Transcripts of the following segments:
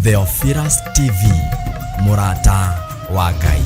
Theophilus TV, mũrata wa Ngai.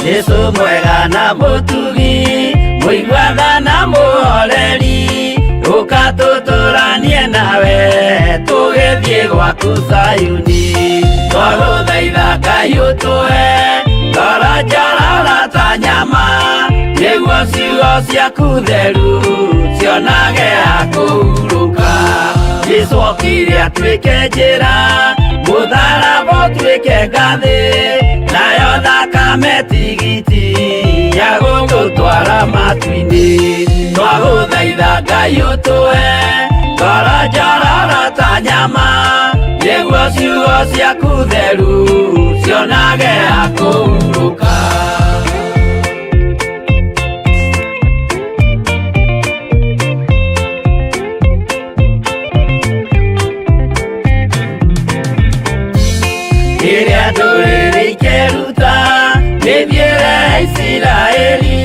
Jesu mwega na mũtugi, mũiguaga na mũhoreri, ũka tũtũranie nawe tũgĩthiĩ gwaku Zayuni. Twagũthaitha Ngai ũtũhe ngoro njororo ta nyama, nĩguo ciugo ciaku theru cionage ha kũhurũka. Jesu okire atuĩke njĩra, mũtharaba ũtuĩke ngathĩ, nayo thakame tigiti ya gũtũtwara matu-inĩ. Twagũthaitha Ngai ũtũhe ngoro njororo ta nyama, nĩguo ciugo ciaku theru cionage ha kũhurũka. Rĩrĩa ndũrĩrĩ ikeruta mĩthiĩre ya Isiraeli,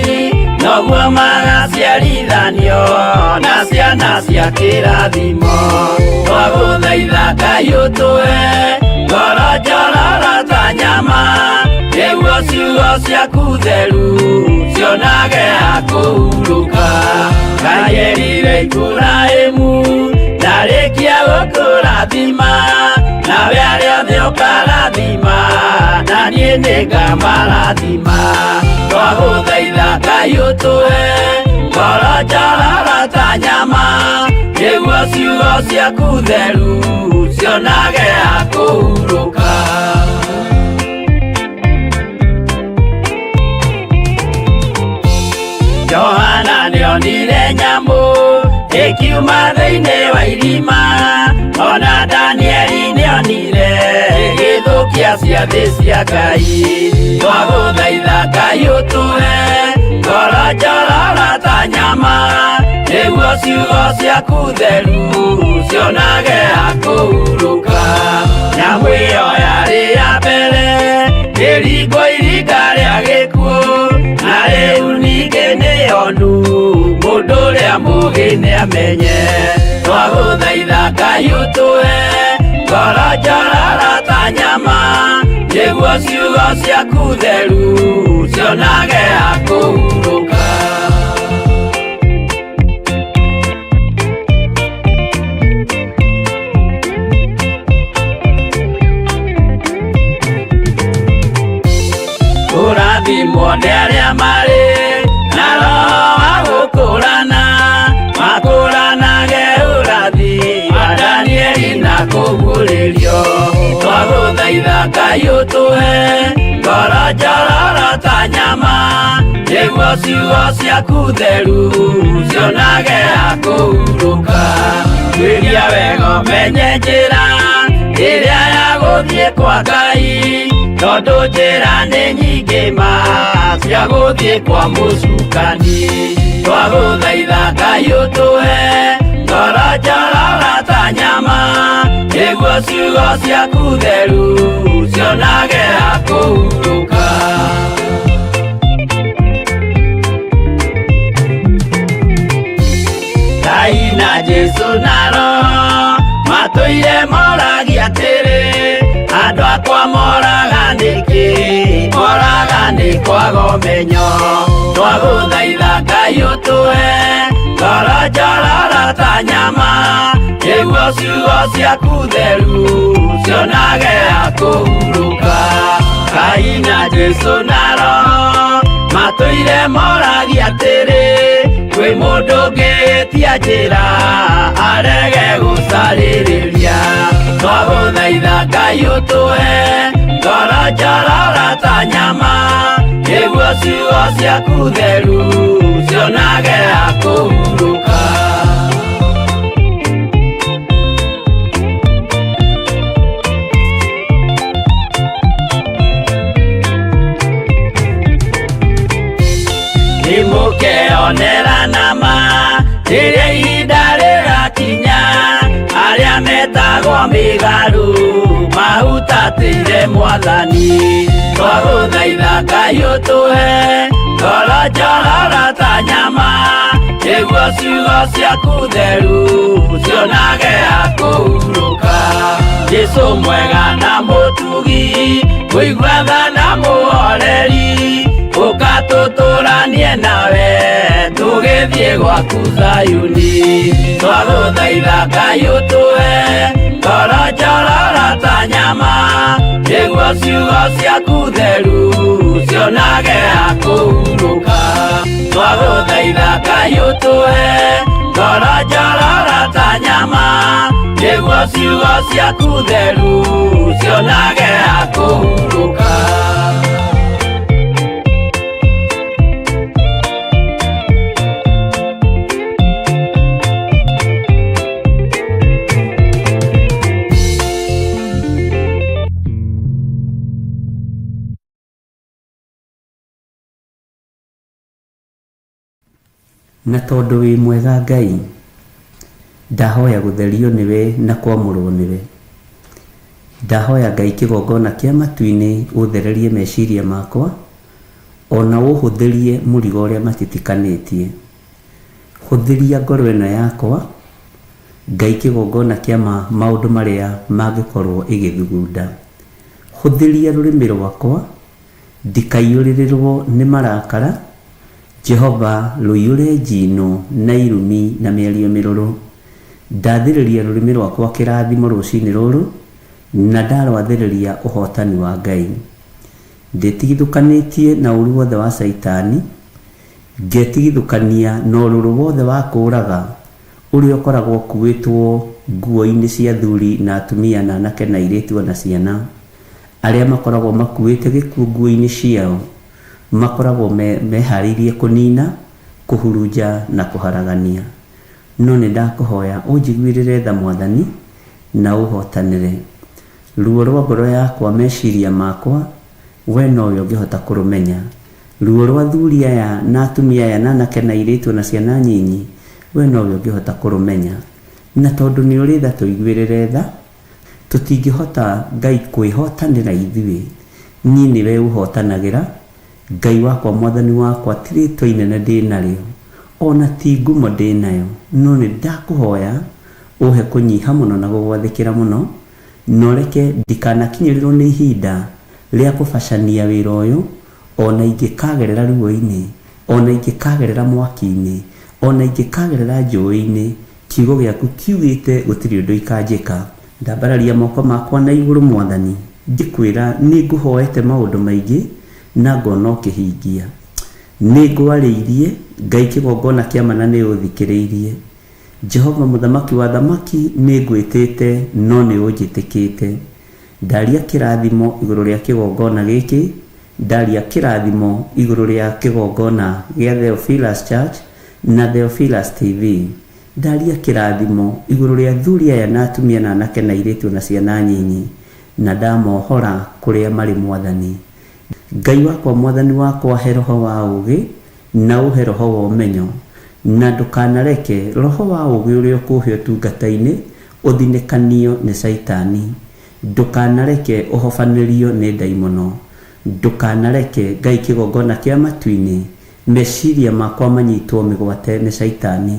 noguo magaciarithanio na ciana cia kĩrathimo. Twagũthaitha Ngai ũtũhe ngoro njororo ta nyama, nĩguo ciugo ciaku theru cionage ha kũhurũka. Ngai erire Iburahĩmu ndarĩkia gũkũrathima, nawe arĩa othe ũkarathima, na niĩ nĩngamarathima. Twagũthaitha Ngai ũtũhe ngoro njororo ta nyama, nĩguo ciugo ciaku theru cionage ha kũhurũka. Johana nĩonire nyamũ ĩkiuma thĩinĩ wa irima, ona Danieli nĩonire ĩgĩthũkia ciathĩ cia Ngai. Twagũthaitha Ngai ũtũhe ngoro njororo ta nyama, nĩguo ciugo ciaku theru cionage ha kũhurũka. Nyamũ ĩyo yarĩ ya mbere ĩringwo iringa rĩa gĩkuũ, na rĩu ningĩ nĩyonu mũndũ ũrĩa mũũgĩ nĩamenye. Twagũthaitha Ngai ũtũhe ngoro njororo ta nyama, nĩguo ciugo ciaku theru cionage ha kũhurũka. Kũrathimwo nĩ arĩa marĩ na roho wa gũkũrana, makũranage ũrathi wa Danieli na kũguũrĩrio. Twagũthaitha Ngai ũtũhe ngoro njororo ta nyama, nĩguo ciugo ciaku theru cionage ha kũhurũka. Tuĩria wega ũmenye njĩra ĩrĩa ya gũthiĩ kwa Ngai, tondũ njĩra nĩ nyingĩ ma cia gũthiĩ kwa mũcukani. Twagũthaitha Ngai ũtũhe ngoro njororo ta nyama, nĩguo ciugo ciaku theru cionage ha kũhurũka. Ngai na Jesu na Roho matũire moragia atĩrĩ, andũ akwa moraga nĩkĩ? Moraga nĩ kwaga ũmenyo. Twagũthaitha Ngai ũtũhe ngoro njororo ta nyama, nĩguo ciugo ciaku theru cionage ha kũhurũka. Ngai na Jesu na Roho matũire moragia atĩrĩ, kwĩ mũndũ ũngĩtia njĩra arege gũcarĩrĩria. Twagũthaitha Ngai ũtũhe ngoro njororo ta nyama, nĩguo ciugo ciaku theru cionage cionage ha kũhurũka. Nĩmũkeonera nama rĩrĩa ihinda rĩrakinya, arĩa metagwo mĩgarũ mahutatĩire Mwathani. Twagũthaitha Ngai ũtũhe ngoro njororo ta nyama, nĩguo ciugo ciaku theru cionage ha kũhurũka. Jesũ mwega na mũtugi, mũigua tha na mũhoreri, ũka tũtũranie nawe tũgĩthiĩ gwaku Zayuni. Twagũthaitha Ngai ũtũhe ngoro njororo ta nyama, nĩguo ciugo ciaku theru cionage ha kũhurũka. Twagũthaitha Ngai ũtũhe ngoro njororo ta nyama, nĩguo ciugo ciaku theru cionage ha kũhurũka. Na tondũ wĩ mwega Ngai, ndahoya gũtherio nĩwe na kwamũrwo nĩwe. Ndahoya Ngai kĩgongona kĩa matu-inĩ ũthererie meciria makwa, ona ũhũthĩrie mũrigo ũrĩa matitikanĩtie. Hũthĩria ngoro ĩno yakwa, Ngai kĩgongona kĩa maũndũ marĩa mangĩkorwo ĩgĩthugunda. Hũthĩria rũrĩmĩ rwakwa, ndikaiyũrĩrĩrwo nĩ marakara, Jehova rũiyũre njino na irumi na mĩario mĩrũrũ. Ndathĩrĩria rũrĩmĩ rwakwa kĩrathimo rũcinĩ rũrũ, na ndarwathĩrĩria ũhotani wa Ngai. Ndĩtigithũkanĩtie na ũru wothe wa Caitani, ngetigithũkania na ũrũrũ wothe wa kũũraga ũrĩa ũkoragwo ũkuĩtwo nguo-inĩ cia athuri na atumia na anake na airĩtu o na ciana, arĩa makoragwo makuĩte gĩkuũ nguo-inĩ ciao, makoragwo meharĩirie kũnina, kũhurunja na kũharagania. No nĩ ndakũhoya ũnjiguĩrĩre tha Mwathani na ũhotanĩre. Ruo rwa ngoro yakwa, meciria makwa, we nowe ũngĩhota kũrũmenya. Ruo rwa athuri aya na atumia aya na anake na airĩtu na ciana nyinyi, we nowe ũngĩhota kũrũmenya. Na tondũ nĩ ũrĩ tha tũiguĩrĩre tha, tũtingĩhota Ngai kwĩhotanĩra ithuĩ, niĩ nĩwe ũhotanagĩra. Ngai wakwa Mwathani wakwa, ti rĩtwa inene ndĩ narĩo, ona ti ngumo ndĩ nayo, no nĩ ndakũhoya ũhe kũnyiha mũno na gũgwathĩkĩra mũno, na ũreke ndikanakinyĩrĩrwo nĩ ihinda rĩa kũbacania wĩra ũyũ, ona ingĩkagerera ruo-inĩ, ona ingĩkagerera mwaki-inĩ, ona ingĩkagerera njũĩ-inĩ, kiugo gĩaku kiugĩte gũtirĩ ũndũ ikanjĩka. Ndambararia moko makwa na igũrũ Mwathani, ngĩkwĩra nĩ ngũhoete maũndũ maingĩ na ngona ũkĩhingia. Nĩ ngwarĩirie, Ngai kĩgongona kĩa ma na nĩ ũthikĩrĩirie. Jehova mũthamaki wa athamaki nĩ ngwĩtĩte no nĩ ũnjĩtĩkĩte. Ndaria kĩrathimo igũrũ rĩa kĩgongona gĩkĩ, ndaria kĩrathimo igũrũ rĩa kĩgongona gĩa Theophilus Church na Theophilus TV. Ndaria kĩrathimo igũrũ rĩa athuri aya na atumia na anake na airĩtu na ciana nyinyi, na ndamohora kũrĩa marĩ Mwathani. Ngai wakwa Mwathani wakwa he roho wa ũũgĩ na ũhe roho wa ũmenyo, na ndũkanareke roho wa ũũgĩ ũrĩa ũkũhe ũtungata-inĩ ũthinĩkanio nĩ Caitani. Ndũkanareke ũhobanĩrio nĩ ndaimono. Ndũkanareke, Ngai kĩgongona kĩa matu-inĩ, meciria makwa manyitwo mĩgwate nĩ Caitani.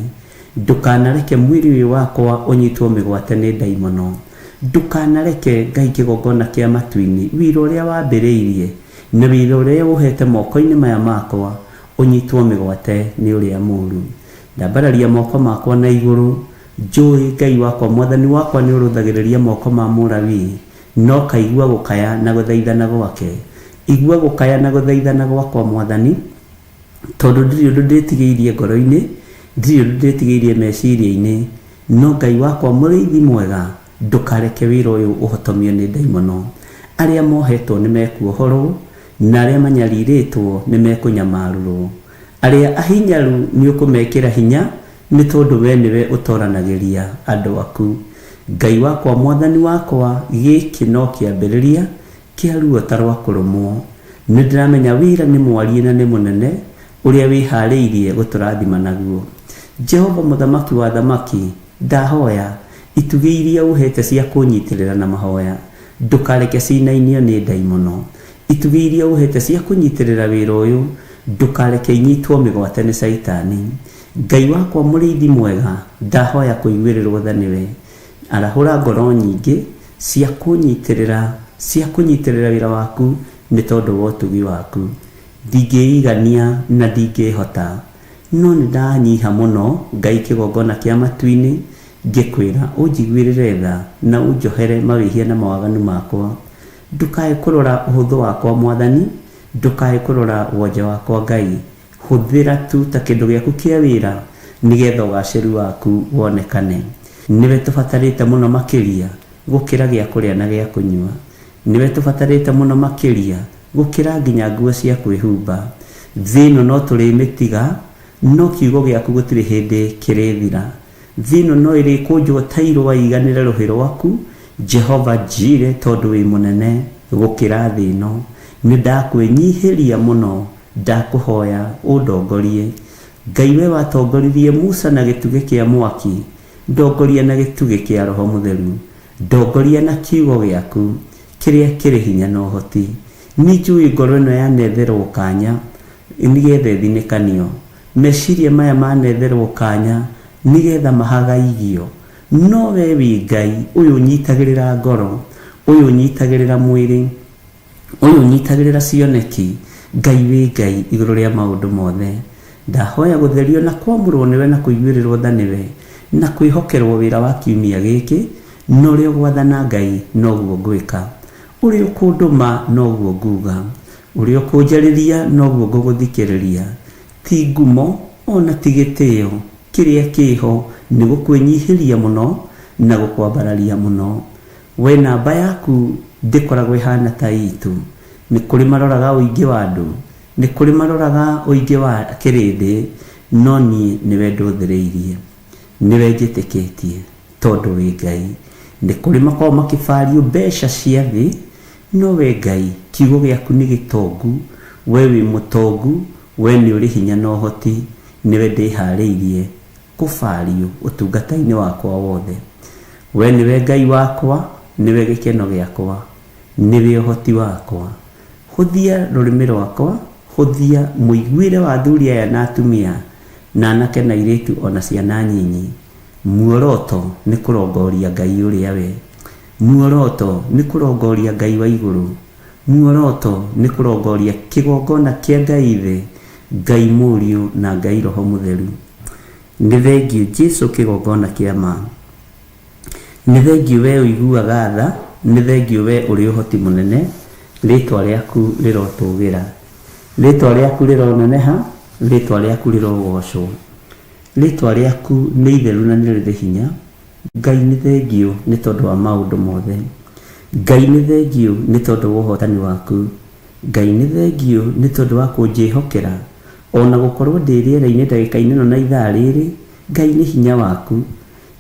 Ndũkanareke mwĩrĩ ũyũ wakwa ũnyitwo mĩgwate nĩ ndaimono. Ndũkanareke, Ngai kĩgongona kĩa matu-inĩ, wĩra ũrĩa wambĩrĩirie na wĩra ũrĩa ũhete moko-inĩ maya makwa ũnyitwo mĩgwate nĩ ũrĩa mũũru. Ndambararia moko makwa na igũrũ, njũĩ Ngai wakwa Mwathani wakwa nĩ ũrũthagĩrĩria moko ma Mũlawii, na ũkaigua gũkaya na gũthaithana gwake. Igua gũkaya na gũthaithana gwakwa Mwathani, tondũ ndirĩ ũndũ ndĩtigĩirie ngoro-inĩ, ndirĩ ũndũ ndĩtigĩirie meciria-inĩ, no Ngai wakwa mũrĩithi mwega, ndũkareke wĩra ũyũ ũhotomio nĩ ndaimono. Arĩa mohetwo nĩ mekuohorwo, na arĩa manyarirĩtwo nĩ mekũnyamarũrwo. Arĩa ahinyaru nĩ ũkũmekĩra hinya, nĩ tondũ we nĩwe ũtoranagĩria andũ aku. Ngai wakwa, Mwathani wakwa, gĩkĩ no kĩambĩrĩria kĩa ruo ta rwa kũrũmwo. Nĩ ndĩramenya wĩra nĩ mwariĩ na nĩ mũnene ũrĩa wĩhaarĩirie gũtũrathima naguo. Jehova Mũthamaki wa athamaki, ndahoya, itugĩ iria ũheete cia kũnyitĩrĩra na mahoya, ndũkareke cinainio nĩ ndaimono. Itugĩ iria ũheete cia kũnyitĩrĩra wĩra ũyũ, ndũkareke inyitwo mĩgwate nĩ Caitani. Ngai wakwa mũrĩithi mwega, ndahoya kũiguĩrĩrwo tha nĩwe. Arahũra ngoro nyingĩ cia kũnyitĩrĩra, cia kũnyitĩrĩra wĩra waku nĩ tondũ wa ũtugi waku. Ndingĩigania na ndingĩhota, no nĩ ndanyiha mũno, Ngai kĩgongona kĩa matu-inĩ, ngĩkwĩra ũnjiguĩrĩre tha na ũnjohere mawĩhia na mawaganu makwa. Ndũkae kũrora ũhũthũ wakwa Mwathani, ndũkae kũrora wonje wakwa Ngai. Hũthĩra tu ta kĩndũ gĩaku kĩa wĩra nĩgetha ũgacĩru waku wonekane. Nĩwe tũbatarĩte mũno makĩria gũkĩra gĩa kũrĩa na gĩa kũnyua. Nĩwe tũbatarĩte mũno makĩria gũkĩra nginya nguo cia kwĩhumba. Thĩ ĩno no tũrĩmĩtiga, no kiugo gĩaku gũtirĩ hĩndĩ kĩrĩthira. Thĩ ĩno no ĩrĩkũnjwo ta irũa ĩiganĩre rũhĩ rwaku, Jehova Jire, tondũ wĩ mũnene gũkĩra thĩ ĩno. Nĩ ndakwĩnyihĩria mũno, ndakũhoya ũndongorie. Ngai we watongoririe Musa na gĩtugĩ kĩa mwaki, ndongoria na gĩtugĩ kĩa Roho Mũtheru. Ndongoria na kiugo gĩaku kĩrĩa kĩrĩ hinya na ũhoti. Nĩ njũĩ ngoro ĩno yanetherwo kanya nĩgetha ĩthinĩkanio. Meciria maya manetherwo kanya nĩgetha mahagaigio. No we wĩ Ngai ũyũ ũnyitagĩrĩra ngoro, ũyũ ũnyitagĩrĩra mwĩrĩ, ũyũ ũnyitagĩrĩra cioneki. Ngai wĩ Ngai igũrũ rĩa maũndũ mothe. Ndahoya gũtherio na kwamũrwo nĩwe na kũiguĩrĩrwo tha nĩwe na kwĩhokerwo wĩra wa kiumia gĩkĩ, na ũrĩa ũgwathana Ngai noguo ngwĩka. Ũrĩa ũkũndũma noguo nguga. Ũrĩa ũkũnjarĩria noguo ngũgũthikĩrĩria. Ti ngumo ona ti gĩtĩo, kĩrĩa kĩho nĩ gũkwĩnyihĩria mũno na gũkwambararia mũno. We namba yaku ndĩkoragwo ĩhana ta itũ. Nĩ kũrĩ maroraga ũingĩ wa andũ, nĩ kũrĩ maroraga ũingĩ wa kĩrĩndĩ, no niĩ nĩwe ndũthĩrĩirie, nĩwe njĩtĩkĩtie tondũ wĩ Ngai. Nĩ kũrĩ makoragwo makĩbario mbeca cia thĩ, no we Ngai kiugo gĩaku nĩ gĩtongu, we wĩ mũtongu, we nĩ ũrĩ hinya na ũhoti, nĩwe ndĩharĩirie kũbario ũtungata-inĩ wakwa wothe. We nĩwe Ngai wakwa, nĩwe gĩkeno gĩakwa, nĩwe ũhoti wakwa. Hũthia rũrĩmĩ rwakwa, hũthia mũiguĩre wa athuri aya na atumia, na anake na airĩtu ona ciana nyinyi. Muoroto nĩ kũrongoria Ngai ũrĩa we. Muoroto nĩ kũrongoria Ngai wa igũrũ. Muoroto nĩ kũrongoria kĩgongona kĩa Ngai Ithe, Ngai Mũriũ na Ngai Roho Mũtheru. Nĩ thengiũ Jesu kĩgongona kĩa ma. Nĩ thengiũ we ũiguaga tha, nĩ thengiũ we ũrĩ ũhoti mũnene, rĩtwa rĩaku rĩrotũgĩra. Rĩtwa rĩaku rĩroneneha, rĩtwa rĩaku rĩrogocwo. Rĩtwa rĩaku nĩ itheru na nĩ rĩrĩ hinya. Ngai nĩ thengiũ nĩ tondũ wa maũndũ mothe. Ngai nĩ thengiũ nĩ tondũ wa ũhotani waku. Ngai nĩ thengiũ nĩ tondũ wa kũnjĩhokera ona gũkorwo ndĩ rĩera-inĩ ndagĩka-inĩ ĩno na ithaa rĩrĩ. Ngai nĩ hinya waku.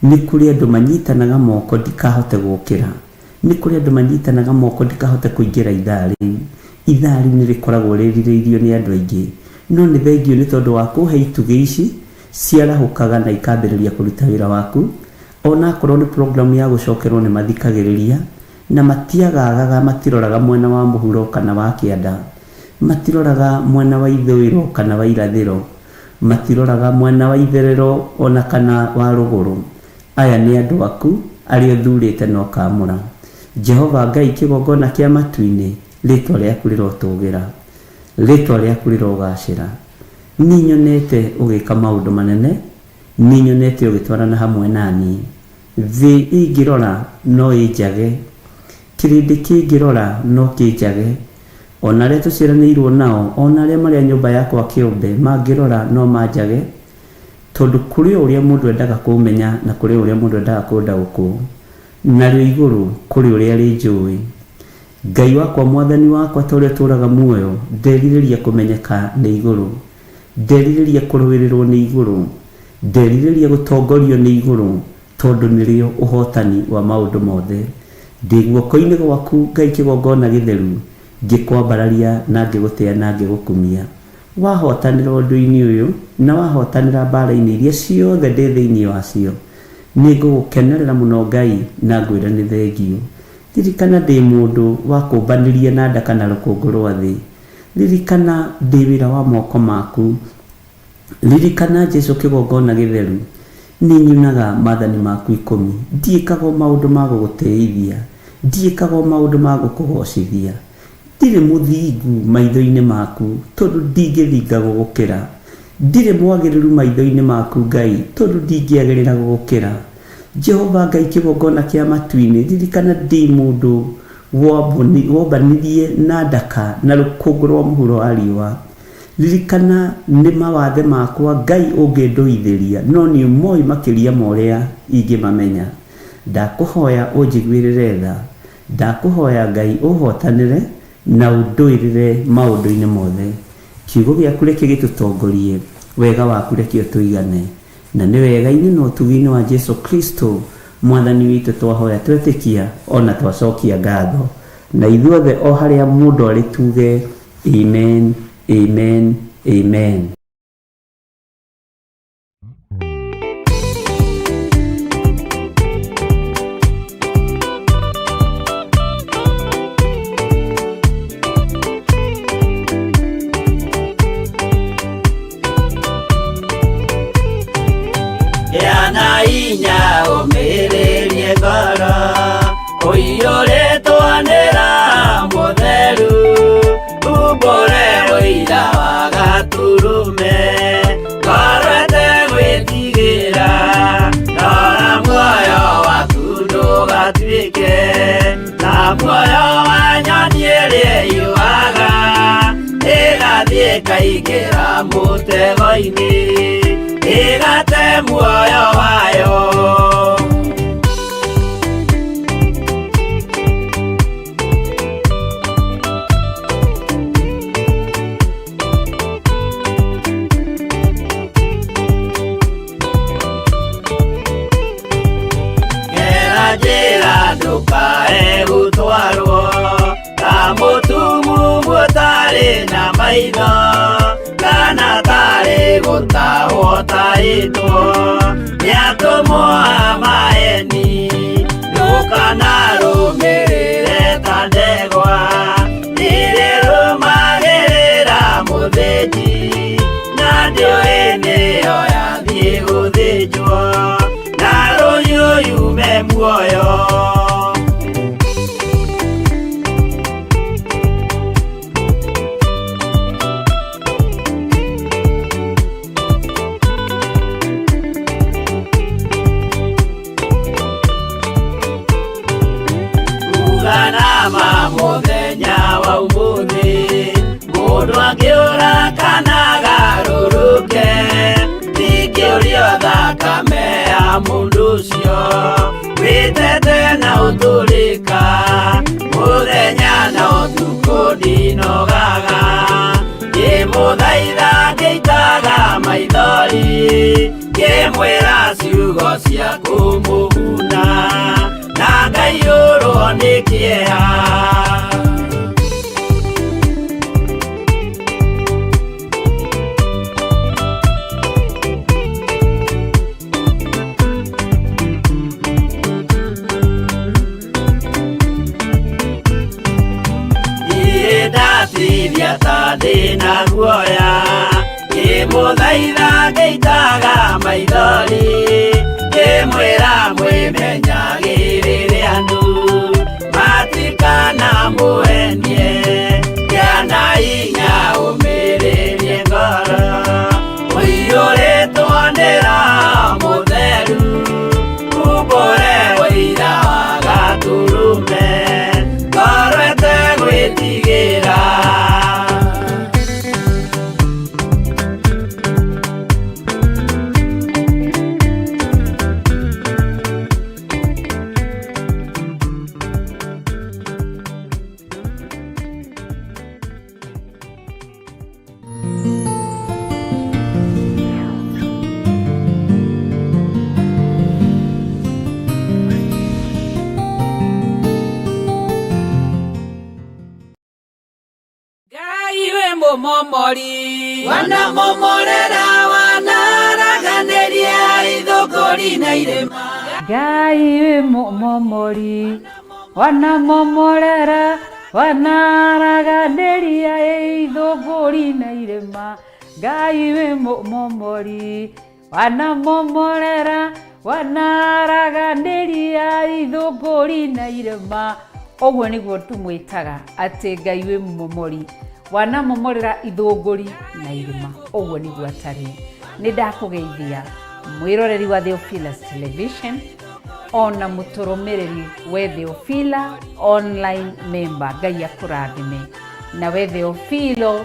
Nĩ kũrĩ andũ manyitanaga moko ndikahote gũkĩra. Nĩ kũrĩ andũ manyitanaga moko ndikahote kũingĩra ithaa rĩu. Ithaa rĩu nĩ rĩkoragwo rĩrirĩirio nĩ andũ aingĩ. No nĩ thengiũ nĩ tondũ wa kũhe itugĩ ici ciarahũkaga na ikambĩrĩria kũruta wĩra waku. Ona akorwo nĩ programu ya gũcokerwo nĩ mathikagĩrĩria na matiagaagaga, matiroraga mwena wa mũhuro kana wa kĩanda, matiroraga mwena wa ithũĩro kana wa irathĩro, matiroraga mwena wa itherero ona kana wa rũgũrũ. Aya nĩ andũ aku arĩa ũthurĩte na ũkaamũra. Jehova Ngai kĩgongona kĩa matu-inĩ, rĩtwa rĩaku rĩrotũgĩra, rĩtwa rĩaku rĩrogacĩra. Nĩ nyonete ũgĩka maũndũ manene, nĩ nyonete ũgĩtwarana hamwe na niĩ. Thĩ ĩngĩrora no ĩnjage, kĩrĩndĩ kĩngĩrora no kĩnjage. Ona arĩa tũciaranĩirwo nao, ona arĩa marĩ a nyũmba yakwa kĩũmbe mangĩrora no manjage, tondũ kũrĩ o ũrĩa mũndũ endaga kũmenya na kũrĩ o ũrĩa mũndũ endaga kũndaũkwo. Narĩo igũrũ kũrĩ ũrĩa rĩnjũĩ. Ngai wakwa, Mwathani wakwa, ta ũrĩa ũtũũraga muoyo, nderirĩria kũmenyeka nĩ igũrũ. Nderirĩria kũrũĩrĩrwo nĩ igũrũ. Nderirĩria gũtongorio nĩ igũrũ, tondũ nĩrĩo ũhotani wa maũndũ mothe. Ndĩ guoko-inĩ gwaku, Ngai kĩgongona gĩtheru, ngĩkwambararia na ngĩgũtĩa na ngĩgũkumia. Wahotanĩra ũndũ-inĩ ũyũ, na wahotanĩra mbaara-inĩ iria ciothe ndĩ thĩinĩ wacio, nĩ ngũgũkenerera mũno Ngai na ngwĩre nĩ thengiũ. Ririkana ndĩ mũndũ wakũmbanirie na ndaka na rũkũngũ rwa thĩ. Ririkana ndĩ wĩra wa moko maku. Ririkana Jesu kĩgongona gĩtheru, nĩ nyunaga maathani maku ikũmi. Ndiĩkaga o maũndũ ma gũgũtĩithia, ndiĩkaga o maũndũ ma gũkũgocithia. Ndirĩ mũthingu maitho-inĩ maku, tondũ ndingĩthinga gũgũkĩra. Ndirĩ mwagĩrĩru maitho-inĩ maku, Ngai, tondũ ndingĩagĩrĩra gũgũkĩra. Jehova Ngai kĩgongona kĩa matu-inĩ, ririkana ndĩ mũndũ wombanirie na ndaka na rũkũngũ rwa mũhuro wa riũa. Ririkana nĩ mawathe makwa Ngai ũngĩndũithĩria, no nĩ ũmoĩ makĩria ma ũrĩa ingĩmamenya. Ndakũhoya ũnjiguĩrĩre tha. Ndakũhoya Ngai ũhotanĩre na ũndũĩrĩre maũndũ-inĩ mothe. Kiugo gĩaku reke gĩtũtongorie, wega waku reke ũtũigane. Na nĩ wega-inĩ na ũtugi-inĩ wa Jesu Kristo Mwathani witũ twahoya twetĩkia o na twacokia ngatho. Na ithuothe o harĩa mũndũ arĩ tuge Amen, Amen, Amen. Gĩa na hinya ũmĩrĩrie ngoro ũiyũrĩtwo nĩ Roho Mũtheru umbũre ũira wa Gatũrũme ngoro ĩtegwĩtigĩra rora muoyo waku ndũgatuĩke ta muoyo wa nyoni ĩrĩa ĩyũaga ĩgathiĩ ĩkaingĩra mũtego-inĩ ĩgate muoyo wayo. Gera njĩra ndũkae gũtwarwo ta mũtumumu ũtarĩ na maitho kana tarĩ gũtahwo tahĩtwo nĩ atũmwo a maeni ndũkanarũmĩrĩre ta ndegwa irĩrũmagĩrĩra mũthĩnji na ndĩũĩ nĩyo yathiĩ gũthĩnjwo na rũhiũ yume muoyo. Uganama mũthenya wa ũmũthĩ mũndũ angĩũra kana agarũrũke ndingĩũrio thakame ya mũndũ ũcio wĩtete na ũtũrĩka mũthenya na ũtukũ ndinogaga ngĩmũthaitha ngĩitaga maithori ngĩmwĩra ciugo cia kũmũguna na ngaiyũrwo nĩ kĩeha. Niĩ ndatithia ta ndĩna guoya ngĩmũthaitha ngĩitaga maithori ngĩmwĩra mwĩmenyagĩrĩre andũ matikanamũhenie gĩa na hinya ũmĩrĩrie ngoro ũiyũrĩtwo nĩ Roho Mũtheru umbũre ũira wa Gatũrũme ngoro ĩtegwĩtigĩra. Mũmomori. Wanamomorera wanaraganĩria ithũngũri na irĩma. Ngai wĩ mũmomori wanamomorera wanaraganĩria ithũngũri na irĩma. Ngai wĩ mũmomori wanamomorera wanaraganĩria ithũngũri na irĩma. Ũguo nĩguo tũmwĩtaga atĩ Ngai wĩ mũmomori wanamomorera ithũngũri na irĩma. Ũguo nĩguo atariĩ. Nĩ ndakũgeithia mwĩroreri wa Theophilus Television ona mũtũrũmĩrĩri we Theophila online member. Ngai akũrathime. Na we Theophilo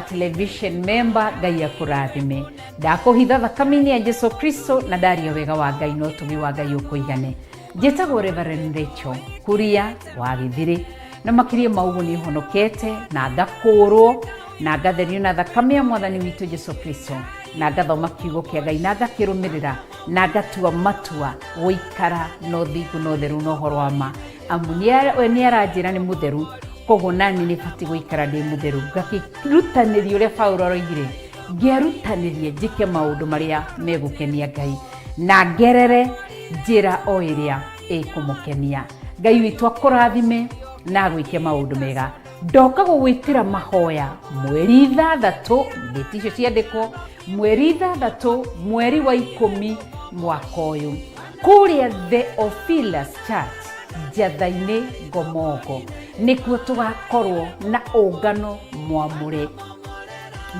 television member, Ngai akũrathime. Ndakũhitha thakame-inĩ ya Jesu Kristo na ndaria wega wa Ngai na ũtugi wa Ngai ũkũigane. Njĩtagwo Reverend Rachel Kuria wa Gĩthirĩ, na makĩria ma ũguo nĩ honokete na ngakũũrwo na ngatherio na thakame ya Mwathani witũ Jesu Kristo, na ngathoma kiugo kĩa Ngai na ngakĩrũmĩrĩra na ngatua matua gũikara na ũthingu na ũtheru na ũhoro wa ma, amu we nĩ aranjĩra nĩ mũtheru, koguo nani nĩ batiĩ gũikara ndĩ mũtheru. Ngakĩrutanĩria ũrĩa Paulo aroigire, ngĩerutanĩria njĩke maũndũ marĩa megũkenia Ngai na ngerere njĩra o ĩrĩa ĩkũmũkenia. Ngai witũ akũrathime na agwĩke maũndũ mega. Ndoka gũgwĩtĩra mahoya mweri 6, ndĩti icio ciandĩkwo, mweri 6 mweri wa 10 mwaka ũyũ, kũrĩa Theophilus Church Njatha-inĩ Ngomongo, nĩkuo tũgakorwo na ũngano mwamũre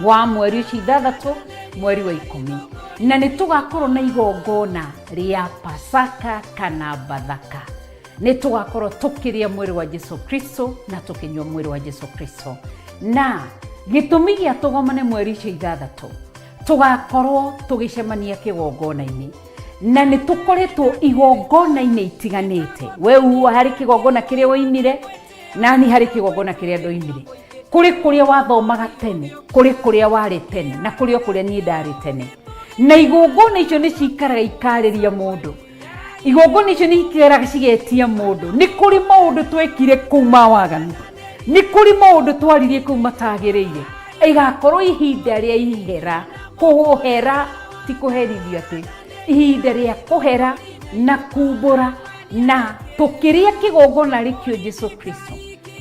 wa mweri ũcio 6 mweri wa 10, na nĩ tũgakorwo na igongona rĩa Pasaka kana Bathaka. Nĩ tũgakorwo tũkĩrĩa mwĩrĩ wa Jesu Kristo na tũkĩnyua mwĩrĩ wa Jesu Kristo. Na gĩtũmi gĩa tũgomane mweri ũcio 6, tũgakorwo tũgĩcemania kĩgongona-inĩ, na nĩ tũkoretwo igongona-inĩ itiganĩte. We harĩ kĩgongona kĩrĩa woimire, nani harĩ kĩgongona kĩrĩa ndoimire. Kũrĩ kũrĩa wathomaga tene, kũrĩ kũrĩa warĩ tene, na kũrĩ o kũrĩa niĩ ndarĩ tene. Na igongona icio nĩ cikaraga ikarĩria mũndũ, igongona icio nĩ ikaraga cigetia mũndũ. Nĩ kũrĩ maũndũ twekire kũu ma waganu, nĩ kũrĩ maũndũ twaririe kũu matagĩrĩire. Ĩgakorwo ihinda rĩa ihera, kũhera ti kũherithio, atĩ ihinda rĩa kũhera na kumbũra, na tũkĩrĩa kĩgongona rĩkĩo Jesu Kristo,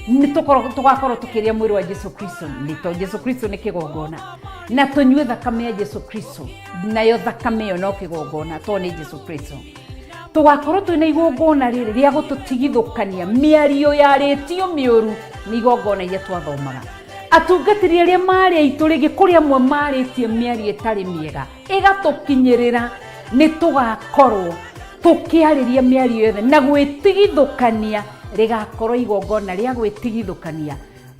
nĩ tũgakorwo tũkĩrĩa mwĩrĩ wa Jesu Kristo, nĩ to Jesu Kristo nĩ kĩgongona, na tũnyue thakame ya Jesu Kristo, nayo thakame ĩyo no kĩgongona to nĩ Jesu Kristo. Tũgakorwo twĩna igongona rĩrĩ rĩa gũtũtigithũkania mĩario yarĩtio mĩũru nĩ igongona iria twathomaga. Atungatĩri arĩa marĩ aitũ rĩngĩ, kũrĩ amwe marĩtie mĩario ĩtarĩ mĩega ĩgatũkinyĩrĩra, nĩ tũgakorwo tũkĩarĩria mĩario yothe na gwĩtigithũkania. Rĩgakorwo igongona rĩa gwĩtigithũkania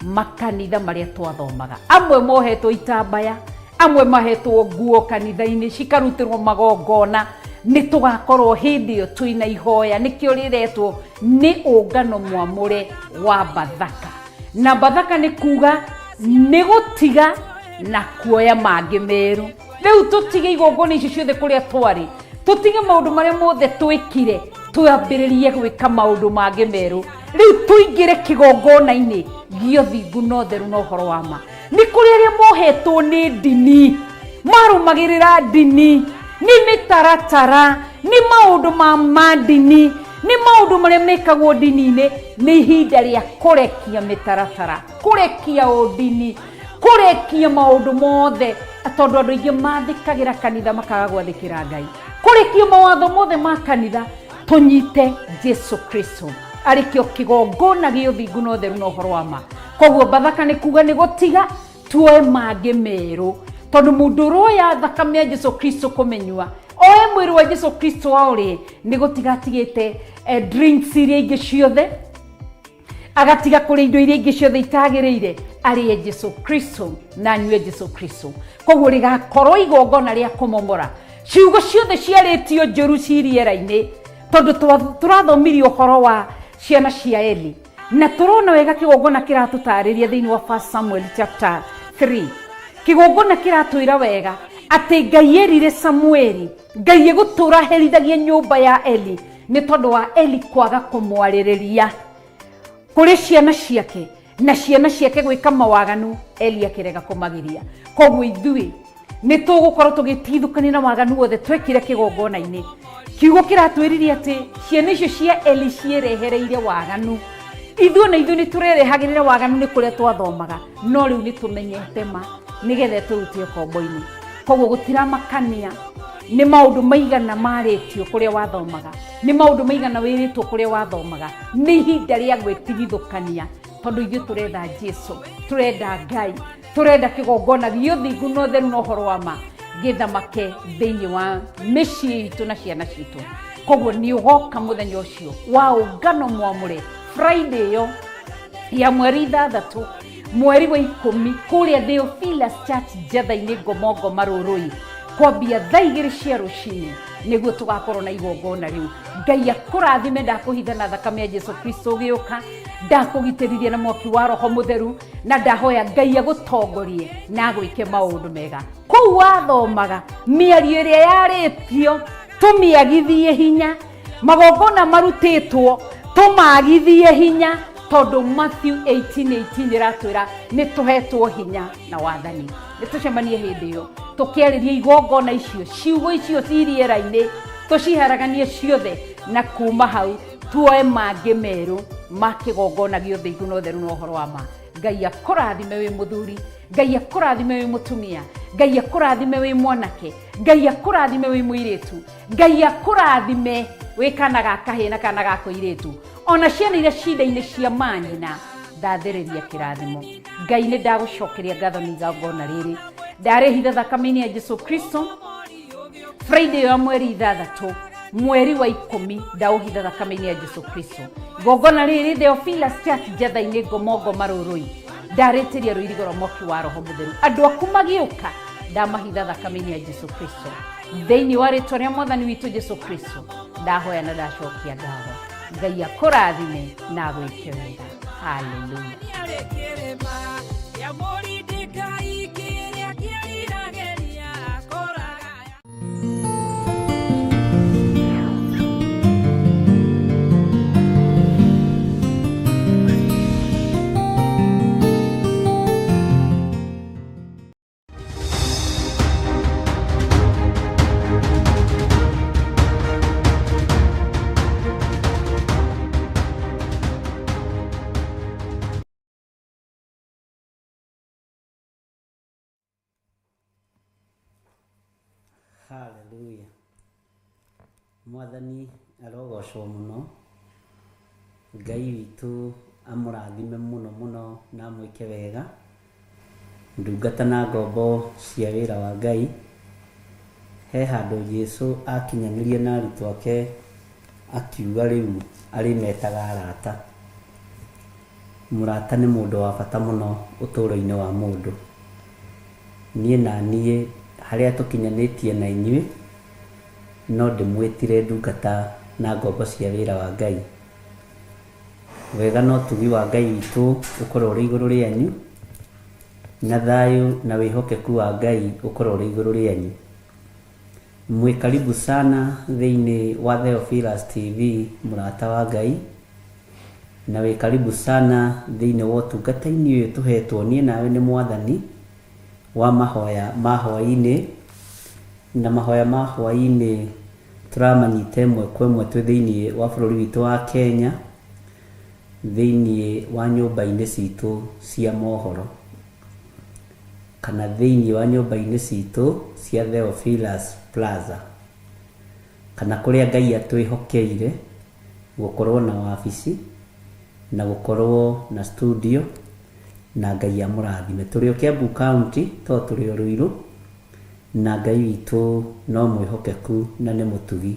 makanitha marĩa twathomaga. Amwe mohetwo itambaya, amwe mahetwo nguo kanitha-inĩ cikarutĩrwo magongona. Nĩ tũgakorwo hĩndĩ ĩyo twĩna ihoya, nĩkĩo rĩretwo nĩ ũngano mwamũre wa Bathaka. Na Bathaka nĩ kuga nĩ gũtiga na kuoya mangĩ merũ. Rĩu tũtige igongona icio ciothe kũrĩa twarĩ, tũtige maũndũ marĩa mothe twĩkire, twambĩrĩrie gwĩka maũndũ mangĩ merũ. Rĩu tũingĩre kĩgongona-inĩ gĩa ũthingu na ũtheru na ũhoro wa ma. Nĩ kũrĩ arĩa mohetwo nĩ ndini, marũmagĩrĩra ndini, nĩ mĩtaratara, nĩ maũndũ ma ndini, nĩ maũndũ marĩa mekagwo ndini-inĩ. Nĩ ihinda rĩa kũrekia mĩtaratara, kũrekia ũndini, kũrekia maũndũ mothe, tondũ andũ aingĩ mathĩkagĩra kanitha makaga gwathĩkĩra Ngai. Kũrekia mawatho mothe ma kanitha, tũnyite Jesu Kristo arĩ kĩo kĩgongona gĩa ũthingu na ũtheru na ũhoro wa ma. Koguo Bathaka nĩ kuga nĩ gũtiga tuoe mangĩ merũ, tondũ mũndũ ũroya thakame ya Jesu Kristo kũmĩnyua, oe mwĩrĩ wa Jesu Kristo aũrĩe, nĩ gũtiga atigĩte drinks iria ingĩ ciothe, agatiga kũrĩa indo iria ingĩ ciothe itagĩrĩire, arĩe Jesu Kristo na anyue Jesu Kristo. Koguo rĩgakorwo igongona rĩa kũmomora ciugo ciothe ciarĩtio njũru ci rĩera-inĩ, tondũ tũrathomirie ũhoro wa ciana cia Eli, na tũrona wega kĩgongona kĩratũtarĩria thĩinĩ wa 1 Samuel chapter 3. Kĩgongona kĩratwĩra wega atĩ Ngai erire Samueli, Ngai egũtũra herithagia nyũmba ya Eli nĩ tondũ wa Eli kwaga kũmwarĩrĩria kũrĩ ciana ciake. Na ciana ciake gwĩka mawaganu, Eli akĩrega kũmagiria. Koguo ithuĩ nĩ tũgũkorwo tũgĩtigithũkania na waganu wothe twekire kĩgongona-inĩ. Kiugo kĩratwĩrire atĩ ciana icio cia Eli ciĩrehereire waganu. Ithuĩ na ithuĩ nĩ tũrerehagĩrĩra waganu nĩ kũrĩa twathomaga, no rĩu nĩ tũmenyete ma nĩgetha ĩtũrute ũkombo-inĩ. Koguo gũtiramakania nĩ maũndũ maigana marĩtio kũrĩa wathomaga, nĩ maũndũ maigana wĩrĩtwo kũrĩa wathomaga, nĩ ihinda rĩa gwĩtigithũkania, tondũ ithuĩ tũretha Jesu, tũrenda Ngai, tũrenda kĩgongona gĩa ũthingu na ũtheru na ũhoro wa ma gĩthamake thĩinĩ wa mĩciĩ itũ na ciana citũ. Koguo nĩ ũgoka mũthenya ũcio wa ũngano mwamũre, Friday ĩyo ya mweri 6 mweri wa 10, kũrĩa Theophilus Church Njatha-inĩ, Ngomongo Marũrũi, kwambia thaa 2 cia rũcinĩ, nĩguo tũgakorwo na igongona rĩu. Ngai akũrathime. Ndakũhitha na thakame ya Jesu Kristo ũgĩũka, ndakũgitĩrithia na mwaki wa Roho Mũtheru, na ndahoya Ngai agũtongorie na agwĩke maũndũ mega. Kũu wathomaga, mĩario ĩrĩa yarĩtio tũmĩagithie hinya, magongona marutĩtwo tũmagithie hinya, tondũ Matthew 18:18 ĩratwĩra nĩ tũhetwo hinya na wathani. Nĩ tũcemanie hĩndĩ ĩyo tũkĩarĩria igongona icio, ciugo icio ci rĩera-inĩ tũciharaganie ciothe, na kuma hau tuoe mangĩ merũ ma kĩgongona gĩa ũthingu na ũtheru na ũhoro wa ma. Ngai akũrathime wĩ mũthuri, Ngai akũrathime wĩ mũtumia, Ngai akũrathime wĩ mwanake, Ngai akũrathime wĩ mũirĩtu, Ngai akũrathime wĩ kana ga kahĩĩ na kana ga kũirĩtu, ona ciana iria cinda-inĩ cia manyina, ndathĩrĩria kĩrathimo. Ngai, nĩ ndagũcokeria ngatho nĩ igongona rĩrĩ ndarĩhitha thakame-inĩ ya Jesu Kristo. Friday ya mweri 6 mweri wa 10, ndaũhitha thakame-inĩ ya Jesu Kristo. Igongona rĩrĩ Theophilus Church Njatha-inĩ, Ngomongo Marũrũi, ndarĩtĩria rũirigo rwa mwaki wa Roho Mũtheru. Andũ aku magĩũka, ndamahitha thakame-inĩ ya Jesu Kristo. Thĩinĩ wa rĩtwa rĩa Mwathani witũ Jesu Kristo ndahoya na ndacokia ngatho. Ngai akũrathime na agwĩke wega. Haleluya. Haleluya. Mwathani arogocwo mũno. Ngai witũ amũrathime mũno mũno na amwĩke wega. Ndungata na ngombo cia wĩra wa Ngai. He handũ Jesu akinyanĩrie na arutwo ake, akiuga rĩu arĩmetaga arata. Mũrata nĩ mũndũ wa bata mũno ũtũũro-inĩ wa mũndũ. Niĩ na niĩ harĩa tũkinyanĩtie na inyuĩ, no ndĩmwĩtire ndungata na ngombo cia wĩra wa Ngai. Wega na ũtugi wa Ngai witũ ũkorwo ũrĩ igũrũ rĩanyu, na thayũ na wĩhokeku wa Ngai ũkorwo ũrĩ igũrũ rĩanyu. Mwĩ karibu sana thĩinĩ wa Theophilus TV, mũrata wa Ngai, na wĩ karibu sana thĩinĩ wa ũtungata-inĩ ũyũ tũhetwo niĩ nawe nĩ Mwathani wa mahoya ma hwaĩ-inĩ, na mahoya ma hwaĩ-inĩ tũramanyita ĩmwe kwa ĩmwe twĩ thĩinĩ wa bũrũri witũ wa Kenya, thĩinĩ wa nyũmba-inĩ citũ cia mohoro, kana thĩinĩ wa nyũmba-inĩ citũ cia Theophilus Plaza, kana kũrĩa Ngai atwĩhokeire gũkorwo na wabici na gũkorwo na studio, na Ngai amũrathime. Tũrĩ o Kiambu County to tũrĩ o Ruiru, na Ngai witũ no mwĩhokeku na nĩ mũtugi.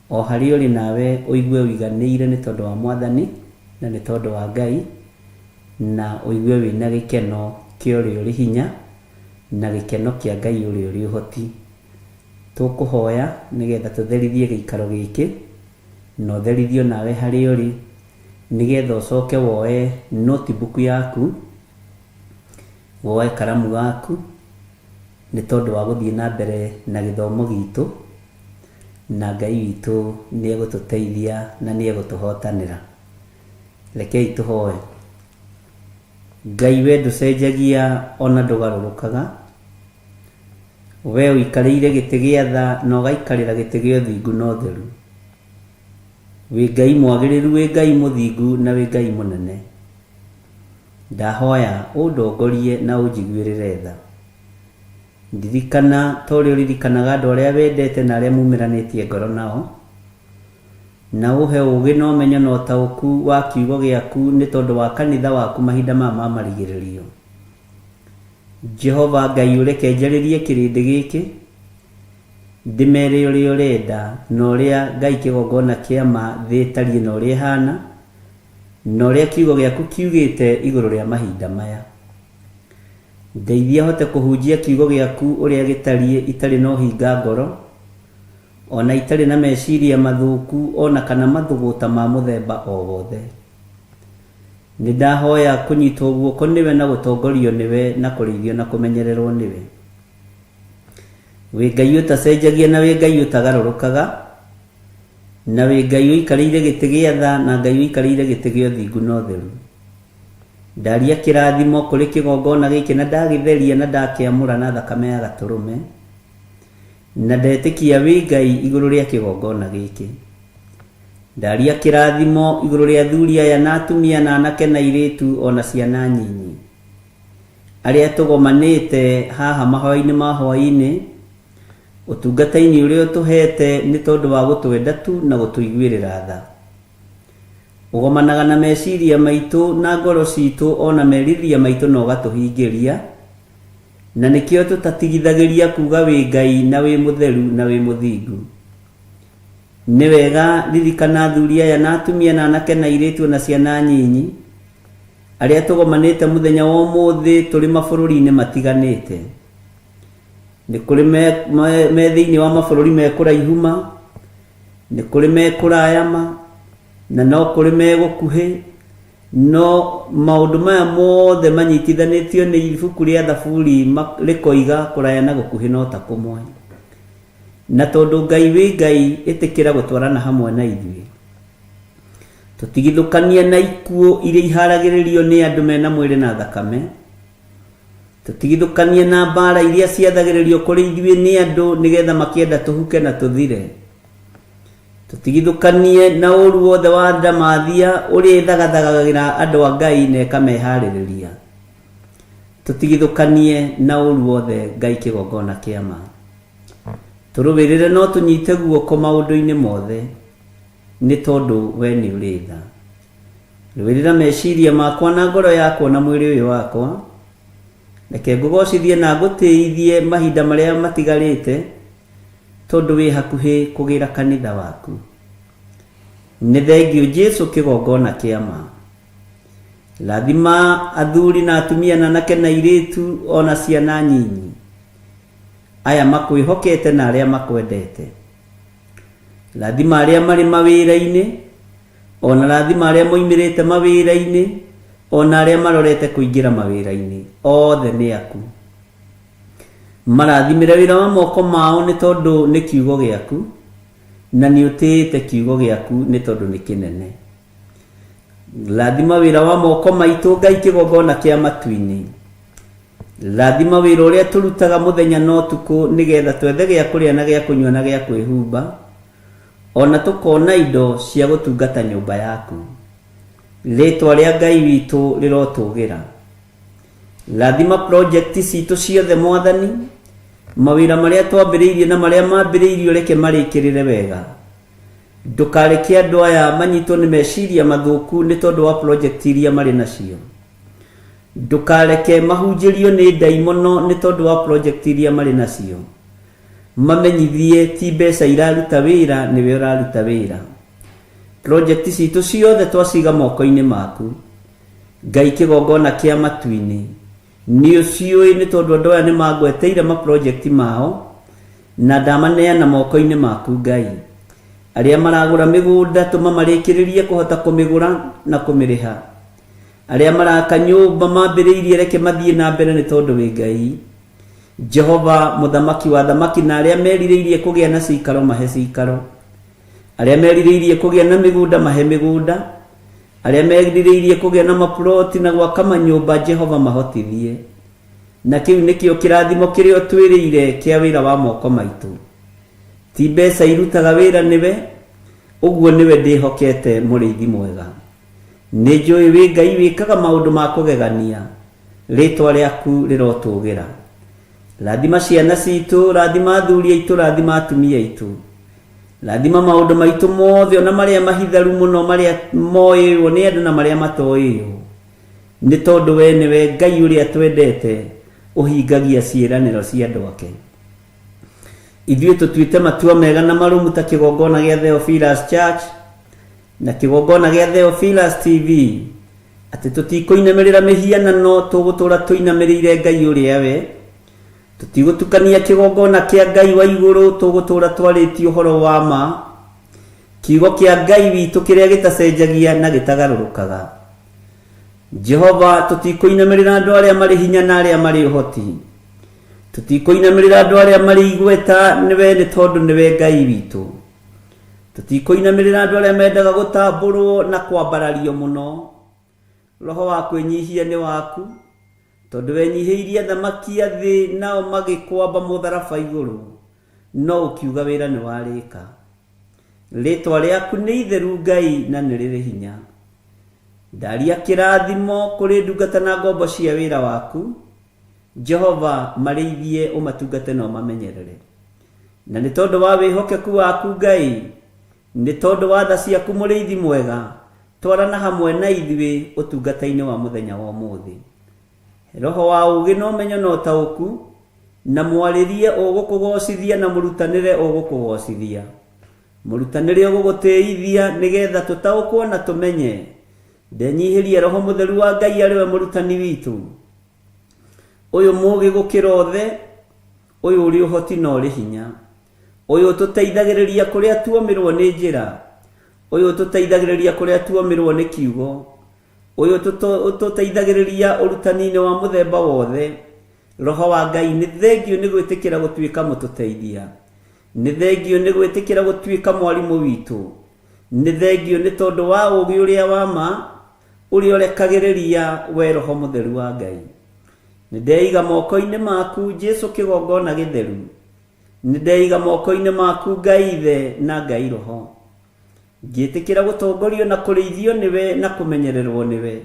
O harĩa ũrĩ nawe ũigue ũiganĩire nĩ tondũ wa Mwathani na nĩ tondũ wa Ngai, na ũigue wĩna gĩkeno kĩa ũrĩa ũrĩ hinya na gĩkeno kĩa Ngai ũrĩa ũrĩ ũhoti. Tũkũhoya nĩgetha tũtherithie gĩikaro gĩkĩ, na ũtherithio nawe harĩa ũrĩ, nĩgetha ũcoke woe notebook yaku, woe karamu gaku, nĩ tondũ wa gũthiĩ na mbere na gĩthomo gitũ, na Ngai witũ nĩ egũtũteithia na nĩ egũtũhotanĩra. Rekei tũhoe. Ngai we ndũcenjagia ona ndũgarũrũkaga. We ũikarĩire gĩtĩ gĩa tha na ũgaikarĩra gĩtĩ gĩa ũthingu na ũtheru. Wĩ Ngai mwagĩrĩru, wĩ Ngai mũthingu na wĩ Ngai mũnene. Ndahoya ũndongorie na ũnjiguĩrĩre tha. Ndirikana ta ũrĩa ũririkanaga andũ arĩa wendete na arĩa mumĩranĩtie ngoro nao. Na ũhe ũũgĩ na ũmenyo na ũtaũku wa kiugo gĩaku nĩ tondũ wa kanitha waku mahinda maya ma marigĩrĩrio. Jehova Ngai ũreke njarĩrie kĩrĩndĩ gĩkĩ, ndĩmere ũrĩa ũrenda na ũrĩa Ngai kĩgongona kĩa ma thĩ ĩtariĩ na ũrĩa ĩhana, na ũrĩa kiugo gĩaku kiugĩte igũrũ rĩa mahinda maya. Ndeithia hote kũhunjia kiugo gĩaku ũrĩa gĩtariĩ itarĩ na ũhinga ngoro, o na itarĩ na meciria mathũku o na kana mathũgũta ma mũthemba o wothe. Nĩ ndahoya kũnyitwo guoko nĩwe na gũtongorio nĩwe na kũrĩithio na kũmenyererwo nĩwe. Wĩ Ngai ũtacenjagia na wĩ Ngai ũtagarũrũkaga, na wĩ Ngai ũikarĩire gĩtĩ gĩa tha na Ngai ũikarĩire gĩtĩ gĩa ũthingu na ũtheru. Ndaria kĩrathimo kũrĩ kĩgongona gĩkĩ na ndagĩtheria na ndakĩamũra na thakame ya gatũrũme, na ndetĩkia wĩ Ngai igũrũ rĩa kĩgongona gĩkĩ. Ndaria kĩrathimo igũrũ rĩa athuri aya na atumia na anake na airĩtu o na ciana nyinyi. Arĩa tũgomanĩte haha mahoya-inĩ ma hwaĩ-inĩ, ũtungata-inĩ ũrĩa ũtũhete nĩ tondũ wa gũtwenda tu na gũtũiguĩrĩra tha. Ũgomanaga na meciria maitũ na ngoro citũ o na merirĩria maitũ na ũgatũhingĩria, na nĩkĩo tũtatigithagĩria kuga wĩ Ngai na wĩ mũtheru na wĩ mũthingu. Nĩ wega ririkana athuri aya na atumia na anake na airĩtu o na ciana nyinyi, arĩa tũgomanĩte mũthenya wa ũmũthĩ tũrĩ mabũrũri-inĩ matiganĩte. Nĩ kũrĩ me, me, me thĩinĩ wa mabũrũri me kũraihu ma, nĩ kũrĩ me kũraya ma, na no kũrĩ me gũkuhĩ, no maũndũ maya mothe manyitithanĩtio nĩ ibuku rĩa Thaburi rĩkoiga kũraya na gũkuhĩ no ta kũmwe. Na tondũ Ngai wĩ Ngai, ĩtĩkĩra gũtwarana hamwe na ithuĩ. Tũtigithũkanie na ikuũ iria iharagĩrĩrio nĩ andũ mena mwĩrĩ na thakame. Tũtigithũkanie na mbaara iria ciathagĩrĩrio kũrĩ ithuĩ nĩ andũ nĩgetha makĩenda tũhuke na tũthire. Tũtigithũkanie na ũũru wothe wa ndamathia ũrĩa ĩthagathagagĩra andũ a Ngai na ĩkameharĩrĩria. Tũtigithũkanie na ũũru wothe Ngai kĩgongona kĩa ma. Tũrũĩrĩre no tũnyite guoko maũndũ-inĩ mothe, nĩ tondũ we nĩ ũrĩ tha. Rũĩrĩra meciria makwa na ngoro yakwa na mwĩrĩ ũyũ wakwa. Reke ngũgocithie na ngũtĩithie mahinda marĩa matigarĩte, tondũ wĩ hakuhĩ kũgĩra kanitha waku. Nĩ thengiũ Jesu kĩgongona kĩa ma. Rathima athuri na atumia na anake na airĩtu o na ciana nyinyi, aya makwĩhokete na arĩa makwendete. Rathima arĩa marĩ mawĩra-inĩ, o na rathima arĩa moimĩrĩte mawĩra-inĩ, o na arĩa marorete kũingĩra mawĩra-inĩ, othe nĩ aku. Marathimĩre wĩra wa moko mao nĩ tondũ nĩ kiugo gĩaku, na nĩ ũtĩĩte kiugo gĩaku nĩ tondũ nĩ kĩnene. Rathima wĩra wa moko maitũ Ngai kĩgongona kĩa matu-inĩ. Rathima wĩra ũrĩa tũrutaga mũthenya na ũtukũ nĩgetha twethe gĩa kũrĩa na gĩa kũnyua na gĩa kwĩhumba, o na tũkona indo cia gũtungata nyũmba yaku. Rĩtwa rĩa Ngai witũ rĩrotũgĩra. Rathima project citũ ciothe Mwathani, mawĩra marĩa twambĩrĩirie na marĩa mambĩrĩirio reke marĩkĩrĩre wega. Ndũkareke andũ aya manyitwo nĩ meciria mathũku nĩ tondũ wa project iria marĩ nacio. Ndũkareke mahunjĩrio nĩ ndaimono nĩ tondũ wa project iria marĩ nacio. Mamenyithie ti mbeca iraruta wĩra nĩwe ũraruta wĩra. Project citũ ciothe twaciga moko-inĩ maku. Ngai kĩgongona kĩa matu-inĩ. Nĩ ũciũĩ nĩ tondũ andũ aya nĩ mangweteire ma project mao na ndamaneana moko-inĩ maku Ngai. Arĩa maragũra mĩgũnda tũma marĩkĩrĩrie kũhota kũmĩgũra na kũmĩrĩha. Arĩa maraka nyũmba mambĩrĩirie reke mathiĩ na mbere nĩ tondũ wĩ Ngai. Jehova mũthamaki wa athamaki na arĩa merirĩirie kũgĩa na ciikaro mahe ciikaro. Arĩa merirĩirie kũgĩa na mĩgũnda mahe mĩgũnda. Arĩa merirĩirie kũgĩa na maploti na gwaka manyũmba, Jehova mahotithie. Na kĩu nĩkĩo kĩrathimo kĩrĩa ũtwĩrĩire kĩa wĩra wa moko maitũ. Ti mbeca irutaga wĩra nĩwe, ũguo nĩwe ndĩhokete mũrĩithi mwega. Nĩ njũĩ wĩ Ngai wĩkaga maũndũ ma kũgegania, rĩtwa rĩaku rĩrotũgĩra. Rathima ciana citũ, rathima athuri aitũ, rathima atumia aitũ. Rathima maũndũ maitũ mothe ona marĩa mahitharu mũno, marĩa moĩrwo nĩ andũ na marĩa matoĩrwo. Nĩ tondũ we nĩwe Ngai ũrĩa twendete, ũhingagia ciĩranĩro cia andũ ake. Ithuĩ tũtuĩte matua mega na marũmu ta kĩgongona gĩa Theophilus Church na kĩgongona gĩa Theophilus TV, atĩ tũtikũinamĩrĩra mĩhianano, tũgũtũra tũinamĩrĩire Ngai ũrĩa we. Tũtigũtukania kĩgongona kĩa Ngai wa igũrũ, tũgũtũra twarĩtie ũhoro wa ma, kiugo kĩa Ngai witũ kĩrĩa gĩtacenjagia na gĩtagarũrũkaga. Jehova, tũtikũinamĩrĩra andũ arĩa marĩ hinya na arĩa marĩ ũhoti. Tũtikũinamĩrĩra andũ arĩa marĩ igweta, nĩwe nĩ tondũ nĩwe Ngai witũ. Tũtikũinamĩrĩra andũ arĩa mendaga gũtambũrwo na kwambarario mũno. Roho wa kwĩnyihia nĩ waku, tondũ wenyihĩirie athamaki a thĩ nao magĩkwamba mũtharaba igũrũ, no ũkiuga wĩra nĩ warĩka. Rĩtwa rĩaku nĩ itheru Ngai na nĩ rĩrĩ hinya. Ndaria kĩrathimo kũrĩ ndungata na ngombo cia wĩra waku. Jehova, marĩithie ũmatungate na ũmamenyerere. Na nĩ tondũ wa wĩhokeku waku Ngai, nĩ tondũ wa tha ciaku mũrĩithi mwega, twarana hamwe na ithuĩ ũtungata-inĩ wa mũthenya wa ũmũthĩ. Roho wa ũũgĩ na ũmenyo na ũtaũku, na mwarĩrie ũgũkũgocithia na mũrutanĩre ũgũkũgocithia. Mũrutanĩre ũgũgũtĩithia nĩgetha tũtaũkwo na tũmenye. Ndenyihĩrie Roho Mũtheru wa Ngai arĩ we mũrutani witũ. Ũyũ mũũgĩ gũkĩra othe, ũyũ ũrĩ ũhoti na ũrĩ hinya. Ũyũ ũtũteithagĩrĩria kũrĩa tuomĩrwo nĩ njĩra. Ũyũ ũtũteithagĩrĩria kũrĩa tuomĩrwo nĩ kiugo. Ũyũ ũtũteithagĩrĩria ũrutani-inĩ wa mũthemba wothe. Roho wa Ngai nĩ thengio nĩ gwĩtĩkĩra gũtuĩka mũtũteithia. Nĩ thengio nĩ gwĩtĩkĩra gũtuĩka mwarimũ witũ. Nĩ thengio nĩ tondũ wa ũũgĩ ũrĩa wa ma, ũrĩa ũrekagĩrĩria we Roho Mũtheru wa Ngai. Nĩ ndeiga moko-inĩ maku Jesu kĩgongona gĩtheru. Nĩ ndeiga moko-inĩ maku Ngai Ithe na Ngai Roho. Ngĩtĩkĩra gũtongorio na kũrĩithio nĩwe na kũmenyererwo nĩwe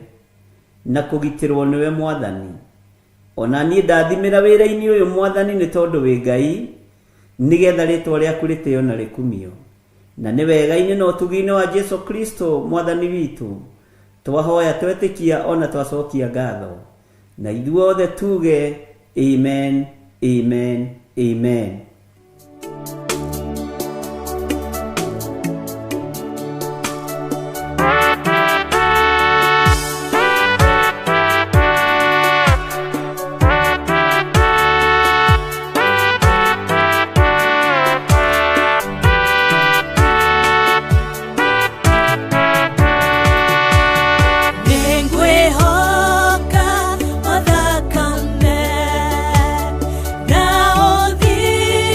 na kũgitĩrwo nĩwe Mwathani. Ona niĩ ndathimĩra wĩra-inĩ ũyũ Mwathani nĩ tondũ wĩ Ngai, nĩgetha rĩtwa rĩaku rĩtĩo na rĩkumio. Na nĩ wega-inĩ na ũtugi-inĩ wa Jesu Kristo Mwathani witũ, twahoya twetĩkia ona twacokia ngatho. Na ithuothe tuge amen, amen, amen. Nĩngwĩhoka mathakame na ũthingu.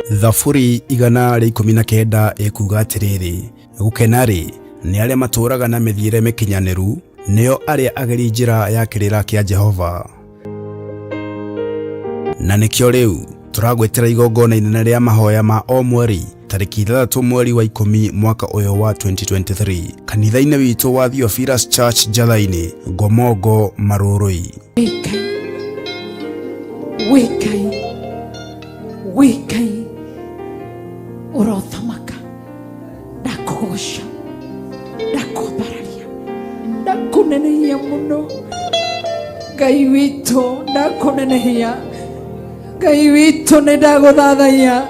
Thaburi 119 ĩkuuga atĩrĩrĩ, gũkena-rĩ, nĩ arĩa matũũraga na mĩthiĩre mĩkinyanĩru, nĩo arĩa ageri njĩra ya kĩrĩra kĩa Jehova. Na nĩkĩo rĩu tũragwĩtĩra igongona inene rĩa mahoya ma o mweri tarĩki 6 mweri wa 10 mwaka ũyũ wa 2023 kanitha-inĩ witũ wa Theophilus Church Njatha-inĩ, Ngomongo, Marũrũi. Wĩ Ngai, wĩ Ngai, ũrothamaka, ndakũgoca, ndakwambararia, ndakũnenehia mũno. Ngai witũ, ndakũnenehia. Ngai witũ, nĩ ndagũthathaiya.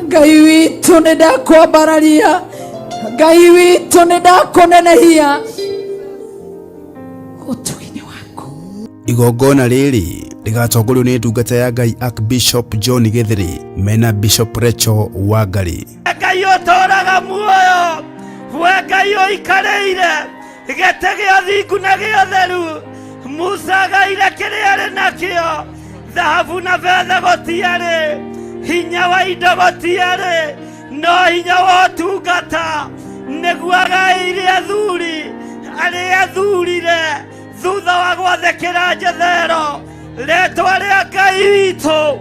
Ngai witũ, nĩ ndakwambararia. Ngai witũ, nĩ ndakũnenehia ũtugi-inĩ waku. Igongona rĩrĩ rĩgatongorio nĩ ndungata ya Ngai Archbishop John Gĩthĩrĩ mena Bishop Rachel Wangari. Ngai ũtũũraga muoyo, we Ngai ũikarĩire gĩtĩ gĩa thingu na gĩa ũtheru. Musa agaire kĩrĩa arĩ nakĩo, thahabu na betha gũtiarĩ, hinya wa indo gũtiarĩ, no hinya wa ũtungata nĩguo agaĩire athuri arĩa athurire thutha wa gwathĩkĩra Jethero. Rĩtwa rĩa Ngai witũ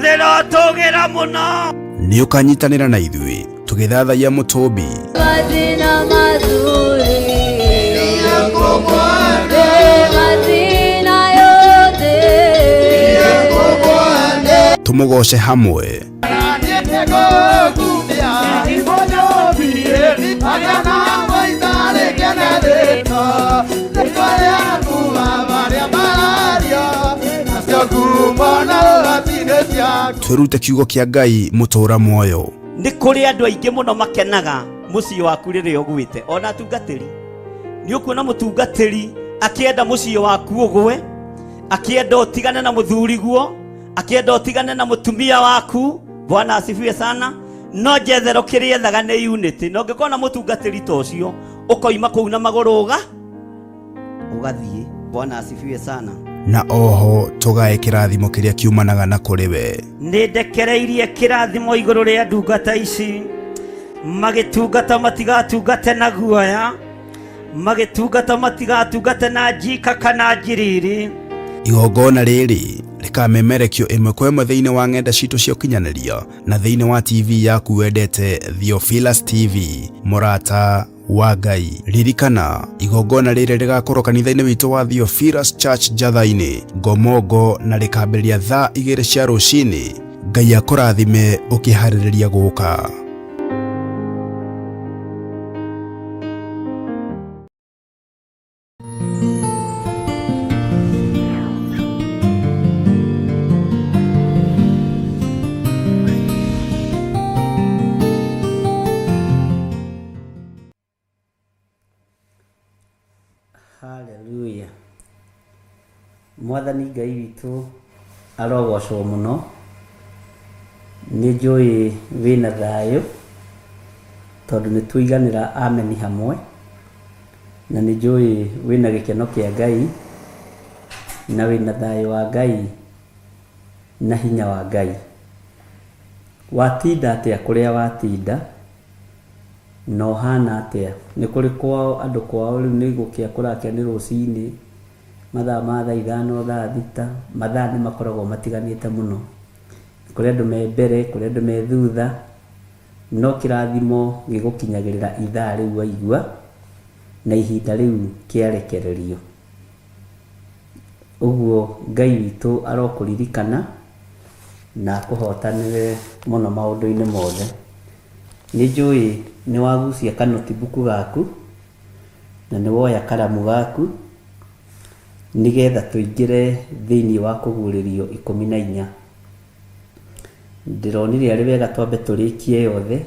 rĩrotũgĩra mũno. Nĩ ũkanyitanĩra na ithuĩ tũgĩthathaiya mũtũmbi. Majina mazuri majina yote Tũmũgoce hamwe. Twĩrute kiugo kĩa Ngai mũtũũra muoyo. Nĩ kũrĩ andũ aingĩ mũno makenaga mũciĩ waku rĩrĩa ũgwĩte, ona atungatĩri. Nĩ ũkuona mũtungatĩri akĩenda mũciĩ waku ũgwe, akĩenda ũtigane na mũthuriguo, akĩenda ũtigane na mũtumia waku. Bwana asifiwe sana. No Jethero kĩrĩa ethaga nĩ unity. Na ũngĩkorwo na mũtungatĩri ta ũcio, ũkoima kũu na magũrũ ũgathiĩ. Bwana asifiwe sana. Na oho tũgae kĩrathimo kĩrĩa kiumanaga na kũrĩ we. Nĩ ndekereirie kĩrathimo igũrũ rĩa ndungata ici, magĩtungata matigatungate na guoya, magĩtungata matigatungate na njika kana njiriri. Igongona rĩrĩ rĩkamemerekio ĩmwe kwa ĩmwe thĩinĩ wa ng'enda citũ cia ũkinyanĩria na thĩinĩ wa TV yaku wendete Theophilus TV, mũrata wa Ngai. Ririkana, igongona rĩrĩ rĩgakorwo kanitha-inĩ witũ wa Theophilus Church Njatha-inĩ, Ngomongo, na rĩkambĩrĩria thaa 2 cia rũcinĩ. Ngai akũrathime ũkĩharĩrĩria gũka. Haleluya. Mwathani Ngai witũ arogocwo mũno. Nĩ njũĩ wĩna thayũ tondũ nĩ tũiganĩra ameni hamwe, na nĩ njũĩ wĩna gĩkeno kĩa Ngai na wĩna thayũ wa Ngai na hinya wa Ngai. Watinda atĩa kũrĩa watinda na ũhana atĩa? Nĩ kũrĩ kwao andũ kwao rĩu nĩ gũkĩa kũrakĩa nĩ rũcinĩ, mathaa ma thaa 5, thaa 6, mathaa nĩ makoragwo matiganĩte mũno. Kũrĩ andũ me mbere, kũrĩ andũ me thutha, no kĩrathimo gĩgũkinyagĩrĩra ithaa rĩu waigua na ihinda rĩu kĩarekererio. Ũguo Ngai witũ arokũririkana na akũhotanĩre mũno maũndũ-inĩ mothe. Nĩ njũĩ nĩ wagucia kanotibuku gaku na nĩ woya karamu gaku nĩgetha tũingĩre thĩinĩ wa kũguũrĩrio 14. Ndĩronire arĩ wega twambe tũrĩkie yothe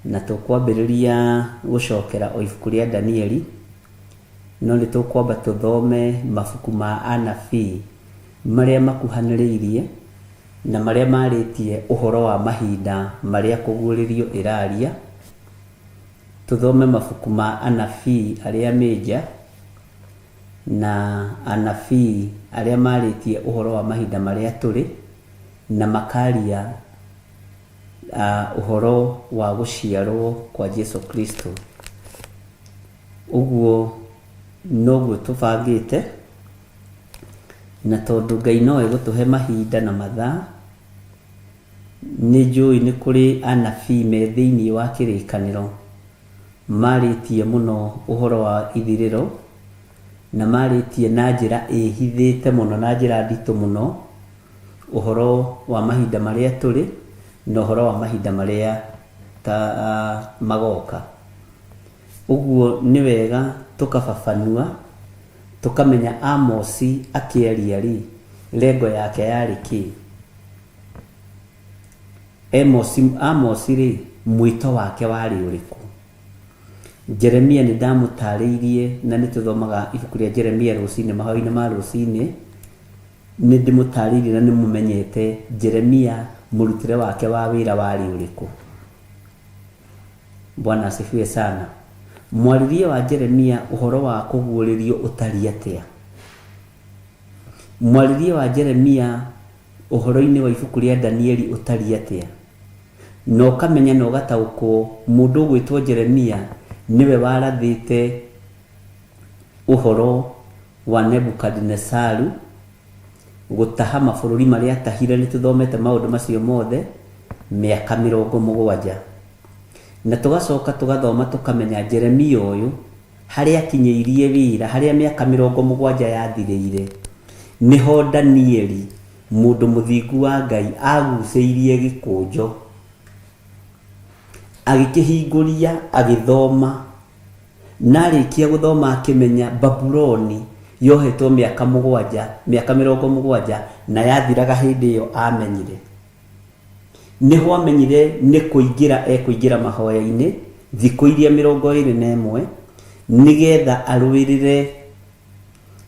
na tũkwambĩrĩria gũcokera o ibuku rĩa Danieli, no nĩ tũkwamba tũthome mabuku ma anabii marĩa makuhanĩrĩirie na marĩa marĩtie ũhoro wa mahinda marĩa kũguũrĩrio ĩraria. Tũthome mabuku ma anabii arĩa mĩnja na anabii arĩa marĩtie ũhoro wa mahinda marĩa tũrĩ na makaria Ũhoro wa gũciarwo kwa Jesu Kristo. Ũguo noguo tũbangĩte, na tondũ Ngai no egũtũhe mahinda na mathaa, nĩ njũĩ nĩ kũrĩ anabii me thĩinĩ wa kĩrĩkanĩro marĩtie mũno ũhoro wa ithirĩro, na marĩtie na njĩra ĩhithĩte mũno na njĩra nditũ mũno ũhoro wa mahinda marĩa tũrĩ na ũhoro wa mahinda marĩa ta magoka. Ũguo nĩ wega tũkababanua tũkamenya Amosi akĩaria rĩ, lengo yake yarĩ kĩ? Emosi, Amosi rĩ, mwĩto wake warĩ ũrĩkũ? Jeremia nĩ ndamũtarĩirie na nĩ tũthomaga ibuku rĩa Jeremia rũcinĩ mahoya-inĩ ma rũcinĩ. Nĩ ndĩmũtarĩirie na nĩ mũmenyete Jeremia mũrutĩre wake wa wĩra warĩ ũrĩkũ. Bwana asifiwe sana. Mwarĩrie wa Jeremia ũhoro wa kũguũrĩrio ũtariĩ atĩa? Mwarĩrie wa Jeremia ũhoro-inĩ wa ibuku rĩa Danieli ũtariĩ atĩa? Na ũkamenya na ũgataũkwo mũndũ ũgwĩtwo Jeremia nĩwe warathĩte ũhoro wa Nebukadinesaru gũtaha mabũrũri marĩa atahire, nĩ tũthomete maũndũ macio mothe, mĩaka 70. Na tũgacoka tũgathoma tũkamenya Jeremia ũyũ harĩa akinyĩirie wĩra, harĩa mĩaka 70 yathirĩire, nĩho Danieli mũndũ mũthingu wa Ngai agucĩirie gĩkũnjo, agĩkĩhingũria agĩthoma, na arĩkia gũthoma akĩmenya Babuloni yohetwo mĩaka 7, mĩaka 70, na yathiraga hĩndĩ ĩyo amenyire. Nĩho amenyire nĩ kũingĩra ekũingĩra mahoya-inĩ thikũ iria 21, nĩgetha arũĩrĩre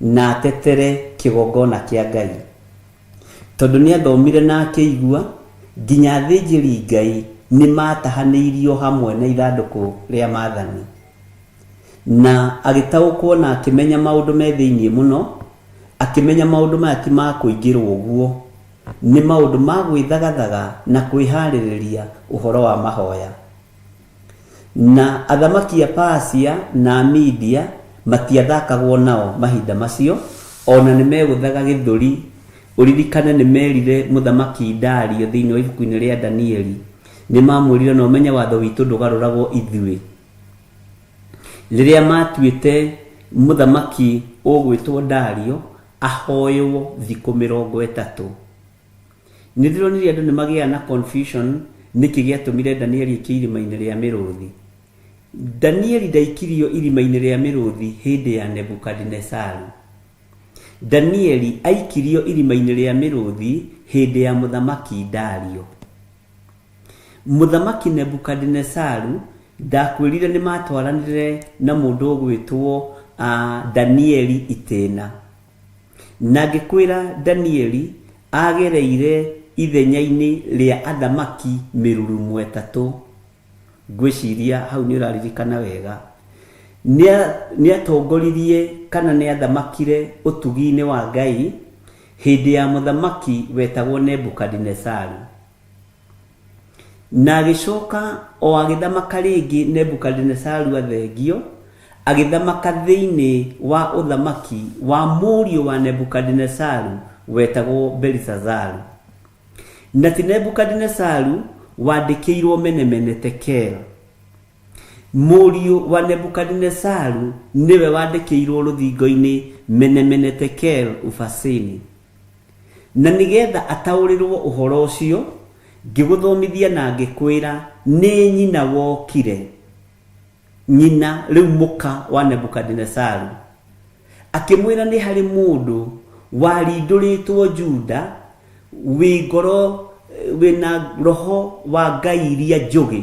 na atetere kĩgongona kĩa Ngai. Tondũ nĩathomire na akĩigua, nginya athĩnjĩri Ngai nĩmatahanĩirio hamwe na ithandũkũ rĩa maathani. Na agĩtaũkwo na akĩmenya maũndũ me thĩinĩ mũno, akĩmenya maũndũ maya ti ma kũingĩrwo ũguo, nĩ maũndũ ma gwĩthagathaga na kwĩharĩrĩria ũhoro wa mahoya. Na athamaki a Persia na a Media matiathakagwo nao mahinda macio, o na nĩmegũthaga gĩthũri. Ũririkane nĩmerire mũthamaki Dario thĩinĩ wa ibuku-inĩ rĩa Danieli, nĩmamwĩrire na ũmenye watho witũ ndũgarũragwo ithuĩ. Rĩrĩa matuĩte mũthamaki ũgwĩtwo Dario ahoywo thikũ 30. Nĩ ndĩronire andũ nĩ magĩaga na confusion nĩkĩ gĩatũmire Danieli aikio irima-inĩ rĩa mĩrũthi. Danieli ndaikirio irima-inĩ rĩa mĩrũthi hĩndĩ ya Nebukadinesaru. Danieli aikirio irima-inĩ rĩa mĩrũthi hĩndĩ ya mũthamaki Dario. Mũthamaki Nebukadinesaru ndakwĩrire nĩ matwaranire na mũndũ ũgwĩtwo Danieli itĩna. Na ngĩkwĩra Danieli agereire ithenya-inĩ rĩa athamaki mĩrurumo ĩtatũ. Ngwĩciria hau nĩ ũraririkana wega. Nĩatongoririe kana nĩathamakire ũtugi-inĩ wa Ngai hĩndĩ ya mũthamaki wetagwo Nebukadinesaru. Na agĩcoka o agĩthamaka rĩngĩ Nebukadinesaru athengio, agĩthamaka thĩinĩ wa ũthamaki wa mũriũ wa Nebukadinesaru wetagwo Belishazaru. Na ti Nebukadinesaru wandĩkĩirwo Mene Mene Tekel. Mũriũ wa Nebukadinesaru nĩwe wandĩkĩirwo rũthingo-inĩ Mene Mene Tekel Ufarsini. Na nĩgetha ataũrĩrwo ũhoro ũcio, ngĩgũthomithia na ngĩkwĩra, nĩ nyina wokire, nyina, rĩu mũka wa Nebukadinesaru, akĩmwĩra nĩ harĩ mũndũ warindũrĩtwo Juda wĩ ngoro, wĩna roho wa ngai iria njũgĩ,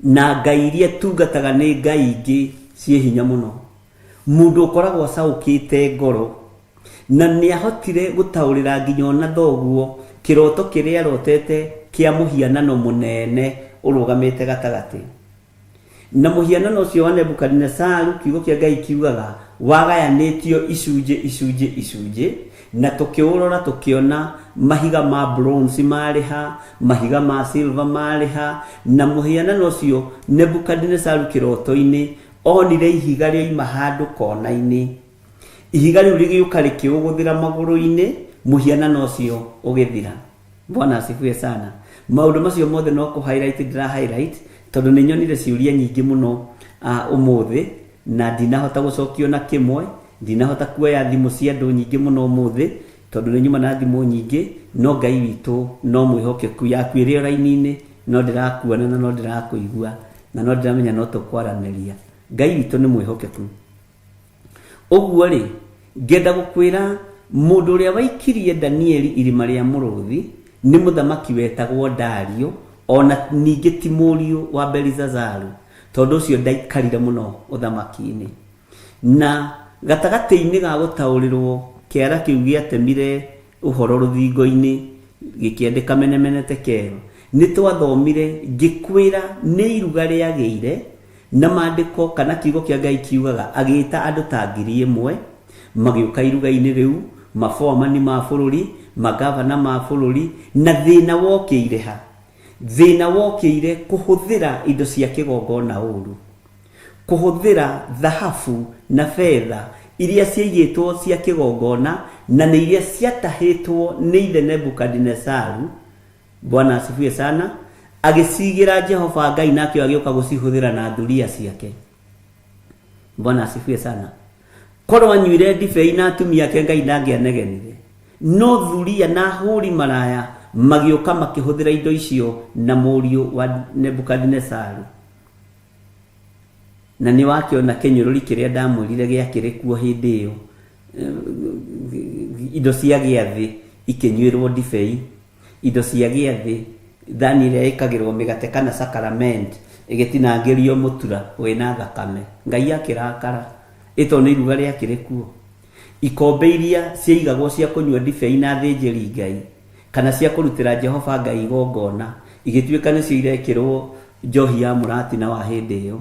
na ngai iria tungataga nĩ ngai ingĩ ciĩ hinya mũno. Mũndũ ũkoragwo acaũkĩte ngoro, na nĩahotire gũtaũrĩra nginya ona thoguo kĩroto kĩrĩa arotete kĩa mũhianano mũnene ũrũgamĩte gatagatĩ. Na mũhianano ũcio wa Nebukadinesaru, kiugo kĩa Ngai kiugaga wagayanĩtio icunjĩ icunjĩ icunjĩ, na tũkĩũrora tũkĩona mahiga ma bronze marĩ ha, mahiga ma silver marĩ ha. Na mũhianano ũcio Nebukadinesaru kĩroto-inĩ onire ihiga rĩoima handũ kona-inĩ, ihiga rĩu rĩgĩũka rĩkĩũgũthĩra magũrũ-inĩ, mũhianano ũcio ũgĩthira. Bwana asifiwe sana. Maũndũ macio mothe no kũ highlight ndĩra highlight tondũ nĩ nyonire ciũria nyingĩ mũno ũmũthĩ na ndinahota gũcokia ona kĩmwe. Ndinahota kuoya thimũ cia andũ nyingĩ mũno ũmũthĩ tondũ nĩ nyuma na thimũ nyingĩ, no Ngai witũ no mwĩhokeku. Yaku ĩrĩ o raini-inĩ, no ndĩrakuona na no ndĩrakũigua na no ndĩramenya no tũkwaranĩria. Ngai witũ nĩ mwĩhokeku. Ũguo rĩ, ngenda gũkwĩra mũndũ ũrĩa waikirie Danieli irima rĩa mũrũthi nĩ mũthamaki wetagwo Dario, ona ningĩ ti mũriũ wa Belizazaru, tondũ ũcio ndaikarire mũno ũthamaki-inĩ. Na gatagatĩ-inĩ ga gũtaũrĩrwo kĩara kĩu gĩatemire ũhoro rũthingo-inĩ gĩkĩandĩka Mene Mene Tekel, nĩ twathomire ngĩkwĩra nĩ iruga rĩagĩire na maandĩko kana kiugo kĩa Ngai kiugaga agĩĩta andũ ta 1000 magĩũka iruga-inĩ rĩu, maboamani ma bũrũri, magavana ma bũrũri. Na thĩna wokĩire ha? Thĩna wokĩire kũhũthĩra indo cia kĩgongona ũru, kũhũthĩra thahabu na betha iria ciaigĩtwo cia kĩgongona na nĩ iria ciatahĩtwo nĩ ithe Nebukadinesaru. Bwana asifiwe sana. Agĩcigĩra Jehova Ngai, nake agĩũka gũcihũthĩra na thuria ciake. Bwana asifiwe sana. Korwo anyuire ndibei na atumia ake, Ngai ndangĩanegenire, no thuria na hũri maraya magĩũka makĩhũthĩra indo icio na mũriũ wa Nebukadinesaru. Na nĩ wakĩona kĩnyũrũri kĩrĩa ndamwĩrire gĩakĩrĩ kuo hĩndĩ ĩyo, indo cia gĩathĩ ikĩnyuĩrwo ndibei, indo cia gĩathĩ, thani ĩrĩa ĩkagĩrwo mĩgate kana sacrament ĩgĩtinangĩrio mũtura wĩna thakame. Ngai akĩrakara, ĩto nĩ iruga rĩakĩrĩ kuo. Ikombe iria ciaigagwo cia kũnyua ndibei na athĩnjĩri Ngai kana cia kũrutĩra Jehova Ngai igongona igĩtuĩka nĩcio irekĩrwo njohi ya mũratina wa hĩndĩ ĩyo.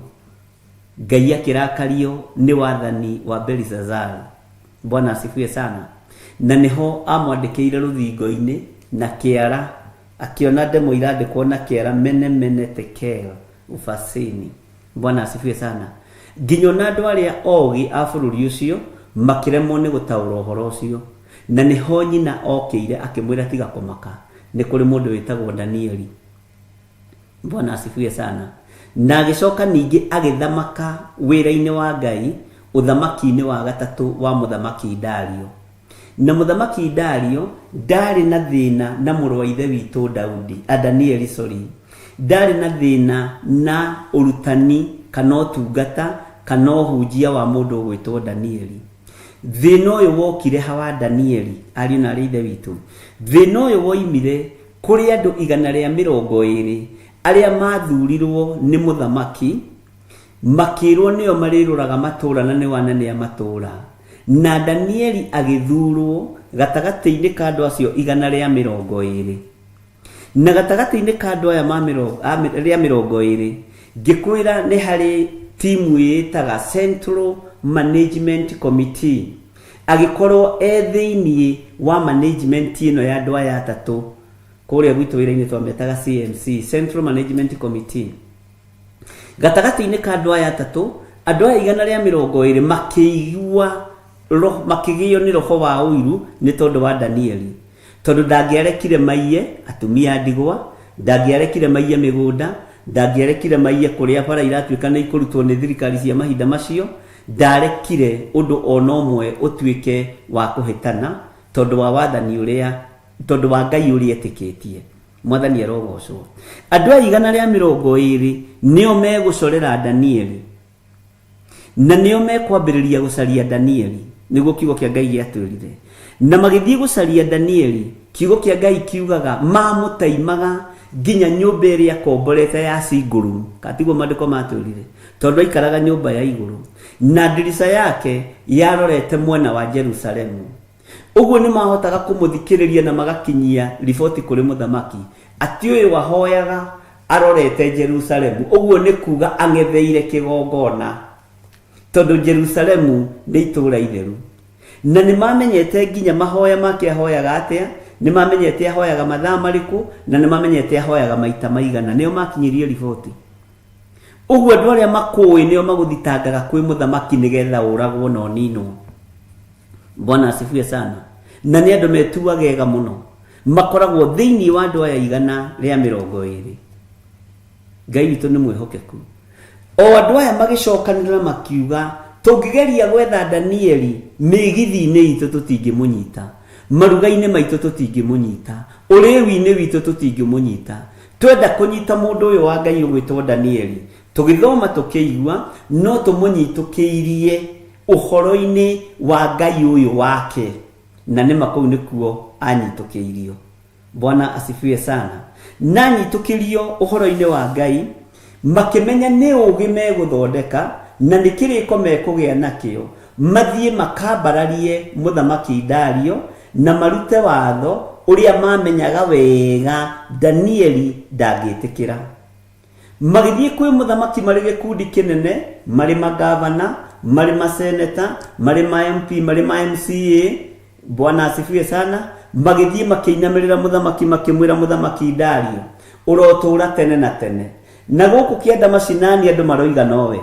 Ngai akĩrakario nĩ wathani wa Belisazaru. Bwana asifiwe sana. Na nĩho amwandĩkĩire rũthingo-inĩ na kĩara, akĩona ndemwa irandĩkwo na kĩara Mene Mene Tekel Ufasini. Bwana asifiwe sana. Nginya ona andũ arĩa ogĩ a bũrũri ũcio makĩremwo nĩ gũtaũra ũhoro ũcio. Na nĩho nyina okĩire akĩmwĩra tiga kũmaka, nĩ kũrĩ mũndũ wĩtagwo Danieli. Bwana asifiwe sana. Na agĩcoka ningĩ agĩthamaka wĩra-inĩ wa Ngai ũthamaki-inĩ wa gatatũ wa mũthamaki Dario. Na mũthamaki Dario ndarĩ na thĩna na mũrũ wa ithe witũ Daudi, a Danieli, sorry. Ndarĩ na thĩna na ũrutani kana ũtungata kana ũhunjia wa mũndũ ũgwĩtwo Danieli. Thĩna ũyũ wokire ha wa Danieli, ariũ na arĩ ithe witũ? Thĩna ũyũ woimire kũrĩ andũ 120 arĩa mathurirwo nĩ mũthamaki, makĩrwo nĩo marĩrũraga matũũra na nĩo anene a matũũra. Na Danieli agĩthurwo gatagatĩ-inĩ ka andũ acio 120. Na gatagatĩ-inĩ ka andũ aya ma rĩa 20, ngĩkwĩra nĩ harĩ timu ĩĩtaga Central Management Committee, agĩkorwo e thĩiniĩ wa management ĩno ya andũ aya atatũ. Kũrĩa gwitũ wĩra-inĩ twametaga CMC, Central Management Committee. Gatagatĩ-inĩ ka andũ aya atatũ, andũ aya 120 makĩigua makĩgĩo nĩ roho wa ũiru nĩ tondũ wa Danieli, tondũ ndangĩarekire maiye atumia a ndigwa, ndangĩarekire maiye mĩgũnda, ndangĩarekire maiye kũrĩa bara iratuĩka nĩ ikũrutwo nĩ thirikari cia mahinda macio. Ndarekire ũndũ ona ũmwe ũtuĩke wa kũhĩtana tondũ wa wathani ũrĩa, tondũ wa Ngai ũrĩa etĩkĩtie. Mwathani arogocwo. Andũ aya 120 nĩo megũcorera Danieli na nĩo mekwambĩrĩria gũcaria Danieli, nĩguo kiugo kĩa Ngai gĩatwĩrire. Na magĩthiĩ gũcaria Danieli, kiugo kĩa Ngai kiugaga mamũtaimaga nginya nyũmba ĩrĩa akomborete ya single room, katiguo maandĩko matwĩrire, tondũ aikaraga nyũmba ya igũrũ na ndirica yake yarorete mwena wa Jerusalemu. Ũguo nĩ mahotaga kũmũthikĩrĩria na magakinyia riboti kũrĩ mũthamaki atĩ ũyũ ahoyaga Arorete Jerusalemu, ũguo nĩ kuga ang'etheire kĩgongona, tondũ Jerusalemu nĩ itũũra itheru. Na nĩ mamenyete nginya mahoya make ahoyaga atĩa, nĩ mamenyete ahoyaga mathaa marĩkũ, na nĩ mamenyete ahoyaga maita maigana. Nĩo makinyirie riboti. Ũguo andũ arĩa makũĩ nĩo magũthitangaga kwĩ mũthamaki nĩgetha ũragwo na ũninwo. Bwana asifiwe sana. Na nĩ andũ metuaga ega mũno. Makoragwo thĩinĩ wa andũ aya 120. Ngai witũ nĩ mwĩhokeku. O andũ aya magĩcokanĩrĩra makiuga, tũngĩgeria gwetha Danieli mĩgithi-inĩ itũ tũtingĩmũnyita, maruga-inĩ maitũ tũtingĩmũnyita, ũrĩwi-inĩ witũ tũtingĩmũnyita. Twenda kũnyita mũndũ ũyũ wa Ngai ũgwĩtwo Danieli, tũgĩthoma tũkĩigua, no tũmũnyitũkĩirie ũhoro-inĩ wa Ngai ũyũ wake. Na nĩma kũu nĩkuo anyitũkĩirio. Bwana asifiwe sana. Na anyitũkĩrio ũhoro-inĩ wa Ngai, makĩmenya nĩ ũũgĩ megũthondeka na nĩ kĩrĩko mekũgĩa nakĩo, mathiĩ makambararie mũthamaki Dario na marute watho ũrĩa mamenyaga wega Danieli ndangĩtĩkĩra. Magĩthiĩ kwĩ mũthamaki marĩ gĩkundi kĩnene, marĩ magavana, marĩ maseneta, marĩ ma MP, marĩ ma MCA, Bwana asifiwe sana, magĩthiĩ makĩinamĩrĩra mũthamaki makĩmwĩra mũthamaki Dario, ũrotũũra tene na tene. Na gũkũ kĩanda macinani andũ maroiga nowe.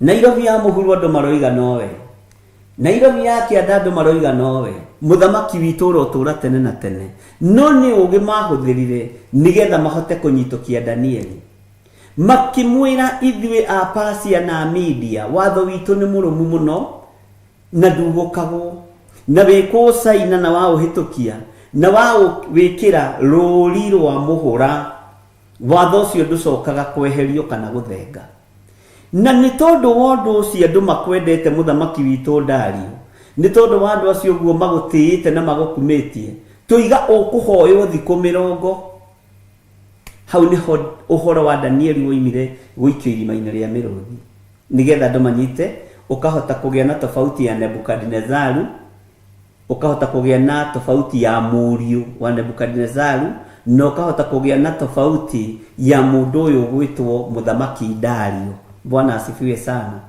Nairobi ya mũhuro andũ maroiga nowe. Nairobi ya kĩanda andũ maroiga nowe. Mũthamaki witũ ũrotũũra tene na tene. No nĩ ũũgĩ mahũthĩrire nĩgetha mahote kũnyitũkia Danieli. Makĩmwĩra ithuĩ a Pasia na Media watho witũ nĩ mũrũmu mũno na ndugũkagwo na wĩkũũcaina na waũhĩtũkia na wawĩkĩra rũũri rwa mũhũra watho ũcio ndũcokaga kweherio kana gũthenga. Na nĩ tondũ wa ũndũ ũcio andũ makwendete mũthamaki witũ Dario, nĩ tondũ wa andũ acio ũguo magũtĩĩte na magũkumĩtie, tũiga ũkũhoywo thikũ mĩrongo. Hau nĩho ũhoro wa Danieli woimire gũikio irima-inĩ rĩa mĩrũthi, nĩgetha andũ manyite, ũkahota kũgĩa na tofauti ya Nebukadinezaru, Ũkahota kũgĩa na tofauti ya mũriũ wa Nebukadinezaru, na ũkahota kũgĩa na tofauti ya mũndũ ũyũ ũgwĩtwo mũthamaki Dario. Bwana asifiwe sana.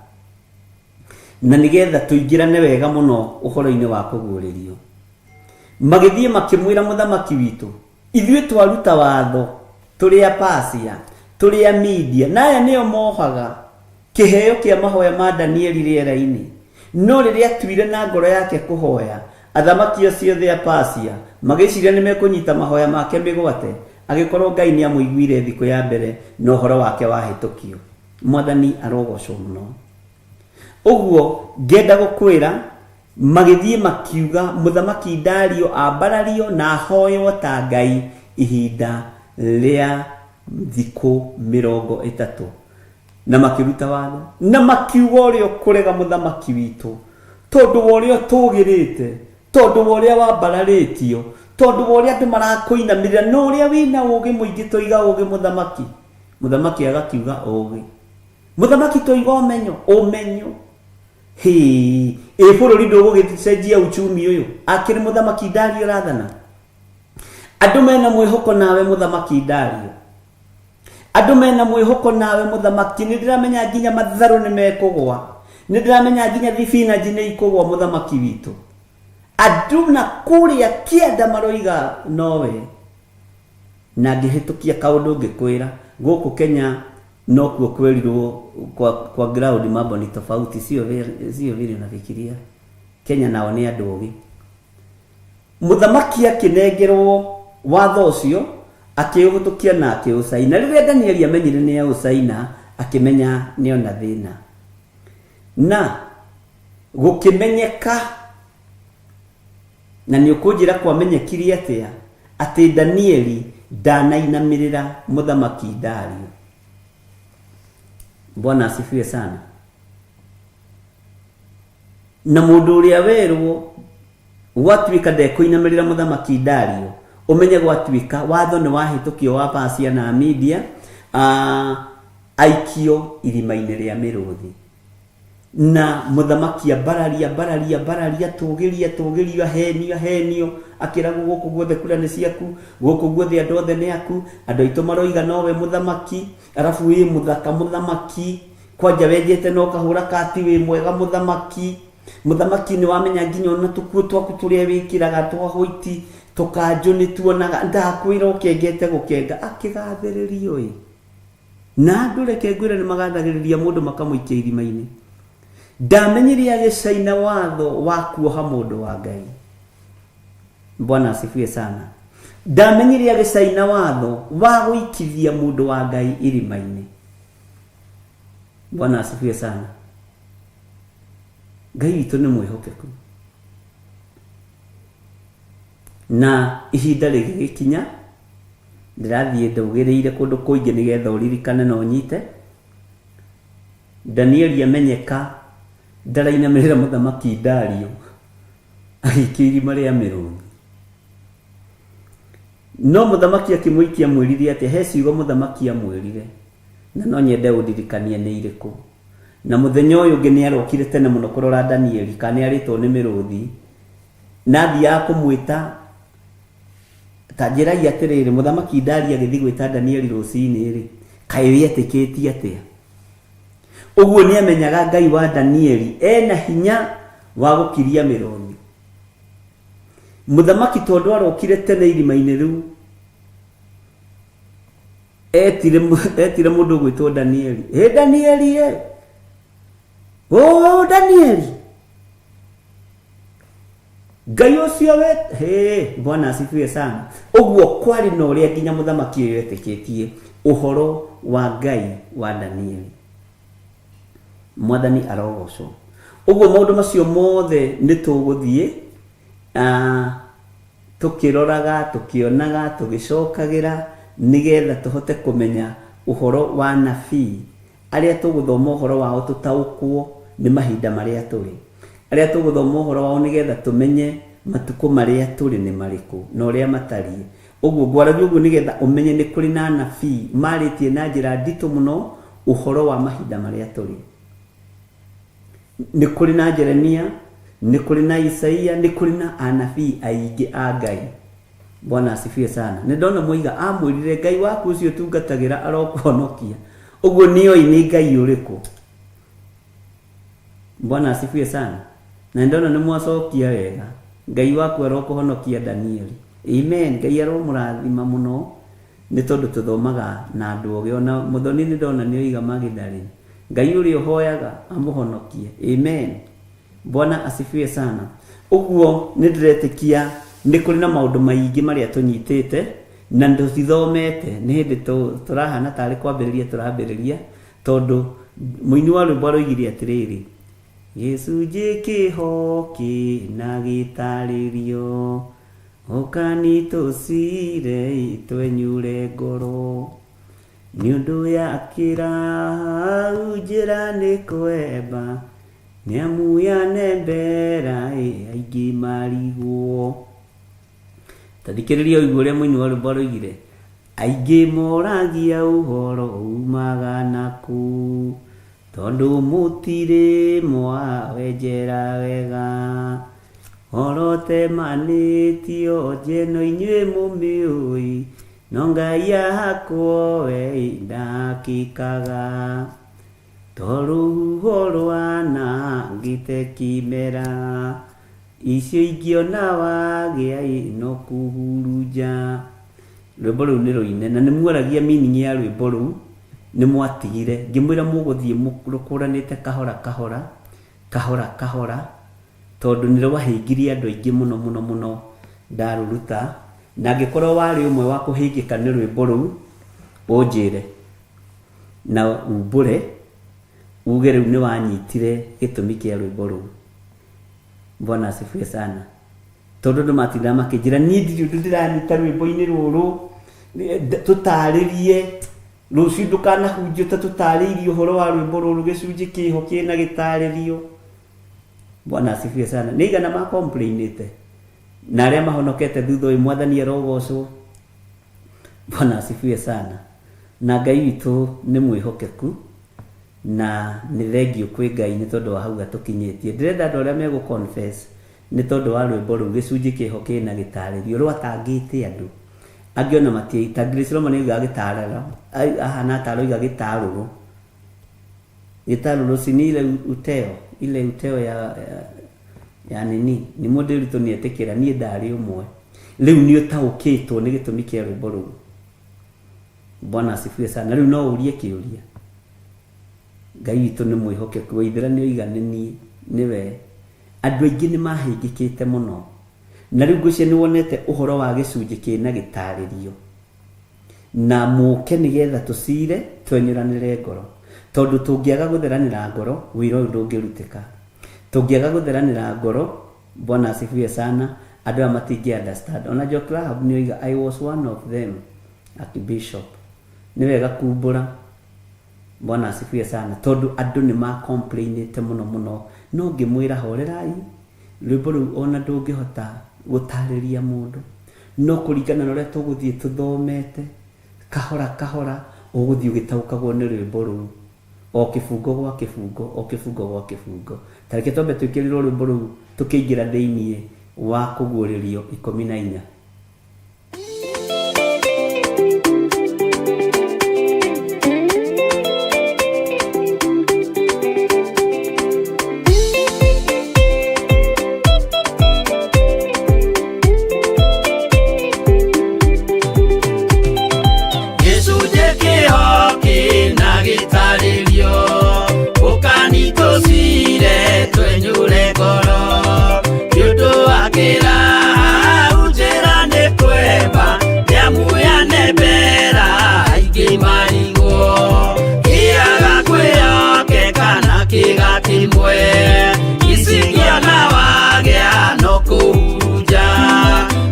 Na nĩgetha tũingĩrane wega mũno ũhoro-inĩ wa kũguũrĩrio. Magĩthiĩ makĩmwĩra mũthamaki witũ, ithuĩ twaruta watho tũrĩ a Pasia, tũrĩ a Media, na aya nĩo mohaga Kĩheo kĩa mahoya ma Danieli rĩera-inĩ. No rĩrĩa atuire na ngoro yake kũhoya, athamaki acio othe a Persia magĩciria nĩ mekũnyita mahoya make mĩgwate, agĩkorwo Ngai nĩ amũiguire thikũ ya mbere na ũhoro wake wahĩtũkio. Mwathani arogocwo mũno. Ũguo ngenda gũkwĩra, magĩthiĩ makiuga mũthamaki Dario ambarario na ahoywo ta Ngai ihinda rĩa thikũ 30. Na makĩruta watho na makiuga ũrĩa ũkũrega mũthamaki witũ tondũ wa ũrĩa ũtũgĩrĩte, tondũ wa ũrĩa wambararĩtio, tondũ wa ũrĩa andũ marakũinamĩrĩra na ũrĩa wĩna ũũgĩ mũingĩ, toiga ũũgĩ mũthamaki. Mũthamaki agakiuga ũũgĩ. Mũthamaki toiga ũmenyo, ũmenyo. Hĩ, ĩ bũrũri ndũgũgĩcenjia uchumi ũyũ, akĩrĩ mũthamaki Dario ũrathana. Andũ mena mwĩhoko nawe mũthamaki Dario. Andũ mena mwĩhoko nawe mũthamaki, nĩ ndĩramenya nginya matharũ nĩ mekũgwa, nĩ ndĩramenya nginya thibinanji nĩ ikũgwa mũthamaki witũ. Andũ na kũrĩa kĩanda maroiga nowe. Na ngĩhĩtũkia kaũndũ ngĩkwĩra, gũkũ Kenya nokuo kwerirwo kwa, kwa ground mambo ni tofauti, sio vile, sio vile unafikiria. Kenya nao nĩ andũ ogĩ. Mũthamaki akĩnengerwo watho ũcio, akĩũhĩtũkia na akĩũcaina. Rĩrĩa Danieli amenyire nĩ aũcaina, akĩmenya nĩ ona thĩna. Na gũkĩmenyeka, na nĩ ũkũnjĩra kwamenyekire atĩa, atĩ Danieli ndanainamĩrĩra mũthamaki Dario. Bwana asifiwe sana. Na mũndũ ũrĩa werwo gwatuĩka ndekũinamĩrĩra mũthamaki Dario, ũmenye gwatuĩka watho nĩ wahĩtũkio wa Persia na Media, aikio irima-inĩ rĩa mĩrũthi. Na mũthamaki ambararia ambararia ambararia tũgĩria tũgĩrio ahenio ahenio akĩragwo gũkũ guothe kura nĩ ciaku gũkũ guothe andũ othe nĩ aku andũ aitũ maroiga nowe mũthamaki arabu wĩ mũthaka mũthamaki kwanja wenjete na ũkahũra kati wĩ mwega mũthamaki mũthamaki nĩ wamenya nginya ona tũkuo twaku tũrĩa wĩkĩraga twa hwaiti tũkanjũ nĩ tuonaga ndakwĩra ũkengete gũkenga akĩgathĩrĩrio ĩ na andũ reke ngwĩre nĩ magathagĩrĩria mũndũ makamũikia irima-inĩ ndamenyire agĩcaina watho wa kuoha mũndũ wa Ngai. Bwana asifiwe sana. Ndamenyire agĩcaina watho wa gũikithia mũndũ wa Ngai irima-inĩ. Bwana asifiwe sana. Ngai witũ nĩ mwĩhokeku. Na ihinda rĩgĩgĩkinya ndĩrathiĩ ndũgĩrĩire kũndũ kũingĩ nĩgetha ũririkane na ũnyite. Danieli amenyeka ndarainamĩrĩra mũthamaki Dario agĩikio irima rĩa mĩrũthi. No mũthamaki akĩmũikia amwĩrire atĩa? He ciugo mũthamaki amwĩrire na no nyende ũndirikanie nĩ irĩkũ. Na mũthenya ũyũ ũngĩ nĩ arokire tene mũno kũrora Danieli kana nĩ arĩtwo nĩ mĩrũthi na athiaga kũmwĩta ta njĩrai atĩrĩrĩ, mũthamaki Dario agĩthiĩ gwĩta Danieli rũcinĩ rĩ, kaĩ wĩetĩkĩtie atĩa? Ũguo nĩ amenyaga Ngai wa Danieli ena hinya wa gũkiria mĩrũthi. Mũthamaki tondũ arokire tene irima-inĩ rĩu etire etire mũndũ ũgwĩtwo Danieli. Ĩ Danieli ĩ! Ũ Danieli! Ngai ũcio we he Bwana asifiwe sana. Ũguo kwarĩ na ũrĩa nginya mũthamaki ũyũ etĩkĩtie ũhoro wa Ngai wa Danieli. Mwathani arogocwo. Ũguo maũndũ macio mothe nĩ tũgũthiĩ tũkĩroraga, tũkĩonaga, tũgĩcokagĩra nĩgetha tũhote kũmenya ũhoro wa nabii arĩa tũgũthoma ũhoro wao tũtaũkwo nĩ mahinda marĩa tũrĩ. Arĩa tũgũthoma ũhoro wao nĩgetha tũmenye matukũ marĩa tũrĩ nĩ marĩkũ na ũrĩa matariĩ. Ũguo ngwaragia ũguo nĩgetha ũmenye nĩ kũrĩ na anabii marĩtie na njĩra nditũ mũno ũhoro wa mahinda marĩa tũrĩ. Nĩ kũrĩ na Jeremia, nĩ kũrĩ na Isaia, nĩ kũrĩ na anabii aingĩ a Ngai. Bwana asifiwe sana. Nĩ ndona mwoiga amwĩrire Ngai waku ũcio ũtungatagĩra arokũhonokia. Ũguo nĩoĩ nĩ Ngai ũrĩkũ. Bwana asifiwe sana. Na ndona nĩ mwacokia wega. Ngai waku arokũhonokia Danieli. Amen. Ngai aromũrathima mũno nĩ tondũ tũthomaga na andũ ogĩ. Ona mũthoni nĩ ndona nĩ oiga Magdalene. Ngai ũrĩa ũhoyaga amũhonokie. Amen. Bwana asifiwe sana. Ũguo nĩ ndĩretĩkia nĩ kũrĩ na maũndũ maingĩ marĩa tũnyitĩte na tũtithomete nĩ hĩndĩ tũrahana tarĩ kwambĩrĩria tũrambĩrĩria tondũ mũini wa rwĩmbo aroigire atĩrĩrĩ gĩcunjĩ kĩho kĩna gĩtarĩrio ũkani tũcire twenyure ngoro nĩ ũndũ yakĩra hau njĩra nĩ kwemba nĩamu yanembera aingĩ marigwo. Ta thikĩrĩria ũigue ũrĩa mũini wa rwĩmbo aroigire aingĩ moragia ũhoro umaga nakũ tondũ mũtirĩ mwawenjera wega ũhoro temanĩtio njeno inyuĩ mũmĩũĩ no Ngai ahakwo we ndakĩkaga to rũhuho rwanangĩte kĩmera icio ingĩona wagĩa no kũhurunja. Rwĩmbo rũu nĩ rũine na nĩ muoragia meaning ya rwĩmbo rũu nĩ mwatigire ngĩmwĩra mũgũthiĩ rũkũranĩte kahora kahora kahora kahora tondũ nĩ rwahĩngirie andũ aingĩ mũno mũno mũno ndarũruta na angĩkorwo warĩ ũmwe wa kũhĩngĩka nĩ rwĩmbo rũu ũnjĩre na umbũre uge rĩu nĩ wanyitire gĩtũmi kĩa rwĩmbo rũu. Bwana asifiwe sana. Tondũ andũ matindaga makĩnjĩra niĩ ndirĩ ũndũ ndĩranyita rwĩmbo-inĩ rũrũ tũtarĩrie rũciũ ndũkanahunjie ũtatũtarĩirie ũhoro wa rwĩmbo rũrũ gĩcunjĩ kĩho kĩna gĩtarĩrio. Bwana asifiwe sana. Nĩ igana ma complainĩte na arĩa mahonokete thutha ũyũ mwathani arogocwo. Bwana asifiwe sana. Na Ngai witũ nĩ mwĩhokeku. Na nĩ thengiũ kwĩ Ngai nĩ tondũ wa hau atũkinyĩtie. Ndĩrenda andũ arĩa megũ confess nĩ tondũ wa rwĩmbo rũu gĩcunjĩ kĩho kĩna gĩtarĩrio rwatangĩte andũ angĩ ona matiĩ ta Grace Roma nĩaugaga gĩtarara ahana ta aroiga gĩtarũrũ gĩtarũrũ si ni ile uteo ile uteo ya, ya, ya nini nĩ mũndũ ĩrutwo nĩ etĩkĩra niĩ ndarĩ ũmwe rĩu nĩ ũtaũkĩtwo nĩ gĩtũmi kĩa rwĩmbo rũu. Bwana asifiwe sana. Rĩu no ũrie kĩũria Ngai witũ nĩ mwĩhokeku waithĩra nĩ oiga nĩ niĩ nĩwe. Andũ aingĩ nĩ mahĩngĩkĩte mũno na rĩu ngwĩciria nĩ wonete ũhoro wa gĩcunjĩ kĩna gĩtarĩrio na mũke nĩgetha tũcire twenyũranĩre ngoro tondũ tũngĩaga gũtheranĩra ngoro wĩra ũyũ ndũngĩrutĩka. Tũngĩaga gũtheranĩra ngoro, Bwana asifiwe sana, andũ aya matingĩ understand. Ona Jock Rahab nĩ oiga I was one of them, Archbishop. Nĩ wega kumbũra. Bwana asifiwe sana tondũ andũ nĩ ma complainĩte mũno mũno no ngĩmwĩra horerai rwĩmbo rũu ona ndũngĩhota gũtarĩria mũndũ no kũringana na ũrĩa tũgũthiĩ tũthomete kahora kahora ũgũthiĩ ũgĩtaũkagwo nĩ rwĩmbo rũu o kĩbungo gwa kĩbungo o kĩbungo gwa kĩbungo. Ta reke twambe twĩkĩrĩrwo rwĩmbo rũu tũkĩingĩra thĩiniĩ wa kũguũrĩrio 14. Gĩcunjĩ kĩho kĩna gĩtarĩrio ũkani tũcire twenyũre ngoro nĩ ũndũ wa kĩraha njĩra nĩ kwemba nĩamu yanembera aingĩ marigwo kĩaga kwĩyokeka na kĩga kĩmwe icigĩona wagĩa no kũhurunja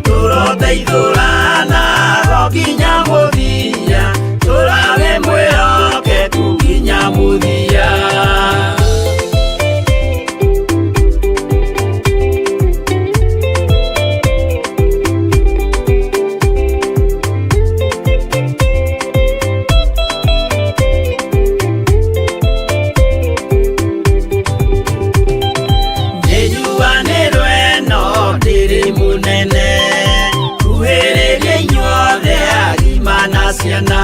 tũroteithũrana go nginya mũthia tũrawe mwĩhokeku nginya mũthia. Nĩnjuanĩrwo ĩno ndĩrĩ mũnene kuhĩrĩria inyuothe agima na ciana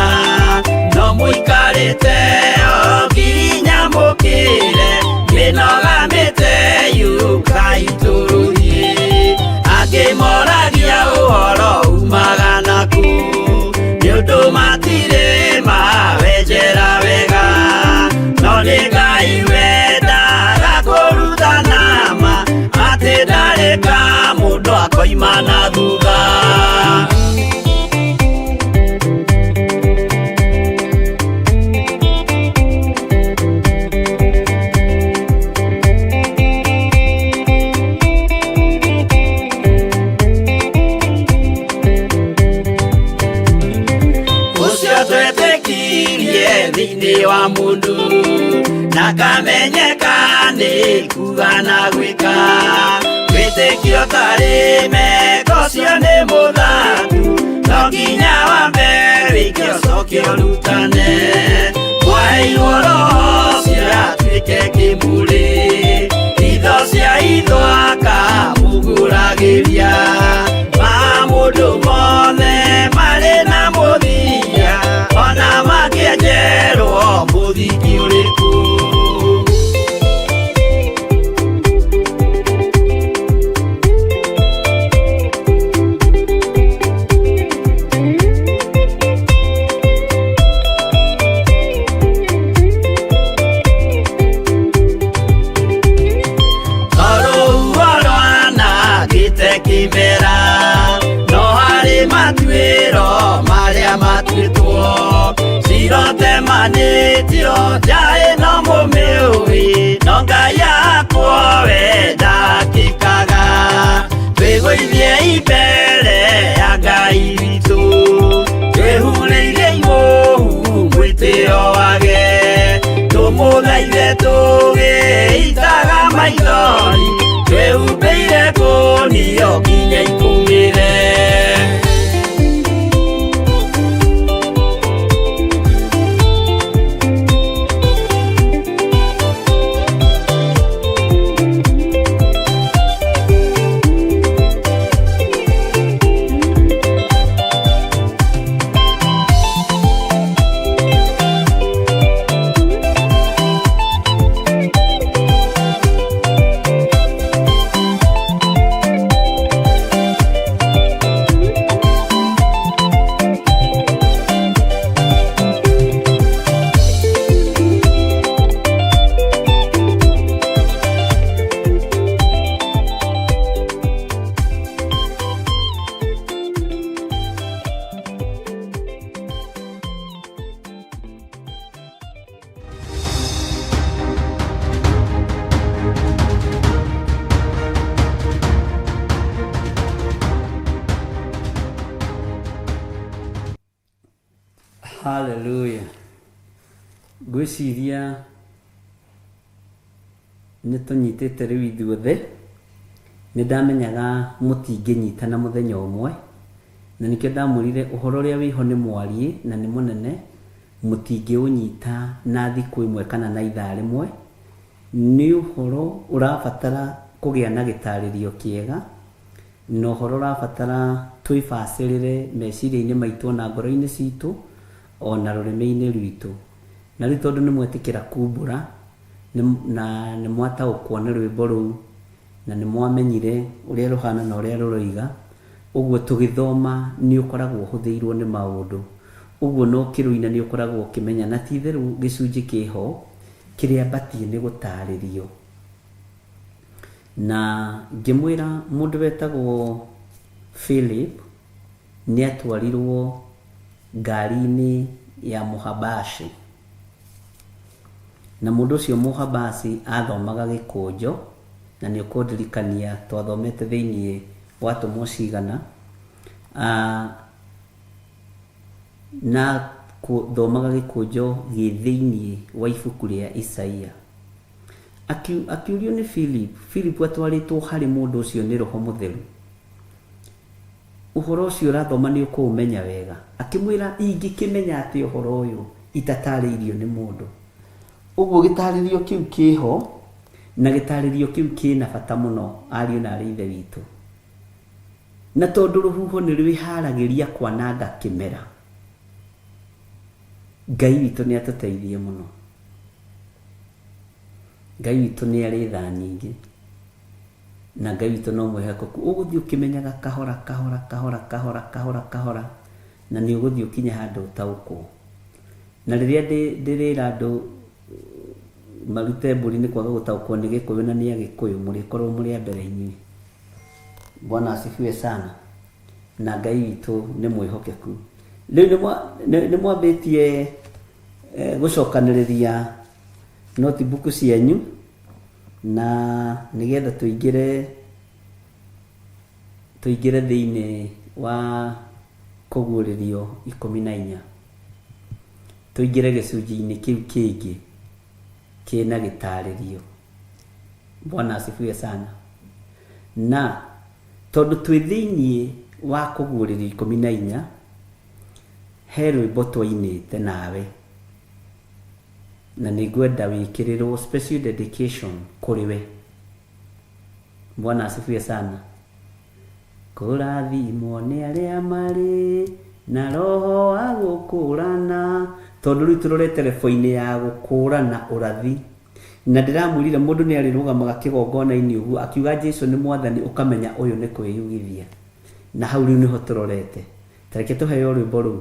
no mũikarĩte o nginya mũkĩre mĩnoga mĩte yũkai tũrũthiĩ angĩ moragia ũhoro umaga naku nĩ ũndũ matirĩ mawenjera wega no nĩ Ngai wendaga kũrutana ma atĩ ndarĩ ka mũndũ akoima na thutha. Ũcio twetĩkirie thĩinĩ wa mũndũ na kamenyeka nĩ kuga na gwĩka wĩtĩkio tarĩ meko ũcio nĩ mũthaku no nginya wambe wĩke ũcoke ũrutane mwaheirwo roho ũcio atuĩke kĩmũrĩ itho cia itho akamũgũragĩria ma mũndũ mothe marĩ na mũthia ona makĩenjerwo mũthingi ũrĩkũ. Rũhuho rwanangĩte kĩmera no harĩ matuĩro marĩa matuĩtwo cirotemanĩtio nja ĩno mũmĩũĩ no Ngai akwo we ndakĩkaga twĩgũithie mbere ya Ngai witũ twĩhurĩire imũhu mwĩtĩo wage tũmũthaithe tũgĩitaga maithori twĩhumbĩire ngũnio nginya ikũmĩre. Haleluya. Ngwĩciria nĩ tũnyitĩte rĩu ithuothe. Nĩ ndamenyaga mũtingĩnyitana mũthenya ũmwe, na nĩkĩo ndamwĩrire ũhoro ũrĩa wĩho nĩ mwariĩ na nĩ mũnene, mũtingĩũnyita na thikũ ĩmwe kana na ithaa rĩmwe. Nĩ ũhoro ũrabatara kũgĩa na gĩtarĩrio kĩega, na ũhoro ũrabatara twĩbacĩrĩre meciria-inĩ maitũ ona ngoro-inĩ citũ ona rũrĩmĩ-inĩ rwitũ. Na rĩu tondũ nĩ mwetĩkĩra kumbũra na nĩ mwataũkwo nĩ rwĩmbo rũu na nĩ mwamenyire ũrĩa rũhana na ũrĩa rũroiga, ũguo tũgĩthoma nĩ ũkoragwo ũhũthĩirwo nĩ maũndũ. Ũguo na ũkĩrũina nĩ ũkoragwo ũkĩmenya na ti itherũ gĩcunjĩ kĩho kĩrĩa batiĩ nĩ gũtarĩrio. Na ngĩmwĩra mũndũ wetagwo Philip nĩ atwarirwo ngari-inĩ ya Mũhabashi. Na mũndũ ũcio Mũhabashi athomaga gĩkũnjo, na nĩ ũkũndirikania twathomete thĩinĩ wa atũmwo cigana, na athomaga gĩkũnjo gĩ thĩinĩ wa ibuku rĩa Isaia. Akĩũrio nĩ Philip, Philip atwarĩtwo harĩ mũndũ ũcio nĩ Roho Mũtheru. Ũhoro ũcio ũrathoma nĩ ũkũũmenya wega. Akĩmwĩra, ingĩkĩmenya atĩa ũhoro ũyũ itatarĩirio nĩ mũndũ? Ũguo gĩtarĩrio kĩu kĩho, na gĩtarĩrio kĩu kĩna bata mũno, ariũ na arĩ ithe witũ. Na tondũ rũhuho nĩ rwĩharagĩria kwananga kĩmera, Ngai witũ nĩ atũteithie mũno. Ngai witũ nĩ arĩ tha nyingĩ, na Ngai witũ no mwĩhokeku. Ũgũthiĩ ũkĩmenyaga kahora kahora kahora kahora kahora kahora, na nĩ ũgũthiĩ ũkinye handũ ũtaũkwo. Na rĩrĩa ndĩrĩra andũ marute mbũri nĩ kwaga gũtaũkwo nĩ Gĩkũyũ na nĩ Agĩkũyũ, mũrĩkorwo mũrĩ a mbere inyuĩ. Bwana asifiwe sana. Na Ngai witũ nĩ mwĩhokeku. Rĩu nĩ mwambĩtie gũcokanĩrĩria notebook cianyu na nĩgetha tũingĩre thĩinĩ wa kũguũrĩrio 14, tũingĩre gĩcunjĩ-inĩ kĩu kĩngĩ kĩna gĩtarĩrio. Bwana asifiwe sana. Na tondũ twĩ thĩinĩ wa kũguũrĩrio 14, he rwĩmbo twainĩte nawe, na nĩ ngwenda wĩkĩrĩrwo special dedication kũrĩ we. Bwana asifiwe sana. Kũrathimwo nĩ arĩa marĩ na roho wa gũkũrana, tondũ rĩu tũrorete rebo-inĩ ya gũkũrana ũrathi. Na ndĩramwĩrire mũndũ nĩ arĩrũgamaga kĩgongona-inĩ ũguo akiuga Jesu nĩ mwathani, ũkamenya ũyũ nĩ kwĩyugithia. Na hau rĩu nĩho tũrorete. Ta reke tũheo rwĩmbo rũu.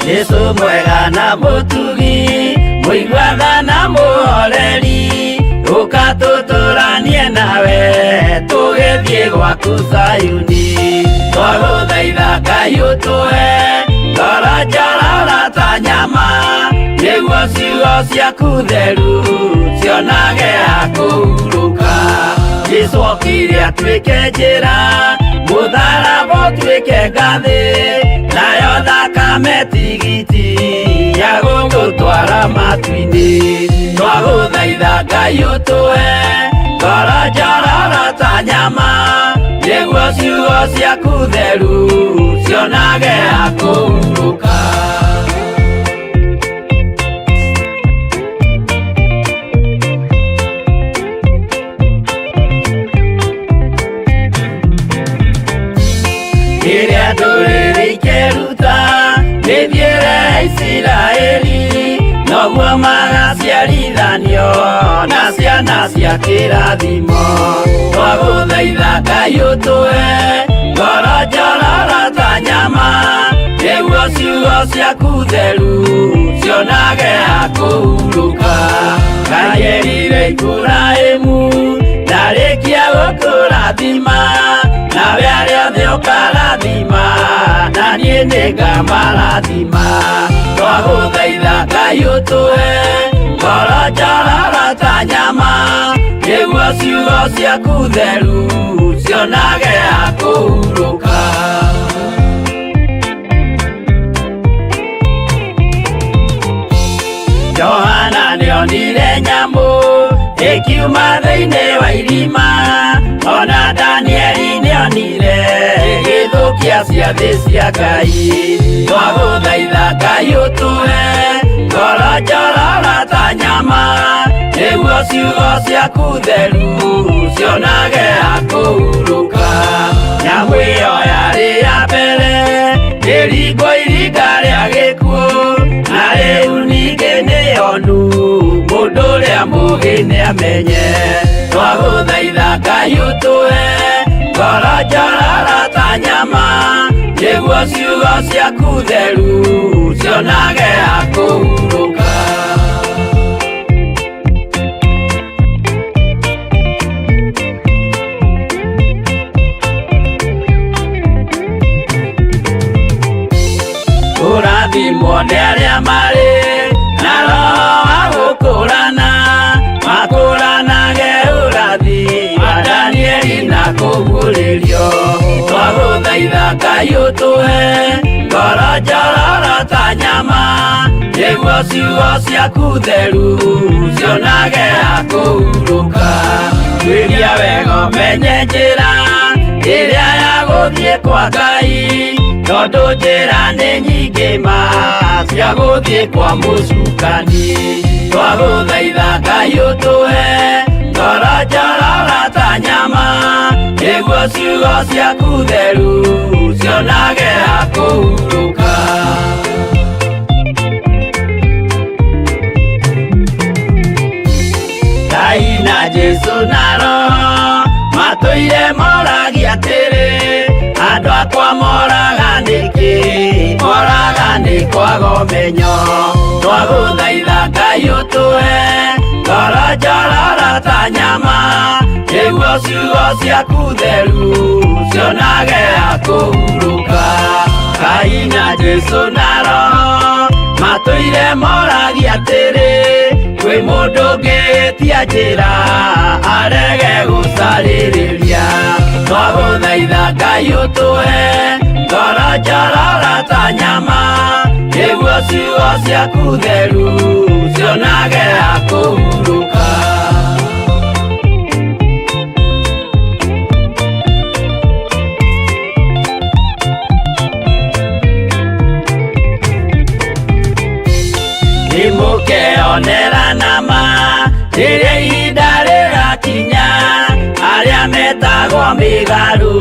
Jesu mwega na mũtugi, mũiguaga na mũhoreri, ũka tũtũranie nawe tũgĩthiĩ gwaku Zayuni. Twagũthaitha Ngai ũtũhe ngoro njororo ta nyama, nĩguo ciugo ciaku theru cionage ha kũhurũka. Jesu okire atuĩke njĩra, mũtharaba ũtuĩke ngathĩ, nayo thakame tigiti ya gũgũtwara matu-inĩ. Twagũthaitha Ngai ũtũhe ngoro njororo ta nyama, nĩguo ciugo ciaku theru cionage ha kũhurũka. Rĩrĩa ndũrĩrĩ ikeruta mĩthiĩre ya Isiraeli, noguo magaciarithanio na ciana cia kĩrathimo. Twagũthaitha Ngai ũtũhe ngoro njororo ta nyama, nĩguo ciugo ciaku theru cionage ha kũhurũka. Ngai erire Iburahĩmu ndarĩkia gũkũrathima, nawe arĩa othe ũkarathima, na niĩ nĩngamarathima. Twagũthaitha Ngai ũtũhe ngoro njororo ta nyama nĩguo ciugo ciaku theru cionage ha kũhurũka. Johana nĩonire nyamũ ĩkiuma thĩinĩ wa irima, ona Danieli nĩonire ĩgĩthũkia ciathĩ cia Ngai. Twagũthaitha Ngai ũtũhe ngoro njororo ta nyama nĩguo ciugo ciaku theru cionage ha kũhurũka. Nyamũ ĩyo yarĩ ya mbere ĩringwo iringa rĩa gĩkuũ, na rĩu ningĩ nĩyonu mũndũ ũrĩa mũũgĩ nĩamenye. Twagũthaitha Ngai ũtũhe ngoro njororo ta nyama nĩguo ciugo ciaku theru cionage ha kũhurũka. Kũrathimwo nĩ arĩa marĩ na roho wa gũkũrana, makũranage ũrathi wa Danieli na kũguũrĩrio. Twagũthaitha Ngai ũtũhe ngoro njororo ta nyama nĩguo ciugo ciaku theru cionage ha kũhurũka. Tuĩria wega ũmenye njĩra ĩrĩa ya gũthiĩ kwa Ngai, tondũ njĩra nĩ nyingĩ ma cia gũthiĩ kwa mũcukani. Twagũthaitha Ngai ũtũhe ngoro njororo ta nyama nĩguo ciugo ciaku theru cionage ha kũhurũka. Ngai na Jesũ na Roho matũire moragia atĩrĩ, andũ akwa moraga nĩkĩ? Moraga nĩ kwaga ũmenyo. Twagũthaitha Ngai ũtũhe ngoro njororo ta nyama nĩguo ciugo ciaku theru cionage ha kũhurũka. Ngai na Jesũ na Roho matũire moragia atĩrĩ, kwĩ mũndũ ũngĩtia njĩra arege gũcarĩrĩria. Twagũthaitha Ngai ũtũhe ngoro njororo ta nyama nĩguo ciugo ciaku theru cionage ha kũhurũka. Nĩmũkeonera nama rĩrĩa ihinda rĩgakinya, arĩa metagwo mĩgarũ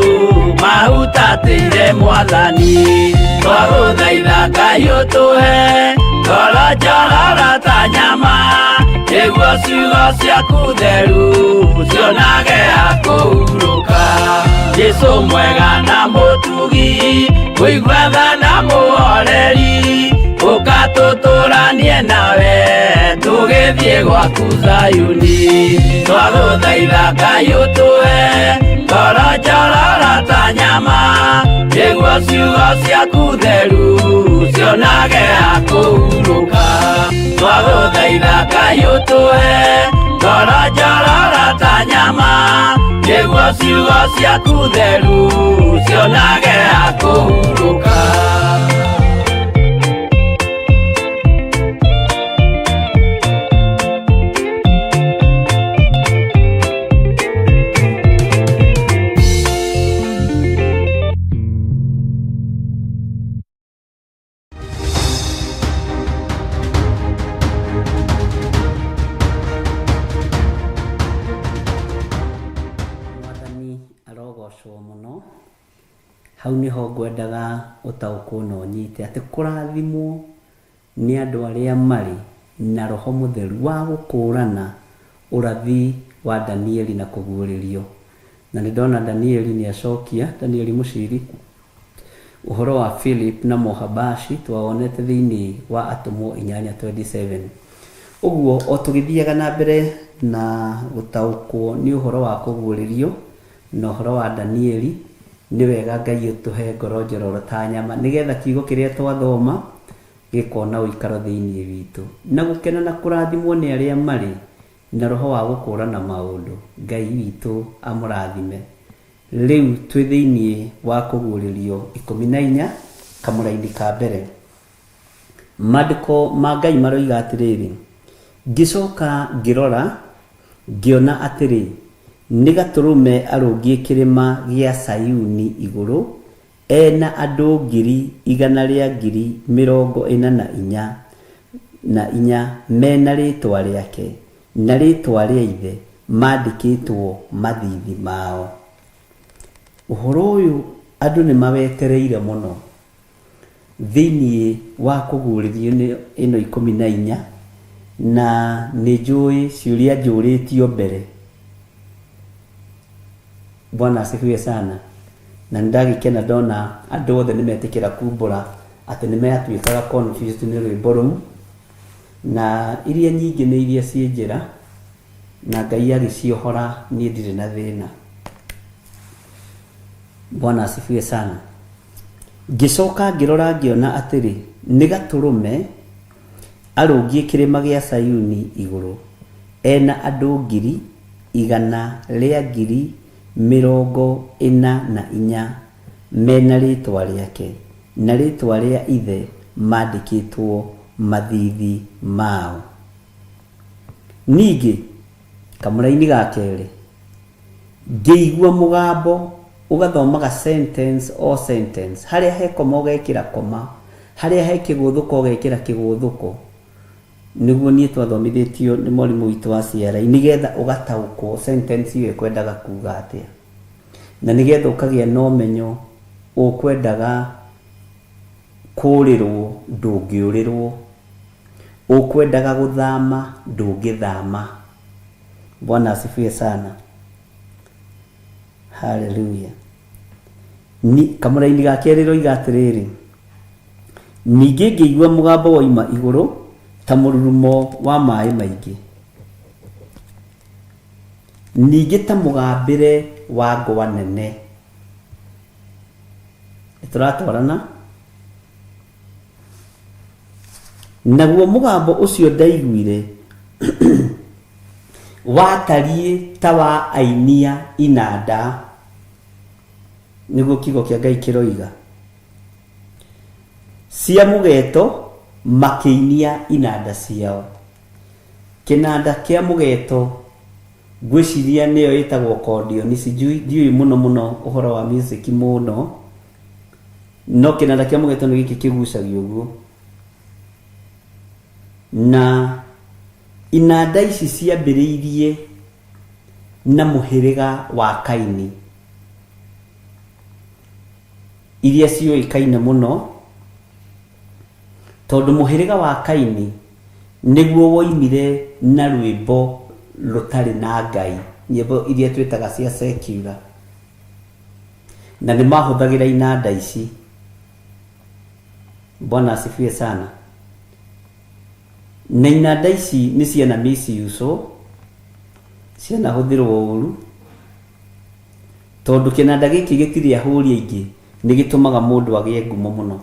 mahutatĩire Mwathani. Twagũthaitha Ngai ũtũhe ngoro njororo ta nyama nĩguo ciugo ciaku theru cionage ha kũhurũka. Jesũ mwega na mũtugi, mũigua tha na mũhoreri, ũka tũtũranie nawe tũgĩthiĩ gwaku Zayuni. Twagũthaitha Ngai ũtũhe ngoro njororo ta nyama nĩguo ciugo ciaku theru cionage ha kũhurũka. Twagũthaitha Ngai ũtũhe ngoro njororo ta nyama nĩguo ciugo ciaku theru cionage ha kũhurũka. Mwathani arogocwo mũno. Hau nĩho ngwendaga ũtaũkwo na ũnyite atĩ kũrathimwo nĩ andũ arĩa marĩ na roho mũtheru wa gũkũrana ũrathi wa Danieli na kũguũrĩrio. Na nĩ ndona Danieli nĩ acokia, Danieli Mũciri, ũhoro wa Philip na Mohabashi twawonete thĩinĩ wa Atũmwo 8:27. Ũguo o tũgĩthiaga na mbere na gũtaũkwo nĩ ũhoro wa kũguũrĩrio na ũhoro wa Danieli, nĩ wega Ngai ũtũhe ngoro njororo ta nyama nĩgetha kiugo kĩrĩa twathoma Gĩkona ũikaro thĩinĩ witũ. Na gũkena na kũrathimwo nĩ arĩa marĩ na roho wa gũkũrana maũndũ. Ngai witũ amũrathime. Rĩu twĩ thĩinĩ wa Kũguũrĩrio 14 kamũraini ka mbere. Maandĩko ma Ngai maroiga atĩrĩrĩ, Ngĩcoka ngĩrora, ngĩona atĩrĩ, nĩ Gatũrũme arũngiĩ kĩrĩma gĩa Sayuni igũrũ, e na andũ 144,000 me na rĩĩtwa rĩake na rĩĩtwa rĩa Ithe maandĩkĩtwo mathiithi mao. Ũhoro ũyũ andũ nĩ mawetereire mũno thĩinĩ wa Kũguũrĩrio ĩno 14, na nĩ njũĩ ciũria njũrĩtio mbere. Bwana asifiwe sana. Na nĩ ndagĩkena ndona andũ othe nĩ metĩkĩra kumbũra atĩ nĩ matuĩkaga confused nĩ rwĩmbo rũu, na iria nyingĩ nĩ iria ciĩ njĩra, na Ngai agĩciohora niĩ ndirĩ na thĩna. Bwana asifiwe sana. Ngĩcoka ngĩrora ngĩona atĩrĩ, nĩ Gatũrũme arũngiĩ kĩrĩma gĩa Sayuni igũrũ, e na andũ 144,000 me na rĩĩtwa rĩake na rĩĩtwa rĩa Ithe maandĩkĩtwo mathiithi mao. Ningĩ, kamũraini ga kerĩ, ngĩigua mũgambo ũgathomaga sentence o sentence, harĩa he koma ũgekĩra koma, harĩa he kĩgũthũko ũgekĩra kĩgũthũko, nĩguo niĩ twathomithĩtio nĩ mwarimũ witũ wa CRI, nĩgetha ũgataũkwo sentence ĩyo ĩkwendaga kuga atĩa, na nĩgetha ũkagĩa na ũmenyo ũkwendaga kũũrĩrwo ndũngĩũrĩrwo, ũkwendaga gũthama ndũngĩthama. Bwana asifiwe sana. Haleluya. Ni kamũraini ga kerĩ roiga atĩrĩrĩ, ningĩ ngĩigua mũgambo woima igũrũ ta mũrurumo wa maĩ maingĩ, ningĩ ta mũgambĩre wa ngwa nene. Nĩtũratwarana? Naguo mũgambo ũcio ndaiguire watariĩ ta wa ainia inanda, nĩguo kiugo kĩa Ngai kĩroiga, cia mũgeto makĩinia inanda ciao. Kĩnanda kĩa mũgeto ngwĩciria nĩyo ĩtagwo accordion, sijui, ndiũĩ mũno mũno ũhoro wa music mũno, no kĩnanda kĩa mũgeto nĩ gĩkĩ kĩgucagio ũguo. Na inanda ici ciambĩrĩirie na mũhĩrĩga wa Kaini, iria ciũĩkaine mũno tondũ mũhĩrĩga wa Kaini nĩguo woimire na rwĩmbo rũtarĩ na Ngai, nyĩmbo iria twĩtaga cia secular, na nĩ mahũthagĩra inanda ici. Bwana asifiwe sana. Na inanda ici nĩ ciana misuse, cianahũthĩrwo ũru, tondũ kĩnanda gĩkĩ gĩtirĩ ahũri aingĩ, nĩ gĩtũmaga mũndũ agĩe ngumo mũno.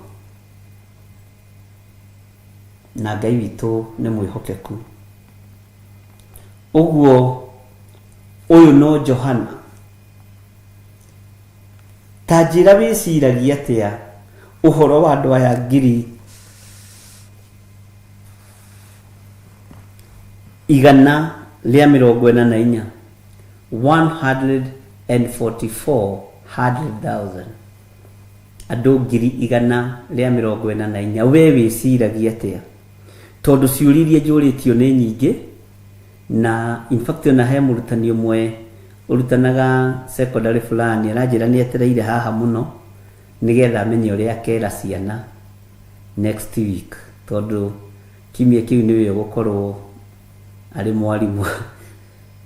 Na Ngai witũ nĩ mwĩhokeku. Ũguo ũyũ no Johana. Ta njĩra wĩciragia atĩa ũhoro wa andũ aya 144,000, 144,000, andũ 144,000. We wĩciragia atĩa? Tondũ ciũria iria njũrĩtio nĩ nyingĩ, na in fact ona he mũrutani ũmwe ũrutanaga secondary fulani aranjĩra nĩ etereire haha mũno nĩgetha amenye ũrĩa akera ciana next week, tondũ kiumia kĩu nĩwe ũgũkorwo arĩ mwarimũ.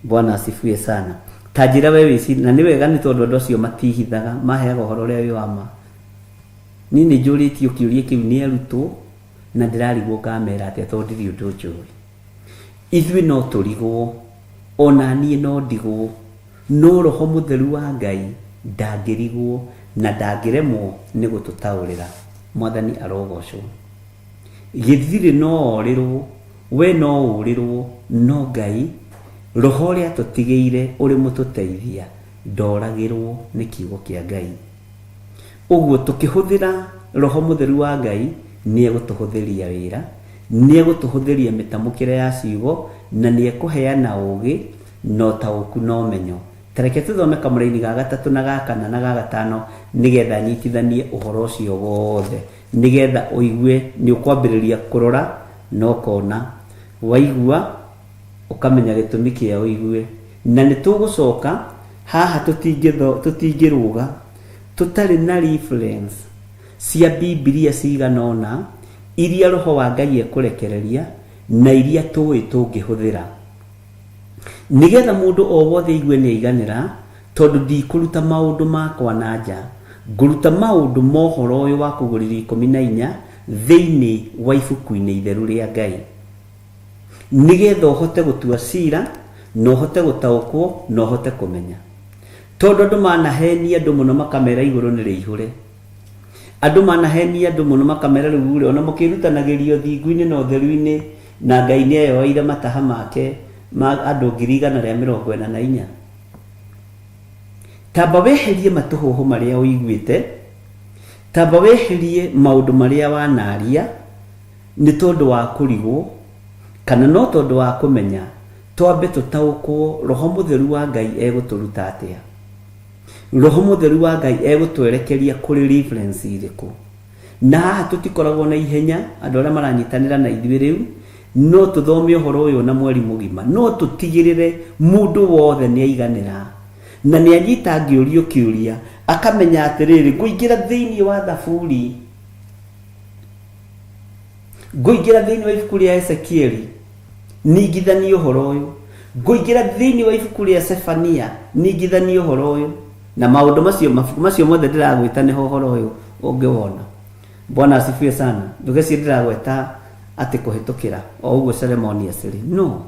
Bwana asifiwe sana. Ta njĩra we wĩciri, na nĩ wega nĩ tondũ andũ acio matihithaga, maheaga ũhoro ũrĩa wĩ wa ma. Niĩ nĩ njũrĩtio kĩũria kĩu nĩ arutwo na ndĩrarigwo ngamera atĩa tondũ ndirĩ ũndũ njũĩ. Ithuĩ no tũrigwo, ona niĩ no ndigwo, no Roho Mũtheru wa Ngai ndangĩrigwo na ndangĩremwo nĩ gũtũtaũrĩra. Mwathani arogocwo. Gĩthirĩ no orĩrwo, we no ũrĩrwo, no Ngai, Roho ũrĩa atũtigĩire ũrĩ mũtũteithia, ndoragĩrwo nĩ kiugo kĩa Ngai. Ũguo tũkĩhũthĩra Roho Mũtheru wa Ngai, nĩ egũtũhũthĩria wĩra, nĩ egũtũhũthĩria mĩtamũkĩre ya ciugo, na nĩ ekũheana ũũgĩ na ũtaũku na ũmenyo. Ta reke tũthome kamũraini ga gatatũ na ga kana na ga gatano nĩgetha nyitithanie ũhoro ũcio wothe, nĩgetha ũigue nĩ ũkwambĩrĩria kũrora na ũkona, waigua ũkamenya gĩtũmi kĩa ũigue. Na nĩ tũgũcoka haha tũtingĩrũga tũtarĩ na reference cia Bibilia cigana ũna iria Roho wa Ngai ekũrekereria na iria tũĩ tũngĩhũthĩra. Nĩgetha mũndũ o wothe aigue nĩ aiganĩra, tondũ ndikũruta maũndũ makwa na nja, ngũruta maũndũ ma ũhoro ũyũ wa kũgũrĩrio 14 thĩinĩ wa ibuku-inĩ itheru rĩa Ngai. Nĩgetha ũhote gũtua cira, na ũhote gũtaũkwo, na ũhote kũmenya. Tondũ andũ manahenia andũ mũno makamera igũrũ nĩ rĩihũre. Andũ manahenia andũ mũno makamera rĩu rĩ, ona mũkĩrutanagĩria ũthingu-inĩ na ũtheru-inĩ, na Ngai nĩ eyoeire mataha make ma andũ 144,000. Tamba weherie matũhũhũ marĩa ũiguĩte, tamba weherie maũndũ marĩa wanaria nĩ tondũ wa kũrigwo kana no tondũ wa kũmenya, twambe tũtaũkwo Roho Mũtheru wa Ngai egũtũruta atĩa. Roho Mũtheru wa Ngai egũtwerekeria kũrĩ reference irĩkũ. Na haha tũtikoragwo na ihenya, andũ arĩa maranyitanĩra na ithuĩ rĩu, no tũthome ũhoro ũyũ na mweri mũgima, no tũtigĩrĩre mũndũ wothe nĩ aiganĩra na nĩ anyita angĩũrio kĩũria akamenya atĩrĩrĩ, ngũingĩra thĩinĩ wa Thaburi, ngũingĩra thĩinĩ wa ibuku rĩa Ezekieli ningithanie ũhoro ũyũ, ngũingĩra thĩinĩ wa ibuku rĩa Sefania ningithanie ũhoro ũyũ, na maũndũ macio, mabuku macio mothe ndĩragwĩta nĩho ũhoro ũyũ ũngĩwona. Bwana asifiwe sana. Ndũgecirie ndĩragweta atĩ kũhĩtũkĩra o ũguo ceremoniously, no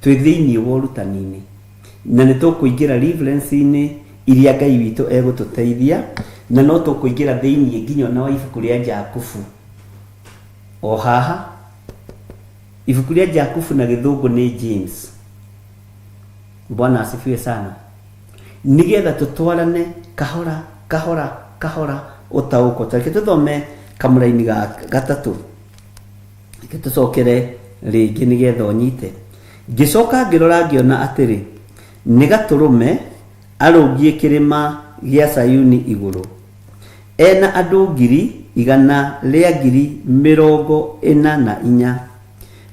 twĩ thĩinĩ wa ũrutani-inĩ na nĩ tũkũingĩra reference-inĩ iria Ngai witũ egũtũteithia, na no tũkũingĩra thĩinĩ nginya ona wa ibuku rĩa Jakubu o haha. Ibuku rĩa Jakubu na gĩthũngũ nĩ James. Bwana asifiwe sana. Nĩgetha tũtwarane kahora kahora kahora ũtaũkwo. Tareke tũthome kamũraini ga gatatũ, reke tũcokere rĩngĩ nĩgetha ũnyite. Ngĩcoka ngĩrora ngĩona atĩrĩ, nĩ gatũrũme arũngiĩ kĩrĩma gĩa Sayuni igũrũ, ena andũ 144,000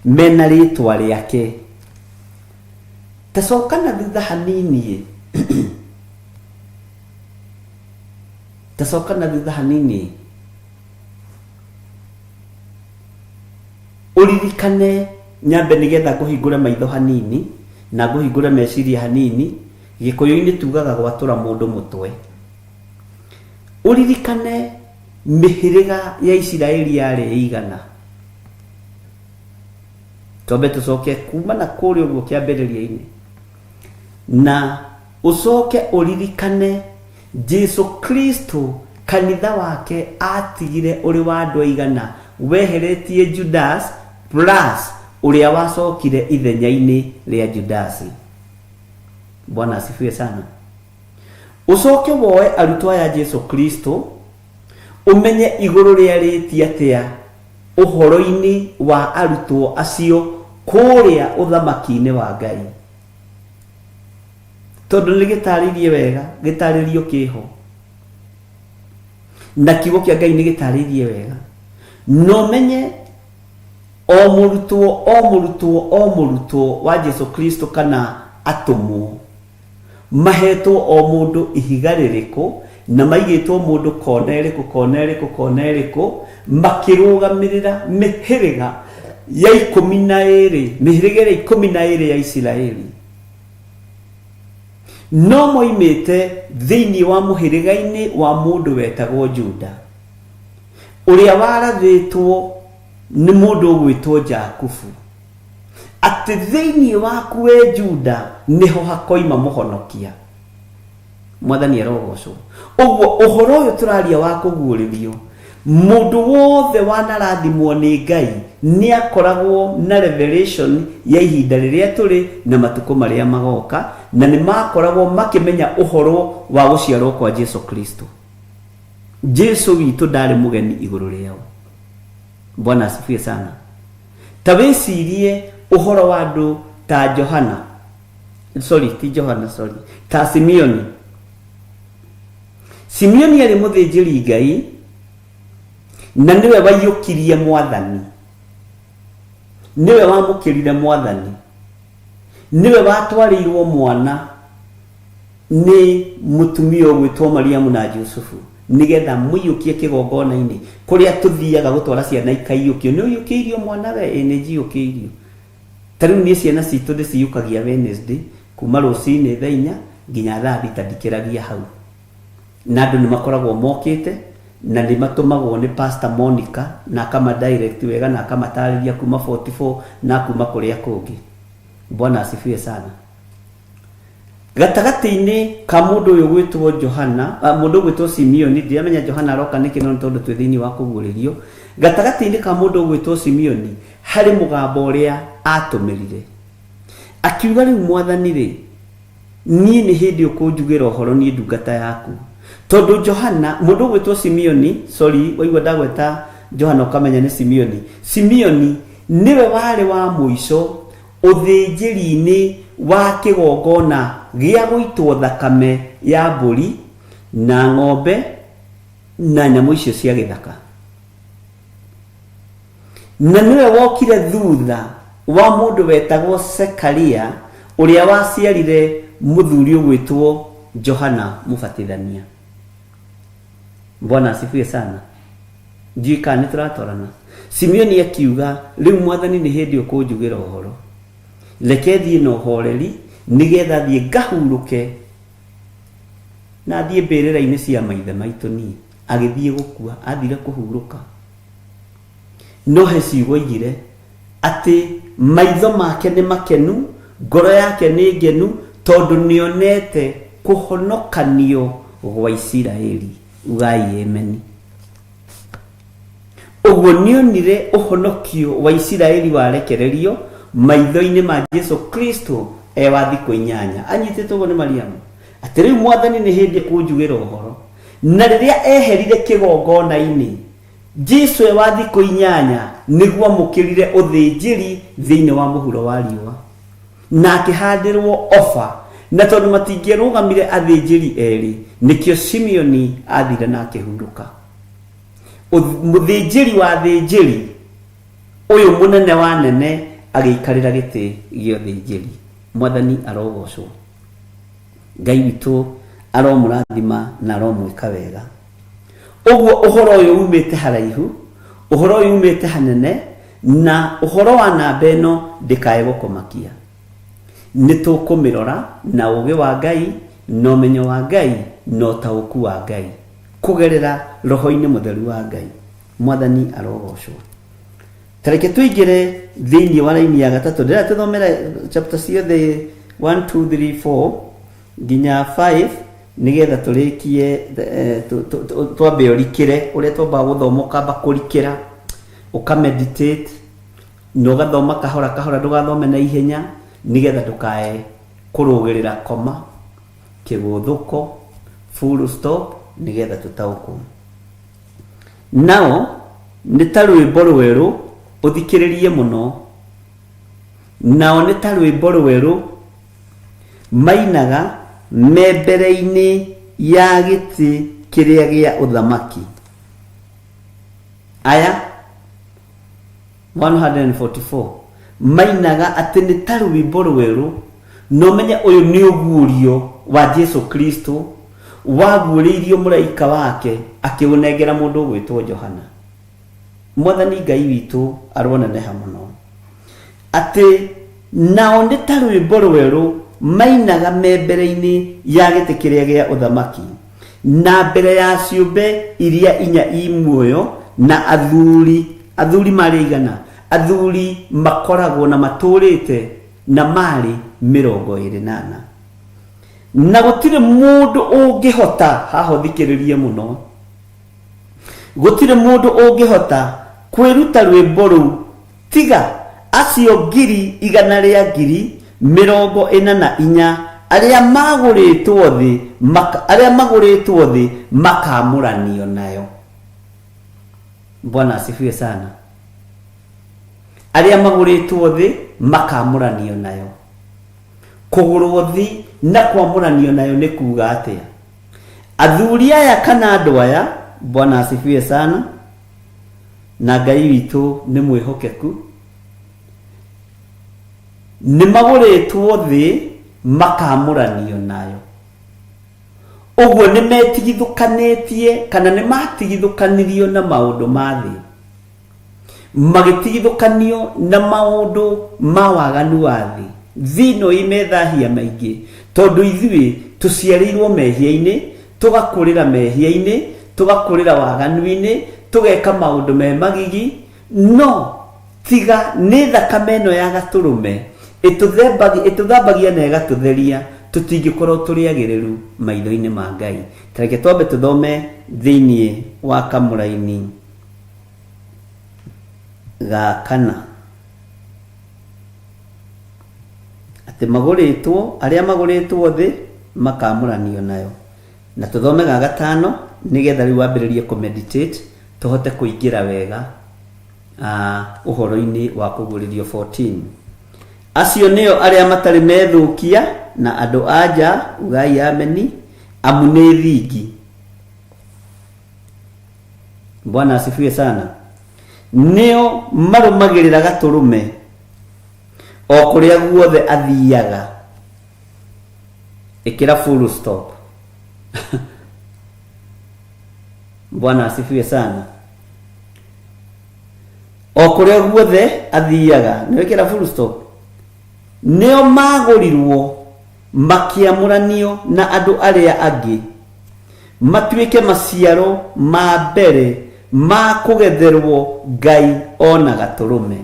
mena rĩtwa rĩake. Ta coka na thutha hanini, ta coka na thutha hanini ũririkane nyambe nĩgetha ngũhingũre maitho hanini na ngũhingũre meciria hanini. Gĩkũyũ-inĩ tugaga gwatũra mũndũ mũtwe. Ũririkane mĩhĩrĩga ya Isiraeli yarĩ ĩigana. Twambe tũcoke kuma na kũrĩa ũguo kĩambĩrĩria-inĩ, na ũcoke ũririkane Jesu Kristo kanitha wake atigire ũrĩ wa andũ aigana, weheretie Judas plus ũrĩa wacokire ithenya-inĩ rĩa Judasi. Bwana asifiwe sana. Ũcoke woe arutwo aya Jesu Kristo, ũmenye igũrũ rĩarĩtie atĩa ũhoro-inĩ wa arutwo acio kũrĩa ũthamaki-inĩ wa Ngai, tondũ nĩ gĩtarĩirie wega, gĩtarĩrio kĩho na kiugo kĩa Ngai nĩ gĩtarĩirie wega. Na ũmenye o mũrutwo o mũrutwo o mũrutwo wa Jesu Kristo kana atũmwo mahetwo o mũndũ ihiga rĩrĩkũ na maigĩtwo mũndũ kona ĩrĩkũ kona ĩrĩkũ kona ĩrĩkũ, makĩrũgamĩrĩra mĩhĩrĩga ya 12, mĩhĩrĩga ĩrĩa 12 ya Isiraeli. No moimĩte thĩinĩ wa mũhĩrĩga-inĩ wa mũndũ wetagwo Juda, ũrĩa warathĩtwo nĩ mũndũ ũgwĩtwo Jakubu, atĩ thĩinĩ waku we Juda nĩho hakoima mũhonokia. Mwathani arogocwo. Ũguo ũhoro ũyũ tũraria wa kũguũrĩrio Mũndũ wothe wanarathimwo nĩ Ngai nĩ akoragwo na revelation ya ihinda rĩrĩa tũrĩ na matukũ marĩa magoka, na nĩ makoragwo makĩmenya ũhoro wa gũciarwo kwa Jesu Kristo. Jesu witũ ndarĩ mũgeni igũrũ rĩao. Bwana asifiwe sana. Ta wĩcirie ũhoro wa andũ ta Johana, sorry, ti Johana, sorry, ta Simeoni. Simeoni arĩ mũthĩnjĩri Ngai na nĩwe waiyũkirie mwathani, nĩwe wamũkĩrire mwathani, nĩwe watwarĩirwo mwana nĩ mũtumia ũgwĩtwo Mariamu na Jusufu nĩgetha mũiyũkie kĩgongona-inĩ kũrĩa tũthiaga gũtwara ciana ikaiyũkio. Nĩ ũiyũkĩirio mwana we? Ĩĩ nĩ njiyũkĩirio. Ta rĩu niĩ ciana citũ ndĩciyũkagia Wednesday kuma rũcinĩ thaa inya nginya thaa thita, ndikĩragia hau. Na andũ nĩ makoragwo mokĩte na nĩ matũmagwo nĩ Pastor Monica na akama direct wega na akamatarĩria kuma 44 na kuma kũrĩa kũngĩ. Bwana asifiwe sana. Gatagatĩ-inĩ ka mũndũ ũyũ gwĩtwo Johana, mũndũ gwĩtwo Simeoni, ndiramenya Johana aroka nĩkĩ, no nĩ tondũ twĩ thĩinĩ wa kũguũrĩrio. Gatagatĩ-inĩ ka mũndũ ũgwĩtwo Simeoni harĩ mũgambo ũrĩa atũmĩrire akiuga, rĩu mwathani rĩ, niĩ nĩ hĩndĩ ũkũnjugĩra ũhoro niĩ ndungata yaku. Tondũ Johana, mũndũ ũgwĩtwo Simeoni, sorry, waigua ndagweta Johana ũkamenya nĩ Simeoni. Simeoni nĩwe warĩ wa mũico ũthĩnjĩri-inĩ wa kĩgongona gĩa gũitwo thakame ya mbũri na ng'ombe na nyamũ icio cia gĩthaka, na nĩwe wokire thutha wa mũndũ wetagwo Sekaria ũrĩa waciarire mũthuri ũgwĩtwo Johana Mũbatithania. Bwana asifiwe sana. Ndiũĩ kana nĩ tũratwarana. Simeoni akiuga, rĩu mwathani nĩ hĩndĩ ũkũnjugĩra ũhoro, reke thiĩ na ũhoreri nĩgetha thiĩ ngahurũke na thiĩ mbĩrĩra-inĩ cia maithe maitũ. Niĩ agĩthiĩ gũkua, athire kũhurũka, no he ciugo oigire atĩ maitho make nĩ makenu, ngoro yake nĩ ngenu, tondũ nĩonete kũhonokanio gwa Isiraeli. Ugai ameni. Ũguo nĩonire ũhonokio wa Isiraeli warekererio maitho-inĩ ma Jesu Kristo e wa thikũ 8 anyitĩtwo ũguo nĩ Mariamu, atĩ rĩu mwathani nĩ hĩndĩ kũnjugĩra ũhoro. Na rĩrĩa eherire kĩgongona-inĩ, Jesu e wa thikũ 8 nĩguo amũkĩrire ũthĩnjĩri thĩinĩ wa mũhuro wa riũa, na akĩhandĩrwo oba, na tondũ matingĩrũgamire athĩnjĩri erĩ, nĩkĩo Simeoni athire na akĩhurũka. Mũthĩnjĩri wa athĩnjĩri ũyũ mũnene wa nene agĩikarĩra gĩtĩ gĩa ũthĩnjĩri. Mwathani arogocwo. Ngai witũ aromũrathima na aromwĩka wega. Ũguo ũhoro ũyũ umĩte haraihu, ũhoro ũyũ umĩte hanene, na ũhoro wa namba ĩno ndĩkae gũkũmakia. Nĩ tũkũmĩrora na ũũgĩ wa Ngai na ũmenyo wa Ngai na ũtaũku wa Ngai kũgerera roho-inĩ mũtheru wa Ngai. Mwathani arogocwo. Ta reke tũingĩre thĩinĩ wa raini ya gatatũ. Ndĩrenda tũthomere chapter ciothe 1 2 3 4 nginya 5 nĩgetha tũrĩkie, twambe ũrikĩre ũrĩa twambaga gũthoma, ũkamba kũrikĩra, ũkameditate na ũgathoma kahora kahora, ndũgathome na ihenya nĩgetha ndũkae kũrũgĩrĩra koma, kĩgũthũko, full stop, nĩgetha tũtaũkwo. Nao nĩ ta rwĩmbo rwerũ, ũthikĩrĩrie mũno, nao nĩ ta rwĩmbo rwerũ mainaga me mbere-inĩ ya gĩtĩ kĩrĩa gĩa ũthamaki. Aya 144 mainaga atĩ nĩ ta rwĩmbo rwerũ, na ũmenye ũyũ nĩ ũguũrio wa Jesu Kristo waguũrĩirio mũraika wake akĩũnengera mũndũ ũgwĩtwo Johana. Mwathani Ngai witũ aroneneha mũno. Atĩ nao nĩ ta rwĩmbo rwerũ mainaga me mbere-inĩ ya gĩtĩ kĩrĩa gĩa ũthamaki na mbere ya ciũmbe iria inya i muoyo na athuri. Athuri marĩ aigana? Athuri makoragwo na matũrĩte na marĩ 24, na gũtirĩ mũndũ ũngĩhota haha, ũthikĩrĩrie mũno. Gũtirĩ mũndũ ũngĩhota kwĩruta rwĩmbo rũu tiga acio 144,000 arĩa magũrĩtwo thĩ maka, arĩa magũrĩtwo thĩ makamũranio nayo. Bwana asifiwe sana. Arĩa magũrĩtwo thĩ makamũranio nayo. Kũgũrwo thĩ na kwamũranio nayo nĩ kuga atĩa? Athuri aya kana andũ aya, Bwana asifiwe sana, na Ngai witũ nĩ mwĩhokeku, nĩ magũrĩtwo thĩ makamũranio nayo. Ũguo nĩ metigithũkanĩtie kana nĩ matigithũkanirio na maũndũ ma thĩ, magĩtigithũkanio na maũndũ ma waganu wa thĩ. Thĩ ĩno ĩ methahia maingĩ, tondũ ithuĩ tũciarĩirwo mehia-inĩ, tũgakũrĩra mehia-inĩ, tũgakũrĩra waganu-inĩ, tũgeka maũndũ me magigi, no tiga nĩ thakame ĩno ya gatũrũme ĩtũthambagia na ĩgatũtheria, tũtingĩkorwo tũrĩ agĩrĩru maitho-inĩ ma Ngai. Ta reke twambe tũthome thĩinĩ wa kamũraini ga kana, atĩ magũrĩtwo, arĩa magũrĩtwo thĩ makamũranio nayo. Na tũthome ga gatano nĩgetha rĩu wambĩrĩrie kũ meditate, tũhote kũingĩra wega ũhoro-inĩ wa kũguũrĩrio 14. Acio nĩo arĩa matarĩ methũkia na andũ a nja, ugai ameni, amu nĩ thingi. Bwana asifiwe sana. Nĩo marũmagĩrĩra gatũrũme o kũrĩa guothe athiaga. Ĩkĩra full stop. Bwana asifiwe sana. O kũrĩa guothe athiaga, nĩ wĩkĩra full stop. Nĩo magũrirwo makĩamũranio na andũ arĩa angĩ, matuĩke maciaro ma mbere ma kũgetherwo Ngai ona gatũrũme.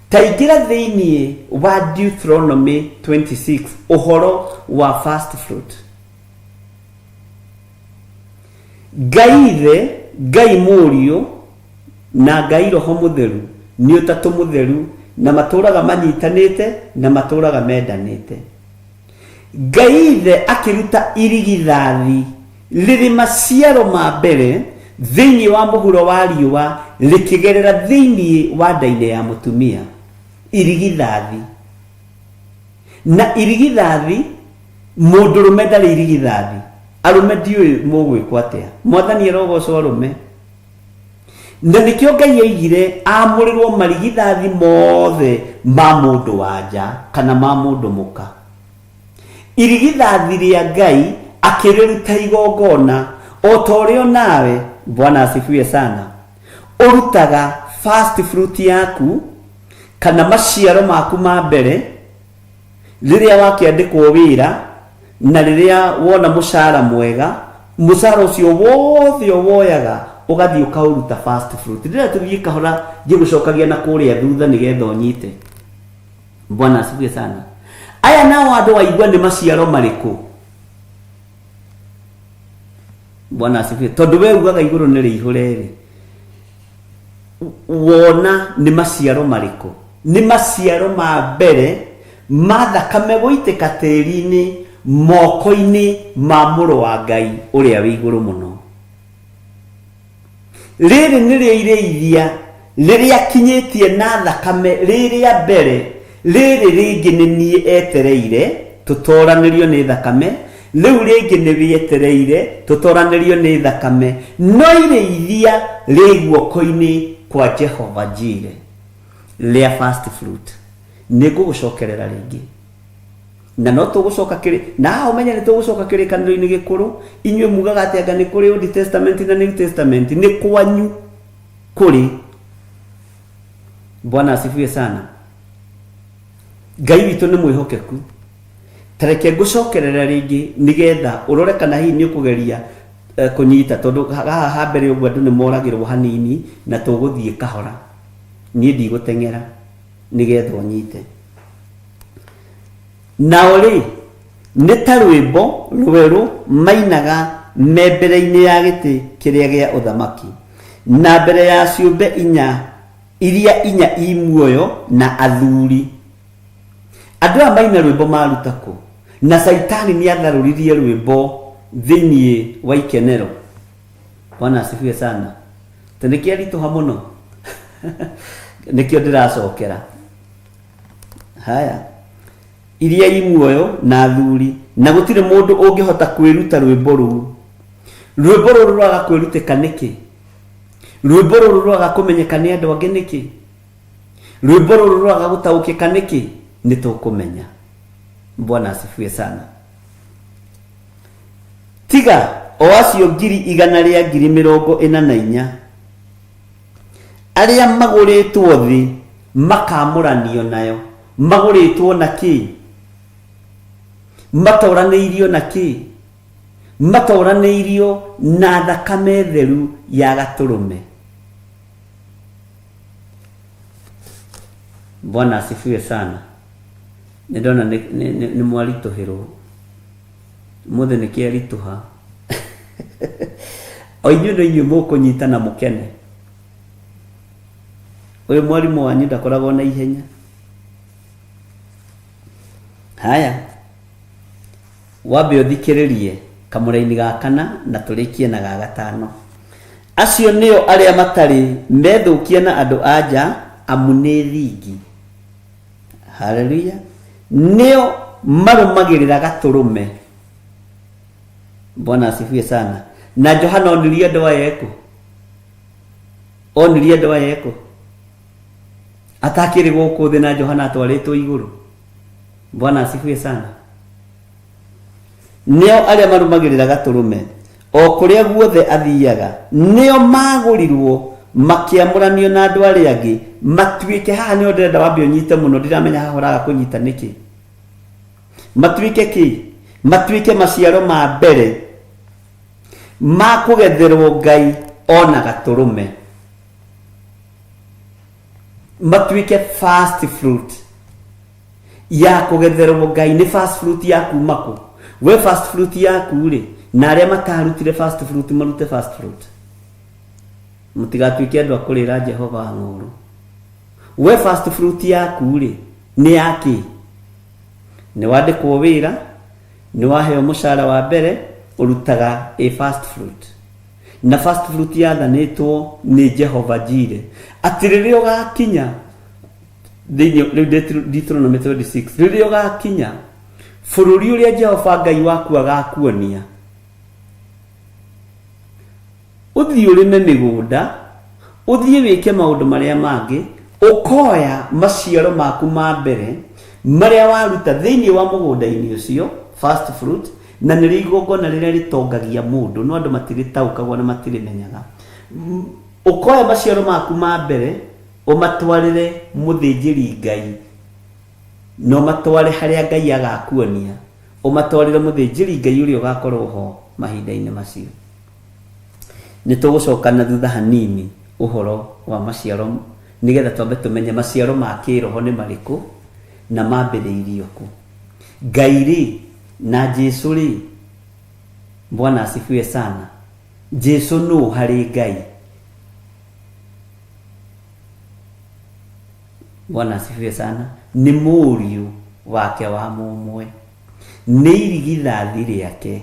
Ta ingĩra thĩinĩ wa Deuteronomy 26 ũhoro wa first fruit. Ngai Ithe, Ngai Mũriũ na Ngai Roho Mũtheru nĩ ũtatũ mũtheru, na matũraga manyitanĩte na matũraga mendanĩte. Ngai Ithe akĩruta irigithathi rĩrĩ maciaro ma mbere thĩinĩ wa mũhuro wa riũa rĩkĩgerera thĩinĩ wa nda-inĩ ya mũtumia. Irigithathi. Na irigithathi, mũndũrũme ndarĩ irigithathi. Arũme ndiũĩ mũgwĩkwo atĩa. Mwathani arogocwo arũme. Na nĩkĩo Ngai oigire amũrĩrwo marigithathi mothe ma mũndũ wa nja kana ma mũndũ mũka. Irigithathi rĩa Ngai akĩrĩruta igongona o ta ũrĩa nawe, Bwana asifiwe sana, ũrutaga first fruit yaku kana maciaro maku ma mbere rĩrĩa wakĩandĩkwo wĩra na rĩrĩa wona mũcara mwega, mũcara ũcio wothe woyaga ũgathiĩ ũkaũruta first fruit. Rĩrĩa tũthiĩ kahora ngĩgũcokagia na kũrĩa thutha nĩgetha ũnyite. Bwana asifiwe sana. Aya nao andũ waigua nĩ maciaro marĩkũ? Bwana asifiwe. Tondũ we ugaga igũrũ nĩ rĩihũre rĩ, wona nĩ maciaro marĩkũ? Nĩ maciaro ma mbere ma thakame gũitĩka tĩri-inĩ moko-inĩ ma mũrũ wa Ngai ũrĩa wĩ igũrũ mũno. Rĩrĩ nĩrĩo irĩithia rĩrĩa kinyĩtie na thakame rĩrĩa mbere, rĩrĩ rĩngĩ nĩ niĩ etereire tũtoranĩrio nĩ thakame, rĩu rĩngĩ nĩ wĩetereire tũtoranĩrio nĩ thakame, no irĩithia rĩ guoko-inĩ kwa Jehova Jire rĩa first fruit. Nĩ ngũgũcokerera rĩngĩ na no tũgũcoka kĩrĩ na haha ũmenye nĩ tũgũcoka kĩrĩkanĩro-inĩ gĩkũrũ. Inyuĩ mugaga atĩ anga nĩ kũrĩ Old Testament na New Testament, nĩ kwanyu kũrĩ. Bwana asifiwe sana. Ngai witũ nĩ mwĩhokeku. Ta reke ngũcokerera rĩngĩ nĩgetha ũrore kana hihi nĩ ũkũgeria kũnyita, tondũ haha ha mbere ũguo andũ nĩ moragĩrwo hanini na tũgũthiĩ kahora. Niĩ ndigũteng'era nĩgetha ũnyite. Nao rĩ nĩ ta rwĩmbo rwerũ mainaga me mbere-inĩ ya gĩtĩ kĩrĩa gĩa ũthamaki. Na mbere ya ciũmbe inya iria inya i muoyo na athuri. Andũ aya maina rwĩmbo maruta kũ? Na Caitani nĩ atharũririe rwĩmbo thĩinĩ wa ikenero. Bwana asifiwe sana. Ta nĩ kĩaritũha mũno. Nĩkĩo ndĩracokera. Haya. Iria i muoyo na athuri, na gũtirĩ mũndũ ũngĩhota kwĩruta rwĩmbo rũu. Rwĩmbo rũrũ rwaga kwĩrutĩka nĩkĩ? Rwĩmbo rũrũ rwaga kũmenyeka nĩ andũ angĩ nĩkĩ? Rwĩmbo rũrũ rwaga gũtaũkĩka nĩkĩ? Nĩ tũkũmenya. Bwana asifiwe sana. Tiga o acio 144,000 arĩa magũrĩtwo thĩ makamũranio nayo. Magũrĩtwo na kĩ? Matoranĩirio na kĩ? Matoranĩirio na thakame theru ya Gatũrũme. Bwana asifiwe sana. Nĩ ndona nĩ mwaritũhĩrwo. Mũthĩ nĩ kĩaritũha. O inyuĩ no inyuĩ mũkũnyita na mũkene. Ũyũ mwarimũ wanyu ndakoragwo na ihenya. Haya. Wambe ũthikĩrĩrie kamũraini ga kana na tũrĩkie na ga gatano. Acio nĩo arĩa matarĩ methũkia na andũ a nja, amu nĩ thingi. Haleluya. Nĩo marũmagĩrĩra Gatũrũme. Bwana asifiwe sana. Na Johana onirie andũ aya ekũ? Onirie andũ aya ekũ? Atakĩrĩ gũkũ thĩ na Johana atwarĩtwo igũrũ. Bwana asifiwe sana. Nĩo arĩa marũmagĩrĩra Gatũrũme o kũrĩa guothe athiaga, nĩo magũrirwo makĩamũranio na andũ arĩa angĩ matuĩke. Haha nĩho ndĩrenda wambe ũnyite mũno, ndiramenya haha ũraga kũnyita nĩkĩ. Matuĩke kĩ? Matuĩke maciaro ma mbere ma kũgetherwo Ngai ona Gatũrũme, matuĩke first fruit ya kũgetherwo Ngai. Nĩ first fruit ya kuma kũ? We first fruit yaku rĩ, na arĩa matarutire first fruit marute first fruit, mũtigatuĩke andũ a kũrĩra Jehova ng'ũũrũ. We first fruit yaku rĩ, nĩ ya kĩ? Nĩ wandĩkwo wĩra, nĩ waheo mũcara wa mbere, ũrutaga a first fruit. Na first fruit yathanĩtwo nĩ Jehova Jire atĩ rĩrĩa ũgakinya thĩinĩ rĩu Deuteronomy 26, rĩrĩa ũgakinya bũrũri ũrĩa Jehova Ngai waku agakuonia, ũthiĩ ũrĩme mĩgũnda, ũthiĩ wĩke maũndũ marĩa mangĩ, ũkoya maciaro maku ma mbere marĩa waruta thĩinĩ wa mũgũnda-inĩ ũcio, first fruit. Na nĩrĩo igongona rĩrĩa rĩtongagia mũndũ, no andũ matirĩtaũkagwo na matirĩmenyaga. Ũkoya maciaro maku ma mbere ũmatwarĩre mũthĩnjĩri Ngai, na ũmatware harĩa Ngai agakuonia, ũmatwarĩre mũthĩnjĩri Ngai ũrĩa ũgakorwo ho mahinda-inĩ macio. Nĩ tũgũcoka na thutha hanini ũhoro wa maciaro, nĩgetha twambe tũmenye maciaro ma kĩroho nĩ marĩkũ na mambĩrĩirio kũ. Ngai rĩ na Jesu rĩ, Bwana asifiwe sana, Jesu nũ harĩ Ngai? Bwana asifiwe sana. Nĩ mũriũ wake wa mũmwe, nĩ irigithathi rĩake.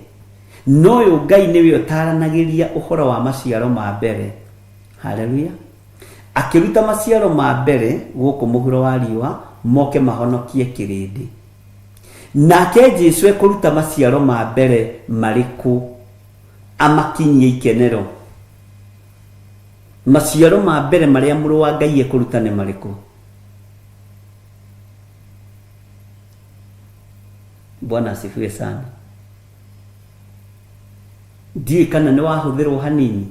No ũyũ Ngai nĩwe ũtaranagĩria ũhoro wa maciaro ma mbere. Haleluya. Akĩruta maciaro ma mbere gũkũ mũhuro wa riũa moke mahonokie kĩrĩndĩ. Nake Jesu ekũruta maciaro ma mbere marĩkũ amakinyie ikenero? Maciaro ma mbere marĩa mũrũ wa Ngai ekũruta nĩ marĩkũ? Bwana asifiwe sana. Ndiũĩ kana nĩ wahũthĩrwo hanini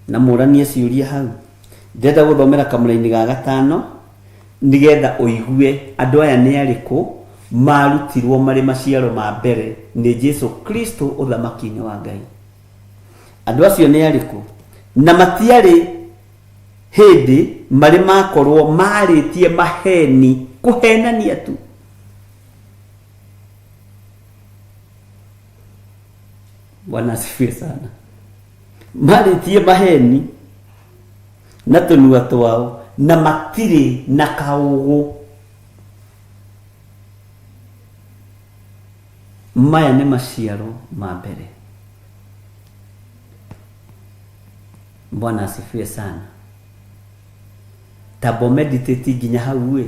na mũranie ciũria hau. Ndĩrenda gũthomera kamũraini ga gatano nĩgetha ũigue andũ aya nĩ arĩkũ marutirwo marĩ maciaro ma mbere nĩ Jesu Kristo ũthamaki-inĩ wa Ngai. Andũ acio nĩ arĩkũ? Na matiarĩ hĩndĩ marĩ makorwo marĩtie maheni, kũhenania tu. Bwana asifiwe sana. Marĩtie maheni na tũnua twao na matirĩ na kaũgũ. Maya nĩ maciaro ma mbere. Bwana asifiwe sana. Tamba ũmeditate nginya hau ĩ.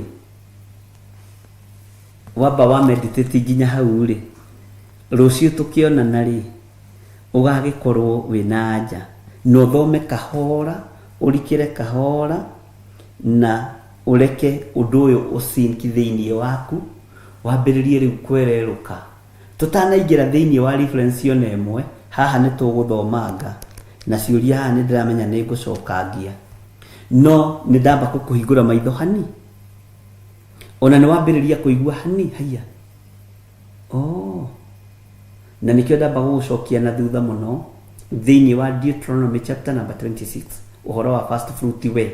Wamba wa meditate nginya hau rĩ, rũciũ tũkĩonana rĩ, ũgagĩkorwo wĩna anja. Na ũthome kahora, ũrikĩre kahora, na ũreke ũndũ ũyũ ũ sink thĩinĩ waku, wambĩrĩrie rĩu kwererũka. Tũtanaingĩra thĩinĩ wa reference ona ĩmwe, haha nĩ tũgũthomanga, na ciũria haha nĩ ndĩramenya nĩ ngũcokangia. No nĩ ndamba gũkũhingũra maitho hani. Ona nĩ wambĩrĩria kũigua hani, haiya. Oh. Na nĩkĩo ndamba gũgũcokia na thutha mũno thĩinĩ wa Deuteronomy chapter number 26, ũhoro wa first fruit we.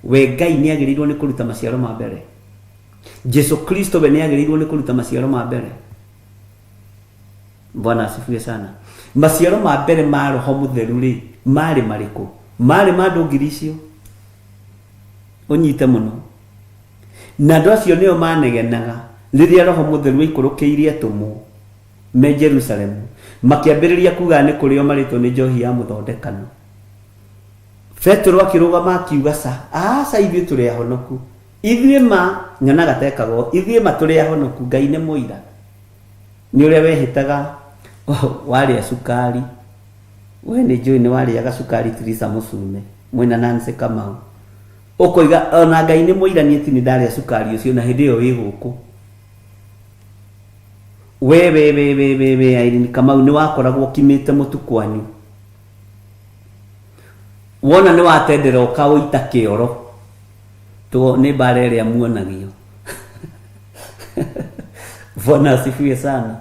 We Ngai nĩ agĩrĩirwo nĩ kũruta maciaro ma mbere. Jesu Kristo we nĩ agĩrĩirwo nĩ kũruta maciaro ma mbere. Bwana asifiwe sana. Maciaro ma mbere ma Roho Mũtheru rĩ, marĩ marĩkũ? Marĩ ma andũ ngiri icio. Ũnyite mũno. Na andũ acio nĩo manegenaga rĩrĩa Roho Mũtheru aikũrũkĩirie atũmwo me Jerusalemu, makĩambĩrĩria kuga nĩ kũrĩo marĩtwo nĩ njohi ya mũthondekano. Petero akĩrũgama akiuga ca, aca ithuĩ tũrĩ ahonoku. Ithuĩ ma, nyonaga tekaga ũũ, ithuĩ ma tũrĩ ahonoku, Ngai nĩ mũira. Nĩ ũrĩa wehĩtaga warĩa cukari. We nĩ njũĩ nĩ warĩaga cukari Teresa Mũcume, mwĩna Nancy Kamau. Ũkoiga ona Ngai nĩ mũira niĩ ti nĩ ndarĩa cukari ũcio na hĩndĩ ĩyo wĩ gũkũ. We we we we we we Irene Kamau nĩ wakoragwo ũkimĩte mũtu kwanyu. Wona nĩ watendera ũkaũita kĩoro. Tũ nĩ mbara ĩrĩa muonagio. Bwana asifiwe sana.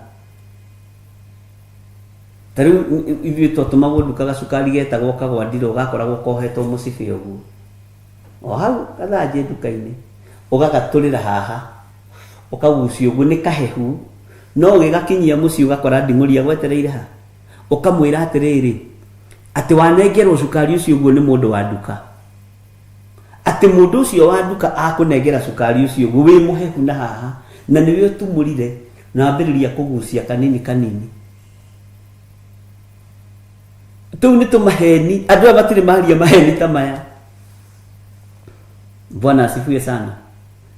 Ta rĩu ithuĩ twatũmagwo nduka gacukari getagwo kagwandiro gakoragwo kohetwo mũcibi ũguo. O hau gathanjĩ nduka-inĩ. Ũgagatũrĩra haha. Ũkagucia ũguo nĩ kahehu. No ũgĩgakinyia mũciĩ ũgakora nding'ũri agwetereire ha. Ũkamwĩra atĩrĩrĩ, atĩ wanengerwo cukari ũcio ũguo nĩ mũndũ wa nduka. Atĩ mũndũ ũcio wa nduka akũnengera cukari ũcio ũguo wĩ mũhehu na haha, na nĩwe ũtumũrire na wambĩrĩria kũgucia kanini kanini. Tũu nĩ tũmaheni, andũ aya matirĩ maria maheni ta maya. Bwana asifiwe sana.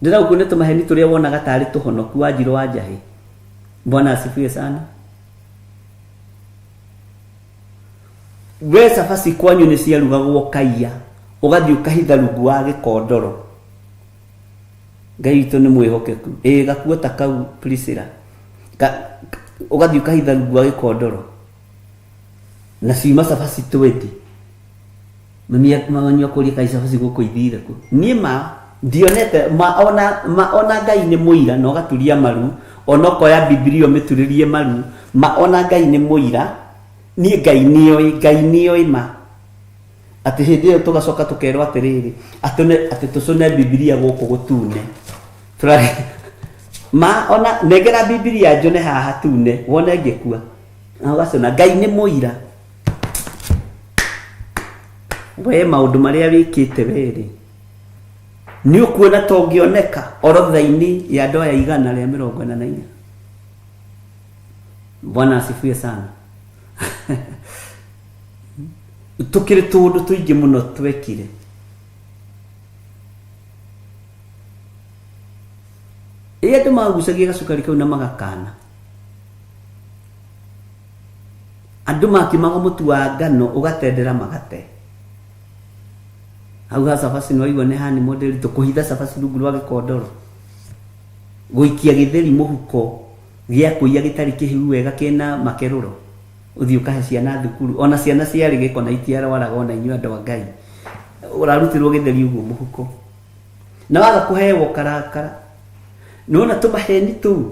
Ndĩraũkuo nĩ tũmaheni tũrĩa wonaga tarĩ tũhonoku wa njirũ wa njahĩ. Bwana asifiwe sana. We cabaci kwanyu nĩ ciarugagwo kaiya, ũgathiĩ ũkahitha rungu wa gĩkondoro. Ngai witũ nĩ mwĩhokeku. Ĩĩ gakuo ta kau Priscilla. Ka, ũgathiĩ ũkahitha rungu wa gĩkondoro. Na ciuma cabaci 20. Mami mami akũria kaĩ cabaci gũkũ ithire kũ. Niĩ ma ndionete ma ona ma ona Ngai nĩ mũira na ũgaturia maru ona ũkoya Bibilia ũmĩturĩrie maru ma ona Ngai nĩ mũira niĩ Ngai nĩoĩ Ngai nĩoĩ ma atĩ hĩndĩ ĩyo tũgacoka tũkerwo atĩrĩrĩ atĩ atĩ tũcũne Bibilia gũkũ gũtune Tũrarĩ ma ona nengera Bibilia njũne haha tune wone ngĩkua na ũgacũna Ngai nĩ mũira we maũndũ marĩa wĩkĩte werĩ nĩ ũkuona ta ũngĩoneka orodha-inĩ ya andũ aya 144. Bwana asifiwe sana. Tũkĩrĩ tũũndũ tũingĩ mũno twekire. Ĩ andũ magucagia gacukari kau na magakana. Andũ makimaga mũtu wa ngano ũgatendera magate. Hau ha cabaci nĩ waigua nĩ hani mũndĩritũ kũhitha cabaci rungu rwa gĩkondoro. Gũikia gĩtheri mũhuko gĩa kũiya gĩtarĩ kĩhiu wega kĩna makerũro. Ũthiĩ ũkahe ciana thukuru. Ona ciana ciarĩ gĩko na itiarwaraga ona inyuĩ andũ a Ngai. Ũrarutĩrwo gĩtheri ũguo mũhuko. Na waga kũheo ũkarakara. Nĩwona tũmaheni tũu.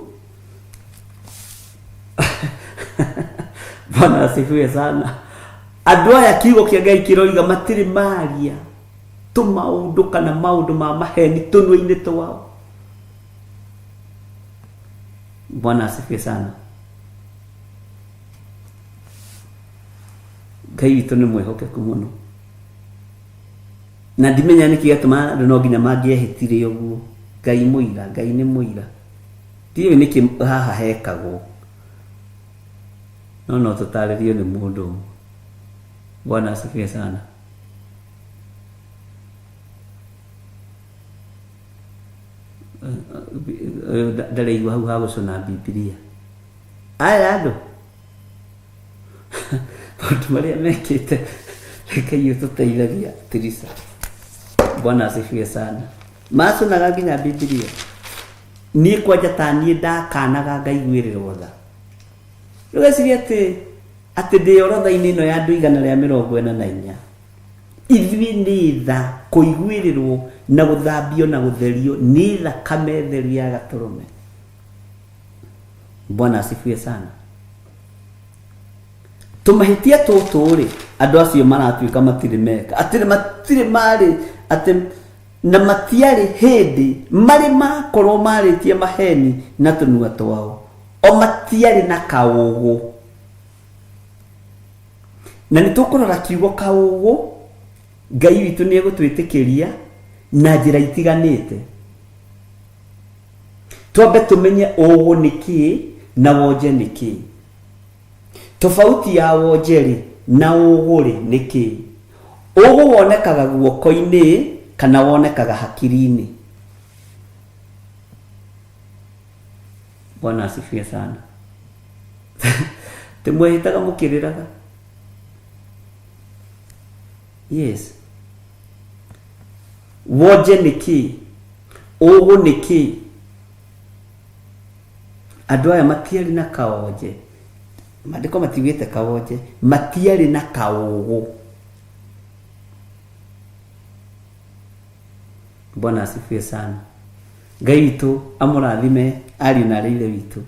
Bwana asifiwe sana. Andũ aya kiugo kĩa Ngai kĩroiga matirĩ maria tũmaũndũ kana maũndũ ma maheni tũnua-inĩ twao. Bwana asifiwe sana. Ngai witũ nĩ mwĩhokeku mũno. Na ndimenya nĩkĩ gĩatũmaga andũ no nginya mangĩehĩtire ũguo. Ngai mũira, Ngai nĩ mũira. Ndiũĩ nĩkĩ haha hekagwo. No no tũtarĩrio nĩ mũndũ ũmwe. Bwana asifiwe sana. Ũyũ ndareigua hau ha gũcũna Bibilia. Aya andũ maũndũ marĩa mekĩte Ngai ũtũteithagia Tirisa. Bwana asifiwe sana. Macũnaga nginya Bibilia. Niĩ kwanja ta niĩ ndakanaga ngaiguĩrĩrwo tha. Ndũgecirie atĩ atĩ ndĩ orotha-inĩ ĩno ya andũ 144. Ithuĩ nĩ tha kũiguĩrĩrwo na gũthambio na gũtherio nĩ thakame theru ya gatũrũme. Bwana asifiwe sana. Tũmahĩtia tũtũ rĩ, andũ acio maratuĩka matirĩ meka, atĩ matirĩ marĩ atĩ na matiarĩ hĩndĩ marĩ makorwo marĩtie maheni na tũnua twao, o matiarĩ na kaũgũ. Na nĩ tũkũrora kiugo kaũgũ, Ngai witũ nĩ egũtwĩtĩkĩria na njĩra itiganĩte. Twambe tũmenye ũgũ nĩ kĩĩ na wonje nĩ kĩĩ. Tofauti ya wonje rĩ na ũgũ rĩ nĩ kĩĩ. Ũgũ wonekaga guoko-inĩ kana wonekaga hakiri-inĩ. Bwana asifiwe sana. Tĩmwehĩtaga mũkĩrĩraga. Yes. Wonje nĩ kĩĩ? Ũgũ nĩ kĩĩ? Andũ aya matiarĩ na kaonje. Maandĩko matiugĩte kaonje. Matiarĩ na kaũgũ. Bwana asifiwe sana. Ngai witũ amũrathime ariũ na arĩ ithe witũ.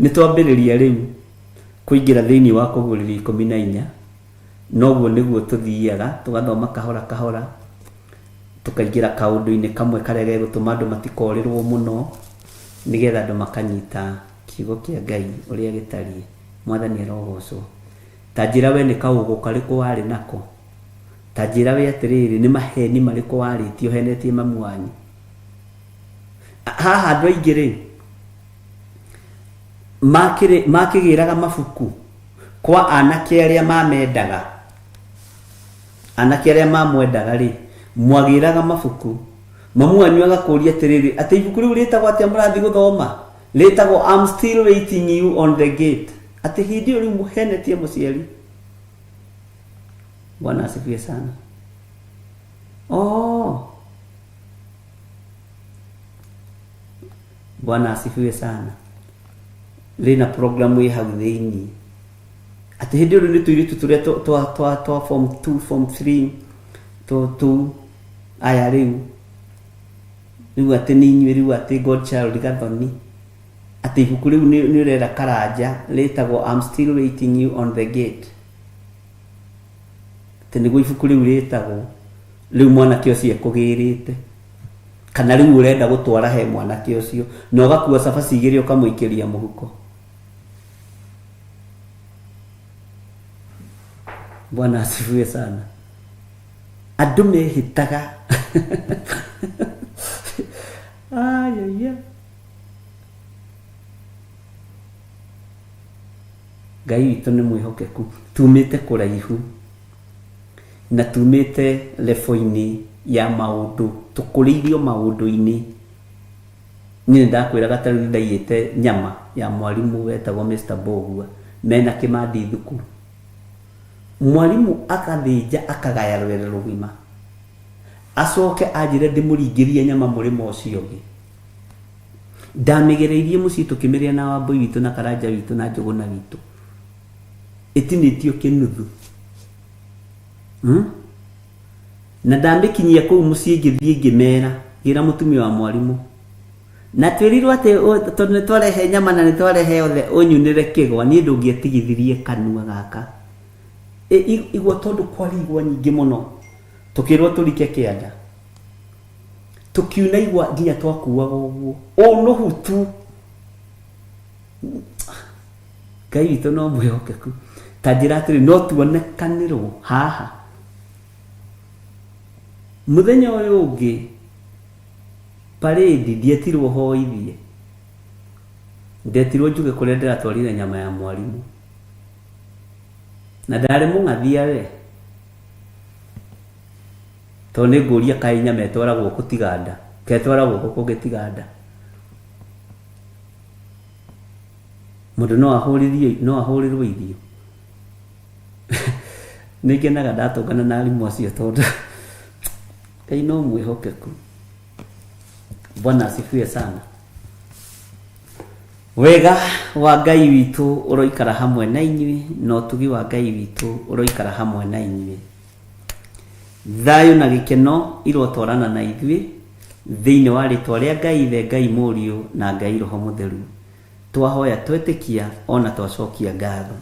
Nĩ twambĩrĩria rĩu kũingĩra thĩinĩ wa kũguũrĩrio 14. Noguo nĩguo tũthiaga, tũgathoma kahora kahora, tũkaingĩra kaũndũ-inĩ kamwe karĩa gegũtũma andũ matikorĩrwo mũno, nĩgetha andũ makanyita kiugo kĩa Ngai ũrĩa gĩtariĩ. Mwathani arogocwo. Ta njĩra we nĩ kaũgũ karĩkũ warĩ nako? Ta njĩra we atĩrĩrĩ, nĩ maheni marĩkũ warĩtie ũhenetie mamu wanyu? Haha andũ aingĩ rĩ, makĩgĩraga mabuku kwa anake arĩa mamendaga. Anake arĩa mamwendaga rĩ, mwagĩraga mabuku. Mamu wanyu agakũria atĩrĩrĩ, atĩ ibuku rĩu rĩtagwo atĩa mũrathiĩ gũthoma? Rĩtagwo I'm still waiting you on the gate. Atĩ hĩndĩ ĩyo rĩu mũhenetie mũciari. Bwana asifiwe sana. Oh. Bwana asifiwe sana. Rĩna program ĩ hau thĩinĩ. Atĩ hĩndĩ ĩyo rĩu nĩ tũirĩtu tũrĩa twa twa twa form 2, form 3, tũtũ aya rĩu. Rĩu atĩ nĩ inyuĩ rĩu atĩ godchild gathoni. Atĩ ibuku rĩu nĩ ũrera Karanja rĩtagwo I'm still waiting you on the gate. Atĩ nĩguo ibuku rĩu rĩtagwo. Rĩu mwanake ũcio ekũgĩrĩte. Kana rĩu ũrenda gũtwara he mwanake ũcio na ũgakua cabaci igĩrĩ ũkamũikĩria mũhuko. Bwana asifiwe sana. Andũ mehĩtaga. Ayaya. Ngai witũ nĩ mwĩhokeku. Tumĩte kũraihu na tumĩte level-inĩ ya maũndũ, tũkũrĩirio maũndũ-inĩ. Niĩ nĩ ndakwĩraga ta rĩu nĩ ndaiyĩte nyama ya mwarimũ wetagwo Mr. Mbũgua mena Kĩmandi thukuru. Mwarimũ akathĩnja akagaya rwere rũgima, acoke anjĩre ndĩmũringĩrie nyama mũrĩmo ũcio ũngĩ. Ndamĩgereirie mũciĩ tũkĩmĩrĩa na Wambũi witũ na Karanja witũ na Njũgũna witũ. Ĩtinĩtio kĩnuthu. Hmm? Na ndamĩkinyia kũu mũciĩ ngĩthiĩ ngĩmera, ngĩra mũtumia wa mwarimũ. Na twĩrirwo atĩ tondũ nĩ twarehe nyama na nĩ twarehe othe ũnyunĩre kĩgwa, niĩ ndũngĩatigithirie kanua gaka. Igwa tondũ kwarĩ igwa nyingĩ mũno, tũkĩrwo tũrike kĩanda. Tũkiuna igwa nginya twakuaga ũguo. Ũnũhu tu. Ngai witũ no mwĩhokeku. Ta njĩra atĩrĩ, no tuonekanĩrwo haha mũthenya ũyũ ũngĩ parade ndietirwo hoithie, ndetirwo njuge kũrĩa ndĩratwarire nyama ya mwarimũ na ndarĩ mũng'athia we, tondũ nĩ ngũria kaĩ nyama ĩtwaragwo kũ tiga nda, ketwaragwo kũ kũngĩ tiga nda. Mũndũ no ahũrithio, no ahũrĩrwo irio. Nĩ ngenaga ndatũngana na arimũ acio tondũ Ngai no mwĩhokeku. Bwana asifiwe sana. Wega wa Ngai witũ ũroikara hamwe na inyuĩ, na ũtugi wa Ngai witũ ũroikara hamwe na inyuĩ. Thayũ na gĩkeno irotwarana na ithuĩ thĩinĩ wa rĩtwa rĩa Ngai Ithe, Ngai Mũriũ na Ngai Roho Mũtheru. Twahoya twetĩkia ona twacokia ngatho.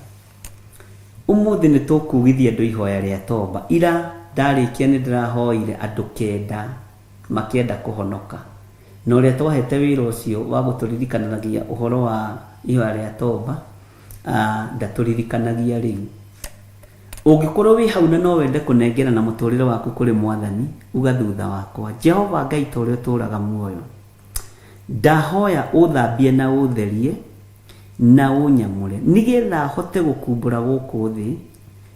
Ũmũthĩ nĩ tũkugithia andũ ihoya rĩa tomba. Ira ndarĩkia nĩ ndĩrahoire andũ kenda makĩenda kũhonoka. Na ũrĩa twahete wĩra ũcio wa gũtũririkananagia ũhoro wa ihoya rĩa tomba, ndatũririkanagia rĩu. Ũngĩkorwo wĩ hau na no wende kũnengerana mũtũrĩre waku kũrĩ Mwathani, uga thutha wakwa, Jehova Ngai ta ũrĩa ũtũraga muoyo, ndahoya ũthambie na ũtherie na ũnyamũre, nĩgetha hote gũkumbũra gũkũ thĩ,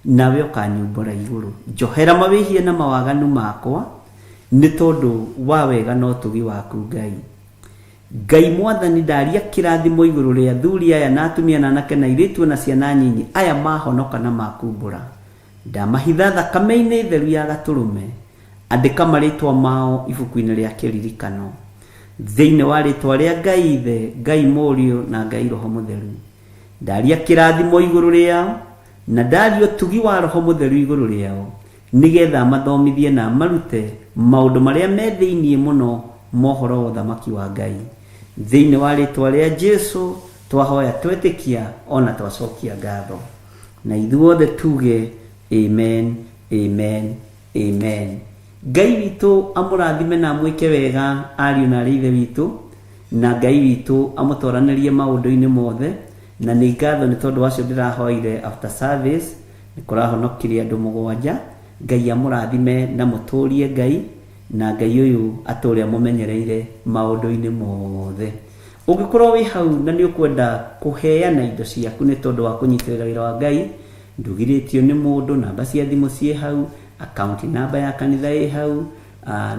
nawe ũkanyumbũra igũrũ. Njohera mawĩhia na mawaganu makwa, nĩ tondũ wa wega na ũtugi waku Ngai. Ngai Mwathani, ndaria kĩrathimo igũrũ rĩa athuri aya na atumia na anake na airĩtu o na ciana nyinyi aya mahonoka na makumbũra. Ndamahitha thakame-inĩ theru ya Gatũrũme. Andĩka marĩtwa mao ibuku-inĩ rĩa kĩririkano. Thĩinĩ wa rĩtwa rĩa Ngai Ithe, Ngai Mũriũ na Ngai Roho Mũtheru. Ndaria kĩrathimo igũrũ rĩao, na ndaria ũtugi wa Roho Mũtheru igũrũ rĩao, nĩgetha amathomithie na amarute maũndũ marĩa me thĩinĩ mũno ma ũhoro wa ũthamaki wa Ngai. Thĩinĩ wa rĩtwa rĩa Jesu twahoya twetĩkia o na twacokia ngatho. Na ithuothe tuge amen, amen, amen. Ngai witũ amũrathime na amwĩke wega ariũ na arĩ ithe witũ, na Ngai witũ amũtwaranĩrie maũndũ-inĩ mothe. Na nĩ ngatho nĩ tondũ wacio ndĩrahoire after service, nĩ kũrahonokirie andũ mũgwanja. Ngai amũrathime na mũtũrie Ngai, na Ngai ũyũ atũre amũmenyereire maũndũ-inĩ mothe. Ũngĩkorwo wĩ hau na nĩ ũkwenda kũheana indo ciaku nĩ tondũ wa kũnyitĩrĩra wĩra wa Ngai, ndũgirĩtio nĩ mũndũ, namba cia thimũ ciĩ hau, account namba ya kanitha ĩ hau,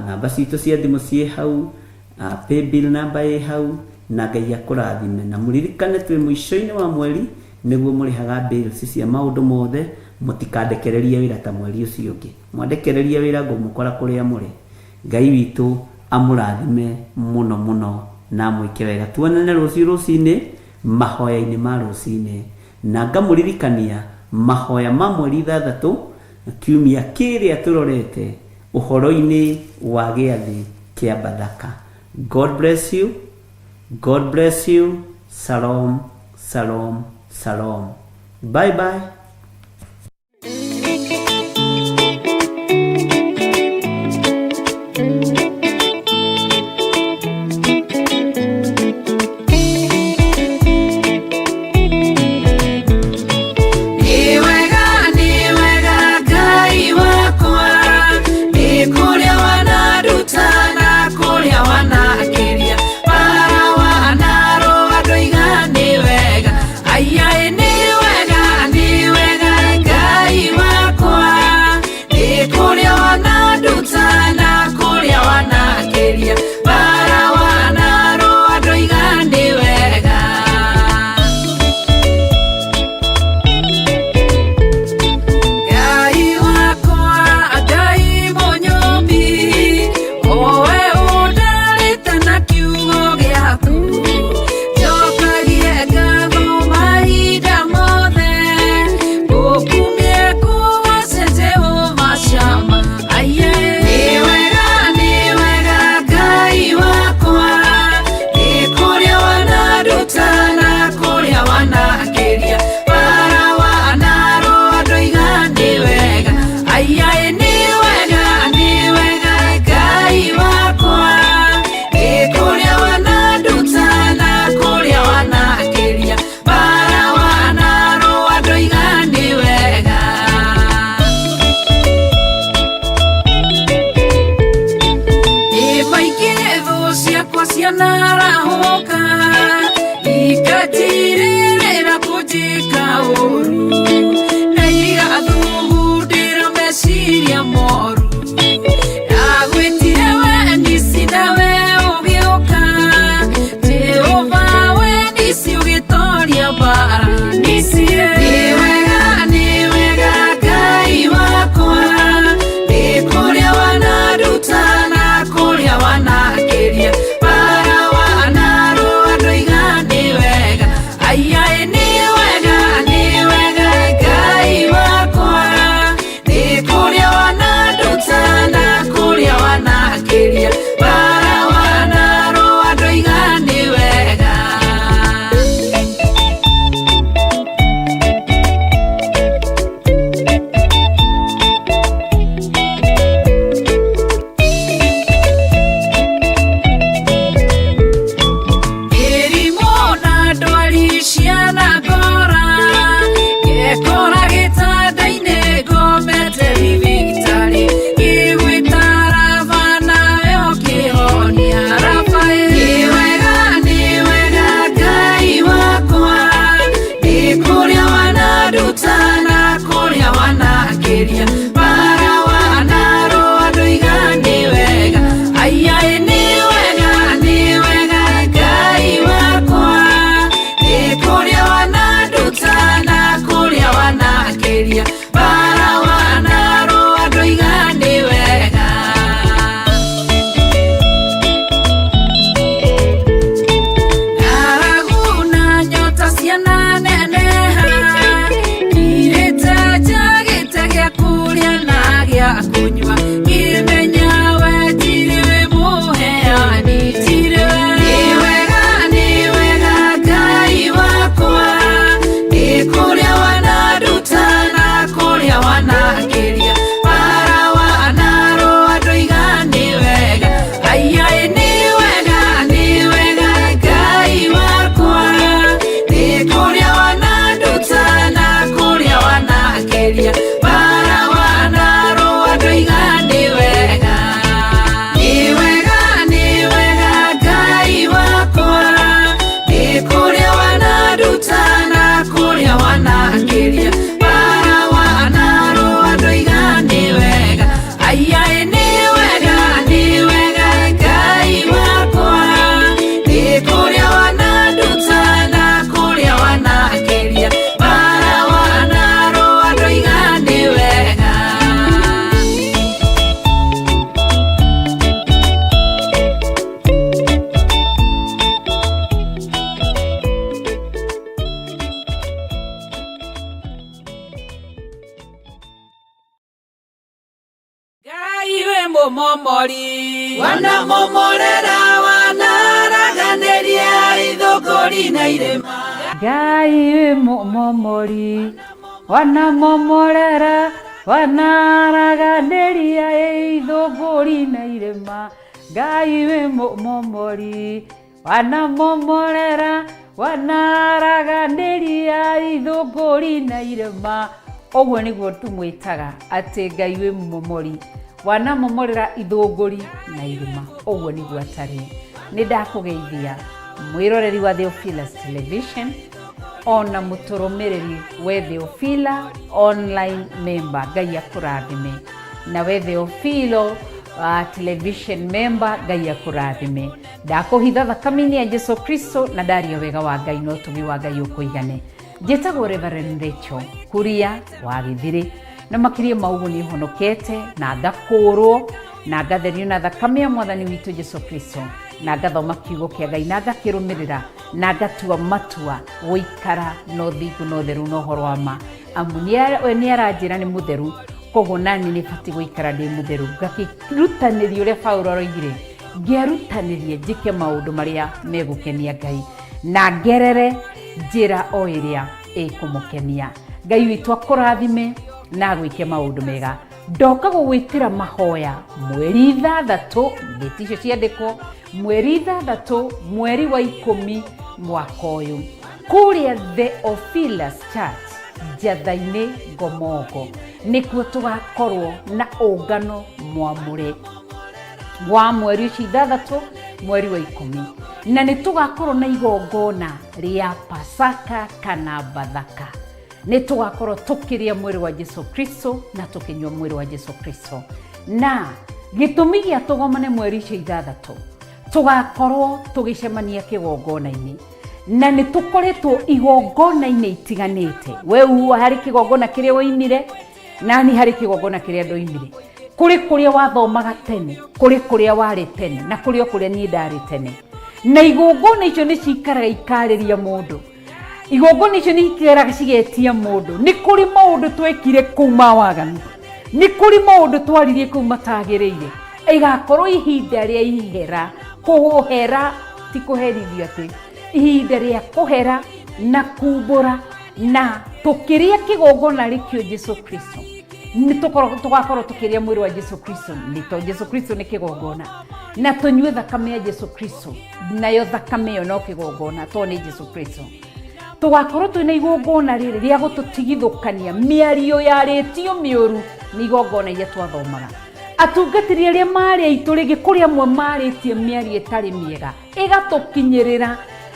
namba citũ cia thimũ ciĩ hau, paybill namba ĩ hau, na Ngai akũrathime. Na mũririkane twĩ mũico-inĩ wa mweri, nĩguo mũrĩhaga bills cia maũndũ mothe, mũtikandekererie wĩra ta mweri ũcio ũngĩ. Mwandekereria wĩra ngũmũkora kũrĩa mũrĩ. Ngai witũ amũrathime mũno mũno na amwĩke wega. Tuonane rũciũ rũcinĩ mahoya-inĩ ma rũcinĩ. Na ngamũririkania mahoya ma mweri ithathatũ kiumia kĩrĩa tũrorete ũhoro-inĩ wa gĩathĩ kĩa Bathaka. God bless you. God bless you. Shalom, shalom, shalom. Bye bye. Nĩ wega, nĩ wega Ngai wakwa, nĩ kũrĩa wananduta na kũrĩa wanakĩria, bara wanarũa ndoiga nĩ wega, aiaĩ nĩ wega, nĩ wega. kũnyua ngĩmenya we tirĩ we mũheani tirĩ we nĩ wega nĩ wega Ngai wakwa nĩ kũrĩa wananduta na kũrĩa wanakĩria bara wanarũa ndoiga nĩ wega aiai nĩ wega nĩ wega Ngai wakwa nĩ kũrĩa wananduta na kũrĩa wanakĩria bara wanarũa ndoiga nĩ wega nĩ wega nĩ wega Ngai wakwa nĩ kũrĩa wananduta na kũrĩa wanakĩria bara wanarũa ndoiga nĩ wega aiai nĩ wega nĩ wega Ngai wakwa nĩ kũrĩa wananduta na kũrĩa wanakĩria bara wanarũa ndoiga nĩ wega. Ngai we mũmomori wanamomorera wanaraganĩria ithũngũri na irĩma Ngai wĩ mũmomori wanamomorera wanaraganĩria ithũngũri na irĩma Ngai wĩ mũmomori wanamomorera wanaraganĩria ithũngũri na irĩma ũguo nĩguo tũmwĩtaga atĩ Ngai wĩ mũmomori wanamomorera ithũngũri na irĩma ũguo nĩguo atarĩ nĩ ndakũgeithia mwĩroreri wa Theophilus Television ona mũtũrũmĩrĩri we Theophila online member Ngai akũrathime na we Theophilo television member Ngai akũrathime ndakũhitha thakame-inĩ ya Jesu Kristo na ndaria wega wa Ngai na ũtugi wa Ngai ũkũigane njĩtagwo Reverend Rachel Kuria wa Gĩthirĩ na makĩria ma ũguo nĩ honokete na ngakũũrwo na ngatherio na thakame ya mwathani witũ Jesu Kristo na ngathoma kiugo kĩa Ngai na ngakĩrũmĩrĩra na ngatua matua gũikara na ũthingu na ũtheru na ũhoro wa ma amu we nĩ aranjĩra nĩ mũtheru koguo nani nĩ batiĩ gũikara ndĩ mũtheru ngakĩrutanĩria ũrĩa Paulo aroigire ngĩerutanĩrie njĩke maũndũ marĩa megũkenia Ngai na ngerere njĩra o ĩrĩa ĩkũmũkenia Ngai witũ akũrathime na agwĩke maũndũ mega ndoka gũgwĩtĩra mahoya mweri 6 ndĩti icio ciandĩkwo mweri 6 mweri wa 10 mwaka ũyũ kũrĩa Theophilus Church Njatha-inĩ Ngomongo nĩkuo tũgakorwo na ũngano mwamũre wa mweri ũcio 6 mweri wa 10 na nĩ tũgakorwo na igongona rĩa Pasaka kana Bathaka nĩ tũgakorwo tũkĩrĩa mwĩrĩ wa Jesu Kristo na tũkĩnyua mwĩrĩ wa Jesu Kristo na gĩtũmi gĩa tũgomane mweri ũcio 6 tũgakorwo tũgĩcemania kĩgongona-inĩ na nĩ tũkoretwo igongona-inĩ itiganĩte we harĩ kĩgongona kĩrĩa woimire nani harĩ kĩgongona kĩrĩa ndoimire kũrĩ kũrĩa wathomaga tene kũrĩ kũrĩa warĩ tene na kũrĩ o kũrĩa niĩ ndarĩ tene na igongona icio nĩ cikaraga ikarĩria mũndũ igongona icio nĩ ikaraga cigetia mũndũ nĩ kũrĩ maũndũ twekire kũu ma waganu nĩ kũrĩ maũndũ twaririe kũu matagĩrĩire ĩgakorwo ihinda rĩa ihera kũhera ti kũherithio atĩ ihinda rĩa kũhera na kumbũra na tũkĩrĩa kĩgongona rĩkĩo Jesu Kristo nĩ tũgakorwo tũkĩrĩa mwĩrĩ wa Jesu Kristo nĩ to Jesu Kristo nĩ kĩgongona na tũnyue thakame ya Jesu Kristo nayo thakame ĩyo no kĩgongona to nĩ Jesu Kristo tũgakorwo twĩna igongona rĩrĩ rĩa gũtũtigithũkania mĩario yarĩtio mĩũru nĩ igongona iria twathomaga atungatĩri arĩa marĩ aitũ rĩngĩ kũrĩ amwe marĩtie mĩario ĩtarĩ mĩega ĩgatũkinyĩrĩra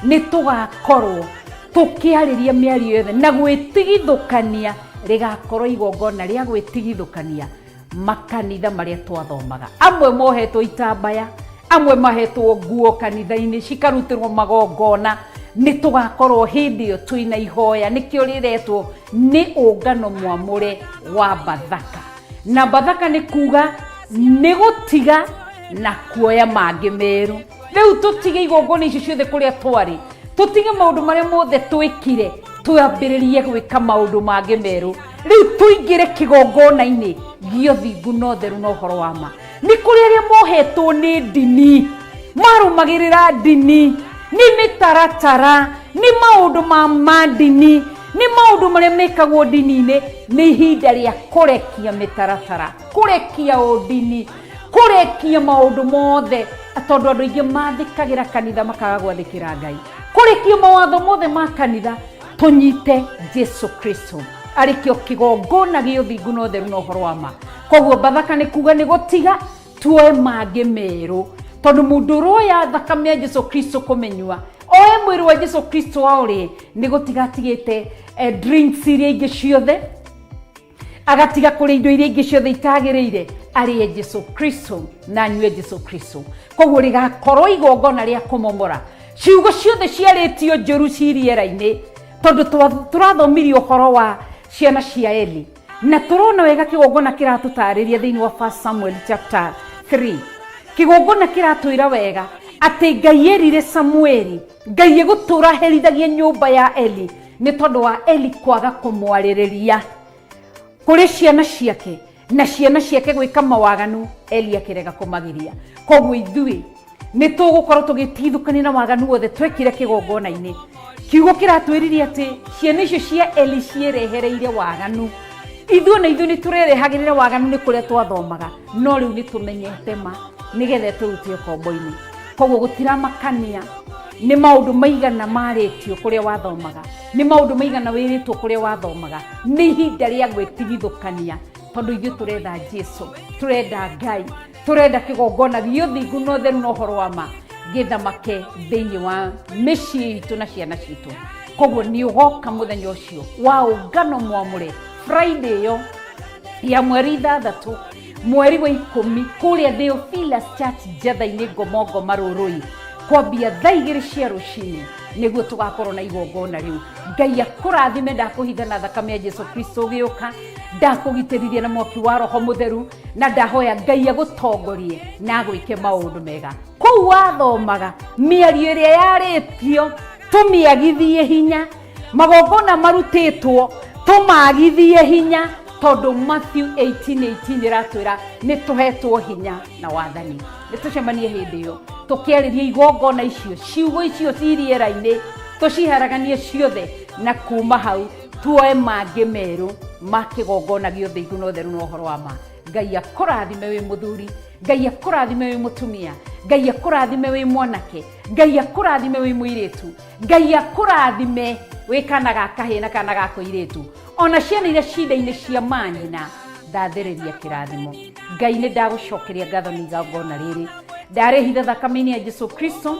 nĩ tũgakorwo tũkĩarĩria mĩario yothe na gwĩtigithũkania rĩgakorwo igongona rĩa gwĩtigithũkania makanitha marĩa twathomaga amwe mohetwo itambaya amwe mahetwo nguo kanitha-inĩ cikarutĩrwo magongona nĩ tũgakorwo hĩndĩ ĩyo twĩna ihoya nĩkĩo rĩretwo nĩ ũngano mwamũre wa Bathaka na Bathaka nĩ kuga nĩ gũtiga na kuoya mangĩ merũ rĩu tũtige igongona icio ciothe kũrĩa twarĩ tũtige maũndũ marĩa mothe twĩkire twambĩrĩrie gwĩka maũndũ mangĩ merũ rĩu tũingĩre kĩgongona-inĩ Gĩa ũthingu na ũtheru na ũhoro wa ma. Nĩ kũrĩ arĩa mohetwo nĩ ndini, marũmagĩrĩra ndini, nĩ mĩtaratara, nĩ maũndũ ma mandini, nĩ maũndũ marĩa mekagwo ndini-inĩ. Nĩ ihinda rĩa kũrekia mĩtaratara, kũrekia ũndini, kũrekia maũndũ mothe, tondũ andũ aingĩ mathĩkagĩra kanitha makaga gwathĩkĩra Ngai. Kũrekia mawatho mothe ma kanitha, tũnyite Jesu Kristo arĩ kĩo kĩgongona gĩa ũthingu na ũtheru na ũhoro wa ma. Koguo Bathaka nĩ kuga nĩ gũtiga tuoe mangĩ merũ, tondũ mũndũ ũroya thakame ya Jesu Kristo kũmĩnyua, oe mwĩrĩ wa Jesu Kristo aũrĩe, nĩ gũtiga atigĩte drinks iria ingĩ ciothe, agatiga kũrĩa indo iria ingĩ ciothe itagĩrĩire, arĩe Jesu Kristo na anyue Jesu Kristo. Koguo rĩgakorwo igongona rĩa kũmomora ciugo ciothe ciarĩtio njũru ci rĩera-inĩ, tondũ tũrathomirie ũhoro wa ciana cia Eli, na tũrona wega kĩgongona kĩratũtarĩria thĩinĩ wa 1 Samuel chapter 3. Kĩgongona kĩratwĩra wega atĩ Ngai erire Samueli, Ngai egũtũra herithagia nyũmba ya Eli nĩ tondũ wa Eli kwaga kũmwarĩrĩria kũrĩ ciana ciake, na ciana ciake gwĩka mawaganu, Eli akĩrega kũmagiria. Koguo ithuĩ nĩ tũgũkorwo tũgĩtigithũkania na waganu wothe twekire kĩgongona-inĩ. Kiugo kĩratwĩrire atĩ ciana icio cia Eli ciĩrehereire waganu. Ithuĩ na ithuĩ nĩ tũrerehagĩrĩra waganu nĩ kũrĩa twathomaga, no rĩu nĩ tũmenyete ma nĩgetha tũrute ũkombo-inĩ. Koguo gũtiramakania nĩ maũndũ maigana marĩtio kũrĩa wathomaga, nĩ maũndũ maigana wĩrĩtwo kũrĩa wathomaga, nĩ ihinda rĩa gwĩtigithũkania, tondũ ithuĩ tũretha Jesu, tũrenda Ngai, tũrenda kĩgongona gĩa ũthingu na ũtheru na ũhoro wa ma gĩthamake thĩinĩ wa mĩciĩ itũ na ciana citũ. Koguo nĩ ũgoka mũthenya ũcio wa ũngano mwamũre, Friday ĩyo ya mweri 6 mweri wa 10, kũrĩa Theophilus Church Njatha-inĩ, Ngomongo Marũrũi, kwambia thaa 2 cia rũcinĩ, nĩguo tũgakorwo na igongona rĩu. Ngai akũrathime. Ndakũhitha na thakame ya Jesu Kristo ũgĩũka, ndakũgitĩrithia na mwaki wa Roho Mũtheru, na ndahoya Ngai agũtongorie na agwĩke maũndũ mega. Kũu wathomaga, mĩario ĩrĩa yarĩtio tũmĩagithie hinya, magongona marutĩtwo tũmagithie hinya, tondũ Matthew 18:18 ĩratwĩra nĩ tũhetwo hinya na wathani. Nĩ tũcemanie hĩndĩ ĩyo tũkĩarĩria igongona icio, ciugo icio ci rĩera-inĩ tũciharaganie ciothe, na kuma hau tuoe mangĩ merũ ma kĩgongona gĩa ũthingu na ũtheru na ũhoro wa ma. Ngai akũrathime wĩ mũthuri, Ngai akũrathime wĩ mũtumia, Ngai akũrathime wĩ mwanake, Ngai akũrathime wĩ mũirĩtu, Ngai akũrathime wĩ kana ga kahĩĩ na kana ga kũirĩtu, ona ciana iria cinda-inĩ cia manyina, ndathĩrĩria kĩrathimo. Ngai, nĩ ndagũcokeria ngatho nĩ igongona rĩrĩ ndarĩhitha thakame-inĩ ya Jesu Kristo.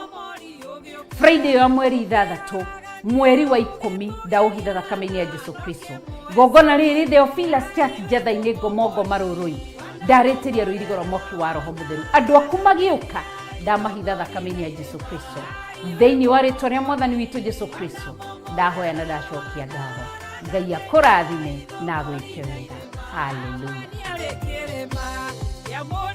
Friday ya mweri 6 mweri wa 10, ndaũhitha thakame-inĩ ya Jesu Kristo. Igongona rĩrĩ Theophilus Church Njatha-inĩ, Ngomongo Marũrũi, ndarĩtĩria rũirigo rwa mwaki wa Roho Mũtheru. Andũ aku magĩũka, ndamahitha thakame-inĩ ya Jesu Kristo. Thĩinĩ wa rĩtwa rĩa Mwathani witũ Jesu Kristo ndahoya na ndacokia ngatho. Ngai akũrathime na agwĩke wega. Haleluya. Kĩrĩma kĩa.